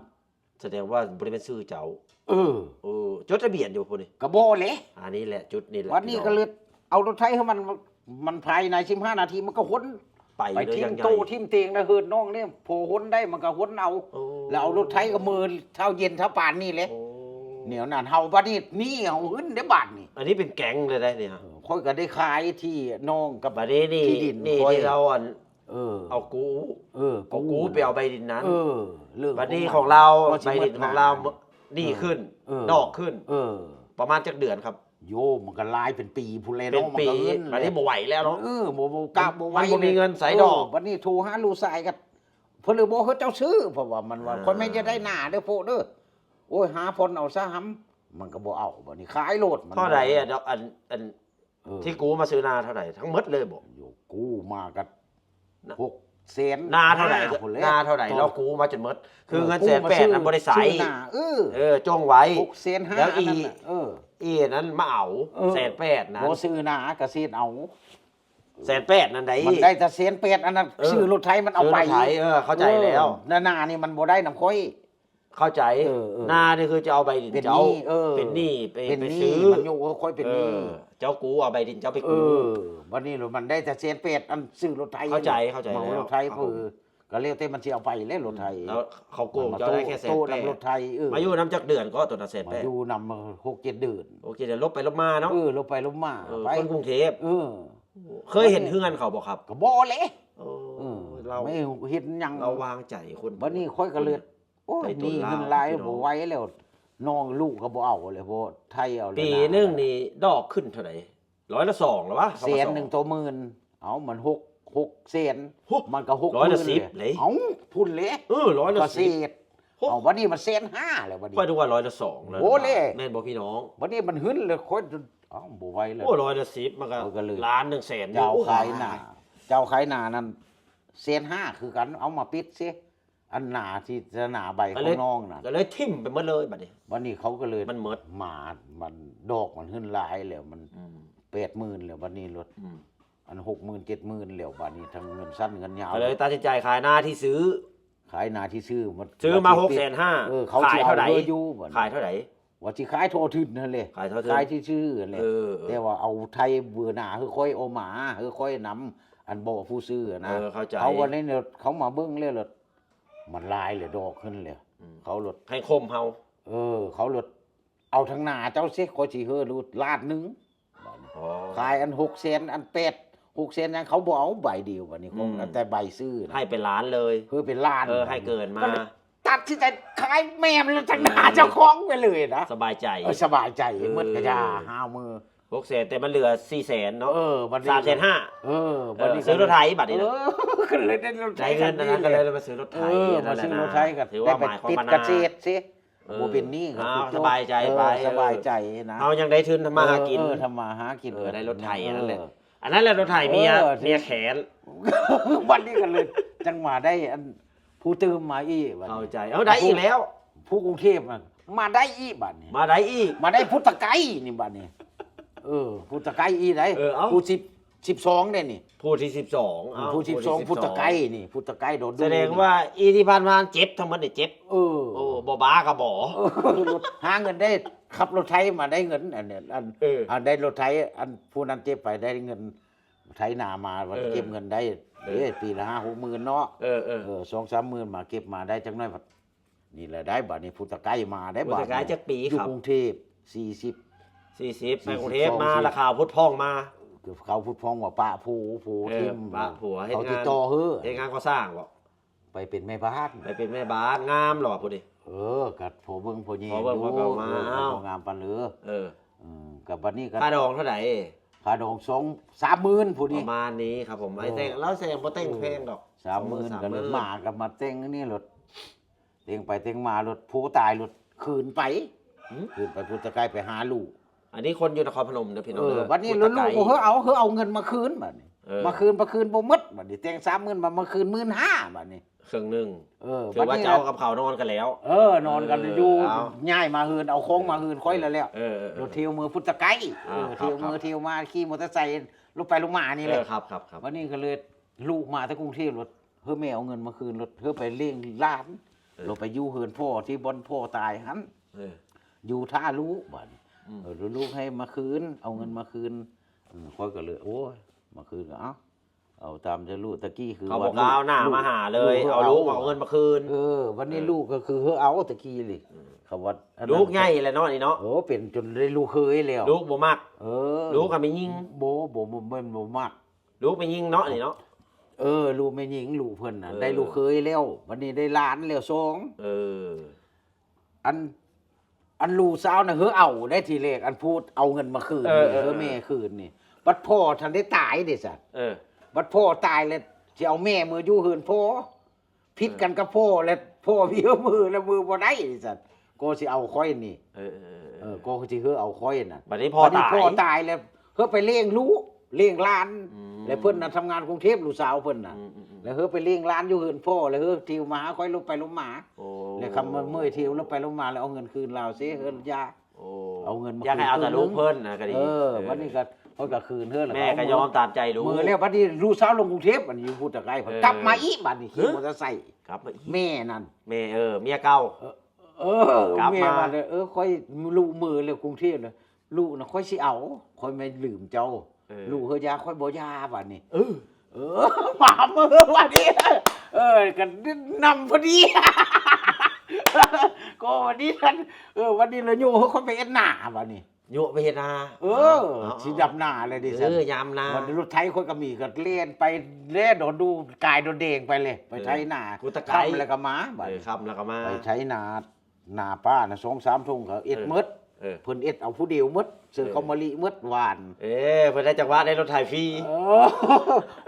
ສະແດງວ່າບໍ່ໄດ້ແມ່ນຊື່ເຈົ້າ ເອີ ເອີ ຈົດທະບຽນຢູ່ພຸ້ນນີ້ ກໍບໍ່ແຫຼະ ອັນນີ້ແຫຼະ ຈຸດນີ້ແຫຼະ ບັດນີ້ກໍເລີຍເອົາລົດໄຖໃຫ້ມັນ ມັນພາຍໃນສິບຫ້ານາທີ ມັນກໍຂົນໄປ ໄປຖິ້ມໂຕຖິ້ມຕຽງໃນເຮືອນນ້ອງນີ້ ພໍຫົນໄດ້ມັນກໍຫົນເອົາ ແລ້ວເອົາລົດໄຖກໍເມືອເຊົ້າເຢັນເຊົ້າປານນີ້ແຫຼະ ແນວນັ້ນ ເຮົາບັດນີ້ໜີເຮົາຫຶນເດ້ບາດນີ້ ອັນນີ້ເປັນແກັງເລີຍໄດ໋ນີ້ ເອີ ຂ້ອຍກໍໄດ້ຂາຍທີ່ນ້ອງກັບ ບັດນີ້ທີ່ດິນ ທີ່ລາວອັນ ເອີ ເອົາກູ ເອີ ເອົາກູ ກູໄປເອົາໃບດິນນັ້ນ ເອີ ບັດນີ້ຂອງລາວ ໃບດິນຂອງລາວດີຂຶ້ນ ເອີ ດອກຂຶ້ນ ເອີ ປະມານຈັກເດືອນຄັບ? ໂຍ ມັນກໍຫຼາຍເປັນປີພຸ້ນແຫຼະເນາະ ເປັນປີ ບັດນີ້ບໍ່ໄຫວແລ້ວເນາະ ເອີ ບໍ່ ບໍ່ກະບໍ່ໄຫວ ມັນບໍ່ມີເງິນໃຊ້ດອກ ເອີ ບັດນີ້ໂທຫາລູກຊາຍກໍ ເພິ່ນເລີຍບໍ່ເຮັດເຈົ້າຊື້ ເພາະວ່າມັນວ່າ ອ່າ ຂ້ອຍແມ່ນຈະໄດ້ໜ້າເດີ້ໂພດເດີ້ ໂອ້ຍ ຫາຜ່ອນເອົາຊະຫຳ ມັນກໍບໍ່ເອົາ ບັດນີ້ຂາຍໂລດ ມັນ ເທົ່າໃດ ອັນ ອັນ ເອີ ທີ່ກູ້ມາຊື້ນາເທົ່າໃດ ທັງໝົດເລີຍບໍ່? ໂຍ ກູ້ມາກໍ ນະ ຫົກແສນ ນາເທົ່າໃດ ນາເທົ່າໃດ ລາວກູ້ມາຈົນໝົດ ຄືເງິນແສນແປດນັ້ນບໍ່ໄດ້ໃຊ້ ຊື້ນາ ເອີ ເອີ ຈົ່ງໄວ້ ຫົກແສນຫ້າ ແລ້ວອີກ ເອີ ເອນັ້ນມາເອົາ ເອີ ແສນແປດນັ້ນ ບໍ່ຊື້ນາກະເສດເອົາ ແສນແປດນັ້ນໃດ໋ ມັນໄດ້ແຕ່ແສນແປດອັນນັ້ນ ເອີ ຊື້ລົດໄຖມັນເອົາໄປ ຊື້ລົດໄຖ ເອີ ເຂົ້າໃຈແລ້ວ ນານານີ້ມັນບໍ່ໄດ້ນຳຂ້ອຍ ເຂົ້າໃຈ ເອີໆ ນານີ້ຄືຈະເອົາໃບດິນເຈົ້າ ເປັນໜີ້ ເອີ ເປັນໜີ້ ໄປ ເປັນໜີ້ ໄປຊື້ ມັນຢູ່ ເອີ ຂ້ອຍເປັນໜີ້ ເອີ ເຈົ້າກູ້ເອົາໃບດິນເຈົ້າໄປກູ້ ເອີ ບັດນີ້ມັນໄດ້ແຕ່ແສນແປດອັນຊື້ລົດໄຖ ເຂົ້າໃຈ ເຂົ້າໃຈ ເໝົາລົດໄຖ ເອີ ກໍແລ້ວແຕ່ມັນຊິເອົາໄປແຫຼະລົດໄຖ ແລ້ວເຂົາໂກງເຈົ້າໄດ້ແຄ່ແສນແປດ ມາຢູ່ນຳຈັກເດືອນກໍໂຕນະແສນແປດ ມາຢູ່ນຳຫົກເຈັດເດືອນ ໂອເຄ ເດີ ລົບໄປລົບມາເນາະ ເອີ ລົບໄປລົບມາ ເອີ ໄປຄົນກຸງເທບ ເອີ ເຄີຍເຫັນເຮືອນເຂົາບໍ່ຄັບ ກໍບໍ່ແຫຼະ ເອີ ເອີ ລາວເຮັດຫຍັງ ລາວວາງໃຈຄົນ ບັດນີ້ຂ້ອຍກໍເລີຍ ໂອ້ຍ ມີເງິນຫຼາຍບໍ່ໄຫວແລ້ວ ນ້ອງລູກກໍບໍ່ເອົາແລ້ວ ບໍ່ໄທເອົາແລ້ວ ປີໜຶ່ງນີ້ດອກຂຶ້ນເທົ່າໃດ ຮ້ອຍລະສອງແລ້ວວະ ແສນໜຶ່ງຕໍ່ໝື່ນ ເອົາມັນຫົກ ຫົກແສນ ມັນກໍຫົກໝື່ນ ເອົ້າພຸ້ນແຫຼະ ເອີ ຮ້ອຍລະສິບ ເອົາບັດນີ້ມັນແສນຫ້າແລ້ວບັດນີ້ ຂ້ອຍນຶກວ່າຮ້ອຍລະສອງແລ້ວ ໂອ້ແຫຼະ ແມ່ນບໍ່ພີ່ນ້ອງ ບັດນີ້ມັນຫຶນແລ້ວ ຂ້ອຍເອົ້າບໍ່ໄຫວແລ້ວ ໂອ້ ຮ້ອຍລະສິບມັນກໍລ້ານໜຶ່ງແສນ ເຈົ້າຂາຍໜ້າ ເຈົ້າຂາຍໜ້ານັ້ນແສນຫ້າຄືກັນ ເອົາມາປິດຊິ ອັນໜ້າທີ່ໜ້າໃບຂອງນ້ອງນັ້ນ ກໍເລີຍຖິ້ມໄປໝົດເລີຍບັດນີ້ ບັດນີ້ເຂົາກໍເລີຍ ມັນໝົດ ມາ ມັນດອກມັນຂຶ້ນຫຼາຍແລ້ວ ມັນແປດໝື່ນແລ້ວ ບັດນີ້ລົດອັນຫົກໝື່ນເຈັດໝື່ນແລ້ວ ບັດນີ້ທັງເງິນສັ້ນເງິນຍາວ ກໍເລີຍຕັດສິນໃຈຂາຍໜ້າທີ່ຊື້ ຂາຍໜ້າທີ່ຊື້ ຊື້ມາຫົກແສນຫ້າ ເອີ ເຂົາຊິເອົາເລີຍຢູ່ ຂາຍເທົ່າໃດ ວ່າຊິຂາຍທໍ່ທຶນຫັ້ນແຫຼະ ຂາຍທີ່ຊື້ຫັ້ນແຫຼະ ແຕ່ວ່າເອົາໄທເບີໜ້າຄືຂ້ອຍເອົາມາ ຄືຂ້ອຍນຳ ອັນບໍ່ຜູ້ຊື້ນະ ເຂົາວ່າໃນເຂົາມາເບິ່ງແລ້ວລະ ມັນຫຼາຍແລ້ວ ດອກຂຶ້ນແລ້ວ ເຂົາລົດ ໃຫ້ຂົ່ມເຮົາ ເອີ ເຂົາລົດ ເອົາທາງໜ້າເຈົ້າຊິ ຂ້ອຍຊິເຮີລູດລ້ານໜຶ່ງ ຂາຍອັນຫົກແສນ ອັນແປດ ຫົກແສນຫຍັງ ເຂົາບໍ່ເອົາໃບດຽວ ບັດນີ້ຄົງເອົາແຕ່ໃບຊື້ ໃຫ້ເປັນລ້ານເລີຍ ເຮີເປັນລ້ານ ເອີ ໃຫ້ເກີນມາ ຕັດສິນໃຈຂາຍແມ່ມັນລະ ທາງໜ້າເຈົ້າຂອງໄປເລີຍນະ ສະບາຍໃຈ ເອີ ສະບາຍໃຈ ເອີ ໝົດກະຢ່າຫາວມື ຫົກແສນ ແຕ່ມັນເຫຼືອສີ່ແສນເນາະ ເອີ ບັດນີ້ສາມແສນຫ້າ ເອີ ບັດນີ້ຊື້ລົດໄຖບັດນີ້ ເອີ ກໍເລີຍໄດ້ລົດໄຖ ໄດ້ເງິນອັນນັ້ນກໍເລີຍມາຊື້ລົດໄຖ ເອີ ມາຊື້ລົດໄຖກໍໄດ້ໄປປິດກະເສດຊິ ບໍ່ເປັນໜີ້ກໍຄືຈົບ ສະບາຍໃຈໄປ ເອີ ສະບາຍໃຈນະ ເຮົາຍັງໄດ້ທຶນທຳມາຫາກິນ ເອີ ທຳມາຫາກິນ ເອີ ໄດ້ລົດໄຖອັນນັ້ນແຫຼະ ອັນນັ້ນແຫຼະລົດໄຖເມຍ ເມຍແຄ້ນ ບັດນີ້ກໍເລີຍຈັ່ງມາໄດ້ອັນ ຜູ້ຕື່ມມາອີກບັດນີ້ ເຂົ້າໃຈ ເອົາໄດ້ອີກແລ້ວ ຜູ້ກຸງເທບຫັ້ນມາໄດ້ອີກບັດນີ້ ມາໄດ້ອີກ ມາໄດ້ພຸດຕະໄກນີ້ບັດນີ້ ເອີ ພຸດຕະໄກອີກໃດ໋ ເອີ ເອົ້າ ຜູ້ສິບ ສິບສອງເດ້ນີ້ ຜູ້ທີສິບສອງ ເອົ້າ ຜູ້ສິບສອງ ຜູ້ທີສິບສອງ ພຸດຕະໄກນີ້ ພຸດຕະໄກໂດດ ສະແດງວ່າອີທີ່ຜ່ານມາເຈັບ ທັງໝົດນີ້ເຈັບ ເອີ ໂອ້ ບໍ່ບ້າກໍບໍ່ ເອີ ລົດ ຫາເງິນໄດ້ ຂັບລົດໄຖມາໄດ້ເງິນ ອັນນີ້ ອັນ ເອີ ອັນໄດ້ລົດໄຖ ອັນຜູ້ນັ້ນເຈັບໄປໄດ້ເງິນ ໄຖນາມາ ວ່າ ເອີ ເກັບເງິນໄດ້ເດ້ ເອີ ປີລະຫ້າຫົກໝື່ນເນາະ ເອີ ເອີ ເອີ ສອງສາມໝື່ນມາເກັບມາໄດ້ຈັກໜ້ອຍ ນີ້ແຫຼະໄດ້ ບາດນີ້ພຸດຕະໄກມາໄດ້ ບາດນີ້ ຜູ້ຕະໄກຈັກປີ ຢູ່ກຸງເທບ ສີ່ສິບ ສີ່ສິບ ໄປກຸງເທບມາ ລະຄາວພຸດຜ່ອງມາ ເຂົາພຸດຜ່ອງວ່າປະຜົວ ຜົວຖິ້ມ ເອີ ປະຜົວເຮັດງານ ເຂົາຕິດຕໍ່ເຮີ ເຮັດງານກໍ່ສ້າງບໍ ໄປເປັນແມ່ບ້ານ ໄປເປັນແມ່ບ້ານ ງາມເນາະຜູ້ນີ້ ເອີ ກໍພໍເບິ່ງພໍແຍງ ພໍເບິ່ງພໍເບິ່ງມາ ເອີ ກໍງາມປານເລີ ເອີ ເອີ ກໍບັດນີ້ກໍ ຄ່າດອງເທົ່າໃດ ຄ່າດອງສອງສາມໝື່ນຜູ້ນີ້ ປະມານນີ້ຄັບຜົມ ເອີ ໄອ້ແຕ່ງ ລາວແຊງບໍ່ແຕ່ງແພງດອກ ສາມໝື່ນ ສອງສາມໝື່ນ ກໍເລີຍມາກໍມາແຕ່ງນີ້ໂລດ ແຕ່ງໄປແຕ່ງມາໂລດ ຜົວຕາຍໂລດ ຄືນໄປ ຄືນໄປພຸດຕະໄກໄປຫາລູກ ອັນນີ້ຄົນຢູ່ນະຄອນພະນົມເດີພີ່ນ້ອງ ເອີ ເດີ ບັດນີ້ລູກກໍເຮີເອົາ ເຮີເອົາເງິນມາຄືນບັດນີ້ ເອີ ມາຄືນ ມາຄືນບໍ່ໝົດ ບັດນີ້ແຕ່ງສາມໝື່ນ ມາ ມາຄືນໝື່ນຫ້າ ບັດນີ້ ເຄິ່ງໜຶ່ງ ເອີ ຖືວ່າເຈົ້າກັບເຂົານອນກັນແລ້ວ ເອີ ນອນກັນຢູ່ ເອີ ເອົາ ຍ້າຍມາເຮືອນ ເອົາຂອງມາເຮືອນຂ້ອຍແລ້ວແຫຼະ ເອີ ເອີ ເອີ ລົດທ່ຽວເມືອພຸດຕະໄກ ເອີ ເອີ ຂັບ ຂັບ ທ່ຽວເມືອ ເອີ ທ່ຽວມາ ຂີ່ມໍເຕີໄຊລົງໄປລົງມານີ້ແຫຼະ ເອີ ຂັບ ຂັບ ຂັບ ບັດນີ້ກໍເລີຍ ລູກມາແຕ່ກຸງເທບໂລດ ເຮີແມ່ເອົາເງິນມາຄືນໂລດ ເຮີໄປລ້ຽງຫຼານ ເອີ ໂລດໄປຢູ່ເຮືອນພໍ່ທີ່ບ່ອນພໍ່ຕາຍຫັ້ນ ເອີ ຢູ່ຖ້າລູກບາດນີ້ ອືມ ເອີ ລູກໃຫ້ມາຄືນ ເອົາເງິນມາຄືນ ອືມ ຂ້ອຍກໍເລີຍ ໂອ້ຍ ມາຄືນກໍເອົາ ເອົາຕາມໃຈລູກ ຕະກີ້ຄືເຂົາບໍ່ກ້າວໜ້າມາຫາເລີຍ ເອົາລູກ ເອົາເງິນມາຄືນ ເອີ ບັດນີ້ ເອີ ລູກກໍຄືເຮີເອົາຕະກີ້ນີ້ ອືມ ເຂົາວ່າ ລູກໃຫຍ່ແລ້ວເນາະນີ້ເນາະ ໂອ້ ເປັນຈົນໄດ້ລູກເຂີຍແລ້ວ ລູກບໍ່ມັກ ເອີ ລູກກໍແມ່ຍິງ ບໍ່ ບໍ່ ບໍ່ ບໍ່ ບໍ່ມັກ ລູກແມ່ຍິງເນາະນີ້ເນາະ ເອີ ລູກແມ່ຍິງ ລູກເພິ່ນນະ ເອີ ໄດ້ລູກເຂີຍແລ້ວ ບັດນີ້ໄດ້ຫຼານແລ້ວສອງ ເອີ ອັນ ອັນລູກສາວນະ ເຮີເອົາໄດ້ທີແລກ ອັນພູດເອົາເງິນມາຄືນ ເອີ ນີ້ ເອີ ເຮີແມ່ຄືນນີ້ ບັດພໍ່ທັນໄດ້ຕາຍເດ້ຊັ້ນ ເອີ ບັດພໍ່ຕາຍແລ້ວ ຊິເອົາແມ່ເມືອຢູ່ເຮືອນພໍ່ ຜິດກັນກັບພໍ່ ແລ້ວພໍ່ມີເມືອ ແລ້ວເມືອບໍ່ໄດ້ຊັ້ນ ກໍຊິເອົາຂ້ອຍນີ້ ເອີ ເອີ ເອີ ເອີ ກໍຊິເຮີເອົາຂ້ອຍນັ້ນ ບັດນີ້ພໍ່ຕາຍ ບັດນີ້ພໍ່ຕາຍແລ້ວ ເຮີໄປລ້ຽງລູກລ້ຽງຫຼານ ອືມ ແລ້ວເພິ່ນນະທຳງານກຸງເທບ ລູກສາວເພິ່ນນະ ອືມ ອືມ ອືມ ແລ້ວເຮີໄປລ້ຽງຫຼານຢູ່ເຮືອນພໍ່ ແລ້ວເຮີທ່ຽວມາຫາຂ້ອຍລົງໄປລົງມາ ໂອ້ ແລ້ວຄຳວ່າເມື່ອຍທ່ຽວລົງໄປລົງມາ ແລ້ວເອົາເງິນຄືນລາວເສຍເຮືອນຢາ ໂອ້ ເອົາເງິນມາ ຢາກໃຫ້ເອົາແຕ່ລູກເພິ່ນນະກໍດີ. ເອີ ເອີ ບັດນີ້ກໍເພິ່ນກໍຄືນເຮືອນແລ້ວ ແມ່ກໍຍອມຕາມໃຈລູກ. ມື້ແລ້ວບັດນີ້ລູກສາວລົງກຸງເທບ ອັນຢູ່ພຸ້ນຕະໄກ ເອີ ກັບມາອີກ ບັດນີ້ຂີ່ມໍເຕີໄຊ ເອີ ກັບມາອີກ ແມ່ນັ້ນ ແມ່ ເອີ ເມຍເກົ່າ ເອີ ກັບມາ ແມ່ວ່າ ເອີ ຂ້ອຍ ລູກເມືອແລ້ວກຸງເທບ ລູກນະ ຂ້ອຍຊິເອົາ ຂ້ອຍມາຢືມເຈົ້າ ເອີ ລູກເຮີຍ ຢ່າ ຂ້ອຍບໍ່ຢ່າ ບັດນີ້ ເອີ ເອີ ມາເມືອບັດນີ້ ເອີ ກໍນຳພໍດີ ກໍວັນນີ້ນັ້ນ ເອີ ວັນນີ້ລະໂຍກຂ້ອຍໄປເຮັດນາ ບັດນີ້ໂຍກໄປເຮັດນາ ເອີ ເອົາ ຊິດຳນາແລ້ວເດ້ ເອີ ຊັ້ນ ຍາມນາ ບັດນີ້ລົດໄຖຂ້ອຍກໍມີ ກໍແລ່ນໄປແລ້ວ ດອນດູກາຍດອນແດງໄປເລີຍ ໄປໄຖນາ ເອີ ກຸຕະໄກ ຄ່ຳແລ້ວກໍມາ ບັດ ເອີ ຄ່ຳແລ້ວກໍມາ ໄປໄຖນາ ນາປ້ານະ ສອງສາມທົ່ງ ເຂົາເອັດ ເອີ ໝົດ ເອີ ເພິ່ນເອັດເອົາຜູ້ດຽວໝົດ ເຊີ ເອີ ເຂົ້າມະລິໝົດ ຫວ່ານ ເອີ ເພິ່ນໄດ້ຈັງຫວະໄດ້ລົດໄຖຟຣີ ເອີ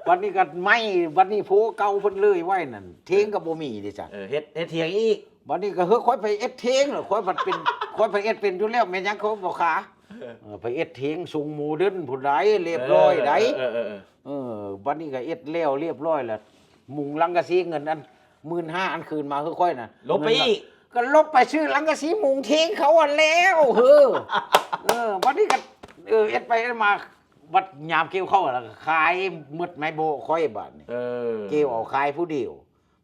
ບັດນີ້ກໍໄໝ້ ບັດນີ້ໂພເກົ່າເພິ່ນເລີຍໄວ້ນັ້ນ ເທງກໍບໍ່ມີເດ້ຊັ້ນ ເອີ ເຮັດ ເຮັດທຽງອີກ ບັດນີ້ກໍເຮີ້ ຂ້ອຍໄປເອັດເທງ ຂ້ອຍພັດເປັນ ຂ້ອຍພັດເອັດເປັນຢູ່ແລ້ວ ແມ່ນຫຍັງເຂົາບໍ່ຂາ ເອີ ເອີ ໄປເອັດເທງຊົງໂມເດີນພຸ້ນໃດ ລຽບຮ້ອຍໃດ ເອີ ເອີ ເອີ ເອີ ເອີ ບັດນີ້ກໍເອັດແລ້ວລຽບຮ້ອຍແລ້ວ ມຸງສັງກະສີ ເງິນອັນ ໝື່ນຫ້າ ອັນຄືນມາຄືຂ້ອຍນະ ລົບໄປອີກ ກໍລົບໄປຊື້ສັງກະສີມຸງເທງເຂົາຫັ້ນແລ້ວ ເຮີ ເອີ ບັດນີ້ກໍ ເອີ ເຮັດໄປເຮັດມາ ບັດຍາມກ່ຽວເຂົ້າແລ້ວກໍຂາຍໝົດໄມ້ໂບະຂ້ອຍບາດນີ້ ເອີ ກ່ຽວເອົາຂາຍຜູ້ດຽວ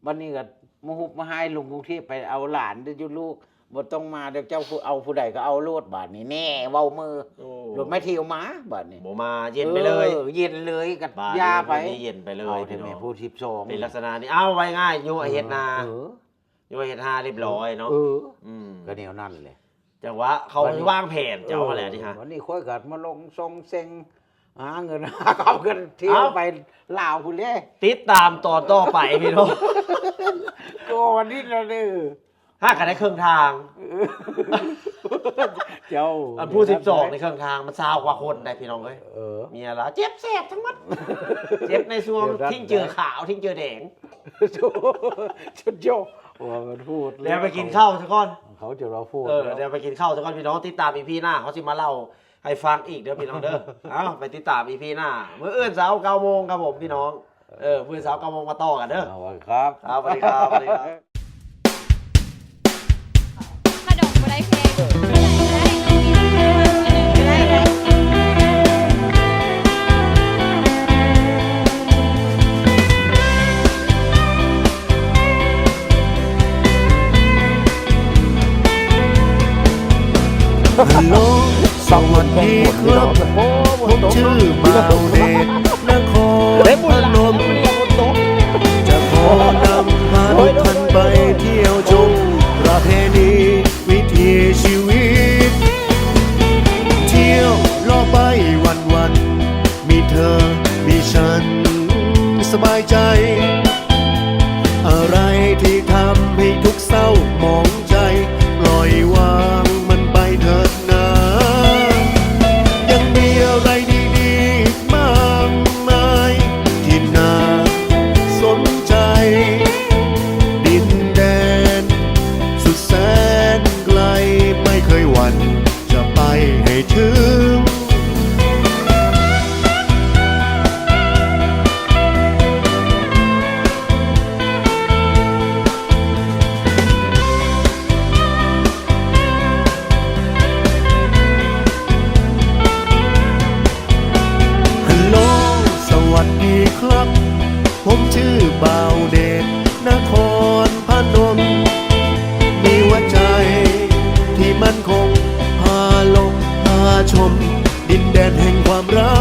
ບັດນີ້ກໍມາຮຸບມາຮາຍລົງກຸງເທບ ໄປເອົາຫຼານເດີ້ ຢູ່ລູກ ບໍ່ຕ້ອງມາເດີ້ ເຈົ້າເອົາຜູ້ໃດກໍເອົາໂລດ ບາດນີ້ແນ່ ເວົ້າເມີ ໂອ້ ລົດໄມ້ທຽວມາ ບາດນີ້ບໍ່ມາ ເຢັນໄປເລີຍ ເອີ ເຢັນເລີຍ ກໍຢ່າໄປ ບາດນີ້ເຢັນໄປເລີຍ ເອົາແຕ່ແມ່ຜູ້ສິບສອງ ເປັນລັກສະນະນີ້ ເອົາ ເວົ້າງ່າຍໆ ໂຍກເຮັດນາ ເອີ ໂຍກເຮັດນາຮຽບຮ້ອຍເນາະ ເອີ ອືມ ກໍແນວນັ້ນແຫຼະ ຈັງຫວະເຂົາວາງແຜນເຈົ້າຫັ້ນແຫຼະ ເອີ ນີ້ຮະ ບັດນີ້ຂ້ອຍກໍມາລົງຊ່ອງເສັງ ຫາເງິນຫາຄຳກັນ ທ່ຽວໄປລາວພຸ້ນແຫຼະ ຕິດຕາມຕອນຕໍ່ໄປພີ່ນ້ອງ ກໍວັນນີ້ລະເດີ ຫາກໍໄດ້ເຄິ່ງທາງ ເຈົ້າ ອັນຜູ້ສິບສອງໃນເຄິ່ງທາງ ມັນຊາວກວ່າຄົນໄດ໋ພີ່ນ້ອງເອີຍ ເອີ ເມຍລາວເຈັບແສບທັງໝົດ ເຈັບໃນຊ່ວງ ດຽວນັ້ນ ທິງເຈີຂາວ ທິງເຈີແດງ ສຸດຍອດ ວ່າມັນໂຫດ ດຽວໄປກິນເຂົ້າຊະກ່ອນ ເຂົາຈະວ່າໂຫດ ເອີ ເນາະ ດຽວໄປກິນເຂົ້າຊະກ່ອນພີ່ນ້ອງ ຕິດຕາມອີພີໜ້າ ເຮົາຊິມາເລົ່າ ໃຫ້ຟັງອີກເດີພີ່ນ້ອງເດີ ເອົ້າ ໄປຕິດຕາມອີພີໜ້າ ມື້ອື່ນເຊົ້າເກົ້າໂມງຄັບຜົມພີ່ນ້ອງ ເອີ ມື້ອື່ນເຊົ້າເກົ້າໂມງມາຕໍ່ກັນເດີ ເອົາ ສະຫວັດດີຄັບ ຄັບ ສະຫວັດດີຄັບ ສະຫວັດດີຄັບ ຂະໜົມບໍ່ໄດ້ແພງ ຮັລໂຫຼ ສະຫວັດດີຄັບ ຜົມຊື່ບ່າວເດດ ນະຄອນພະນົມ ຈະຂໍນຳພາທຸກທ່ານໄປທ່ຽວຊົມ ປະເພນີວິຖີຊີວິດ ທ່ຽວເລາະໄປວັນໆ ມີເທີ ມີສັນ ສະບາຍໃຈ ອະໄລທີ່ທຳໃຫ້ທຸກເສົ້າໝອງໃຈ ປ່ອຍວາງມັນໄປເທີດນາ ຍັງມີອະໄລດີໆມາກມາຍທີ່ໜ້າສົນໃຈ ດິນແດນສຸດແສນໄກ ໄມ່ເຄີຍຫວັ່ນ ຈະໄປໃຫ້ເຖິງ ຮັລໂຫຼ ສະຫວັດດີຄັບ ຜົມຊື່ບ່າວເດດ ນະຄອນພະນົມ ມີຫົວໃຈທີ່ໝັ້ນຄົງ ພາລົມພາຊົມ ດິນແດນແຫ່ງຄວາມລັ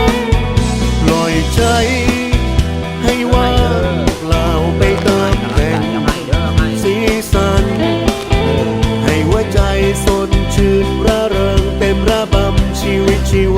ກ ປ່ອຍໃຈໃຫ້ວ່າງເປົ່າໄປຕາມແຕ່ງ ສີສັນ ໃຫ້ຫົວໃຈສົດຊື່ນຣາເຣິງ ເຕັມລະບຳຊີວິດຊີວ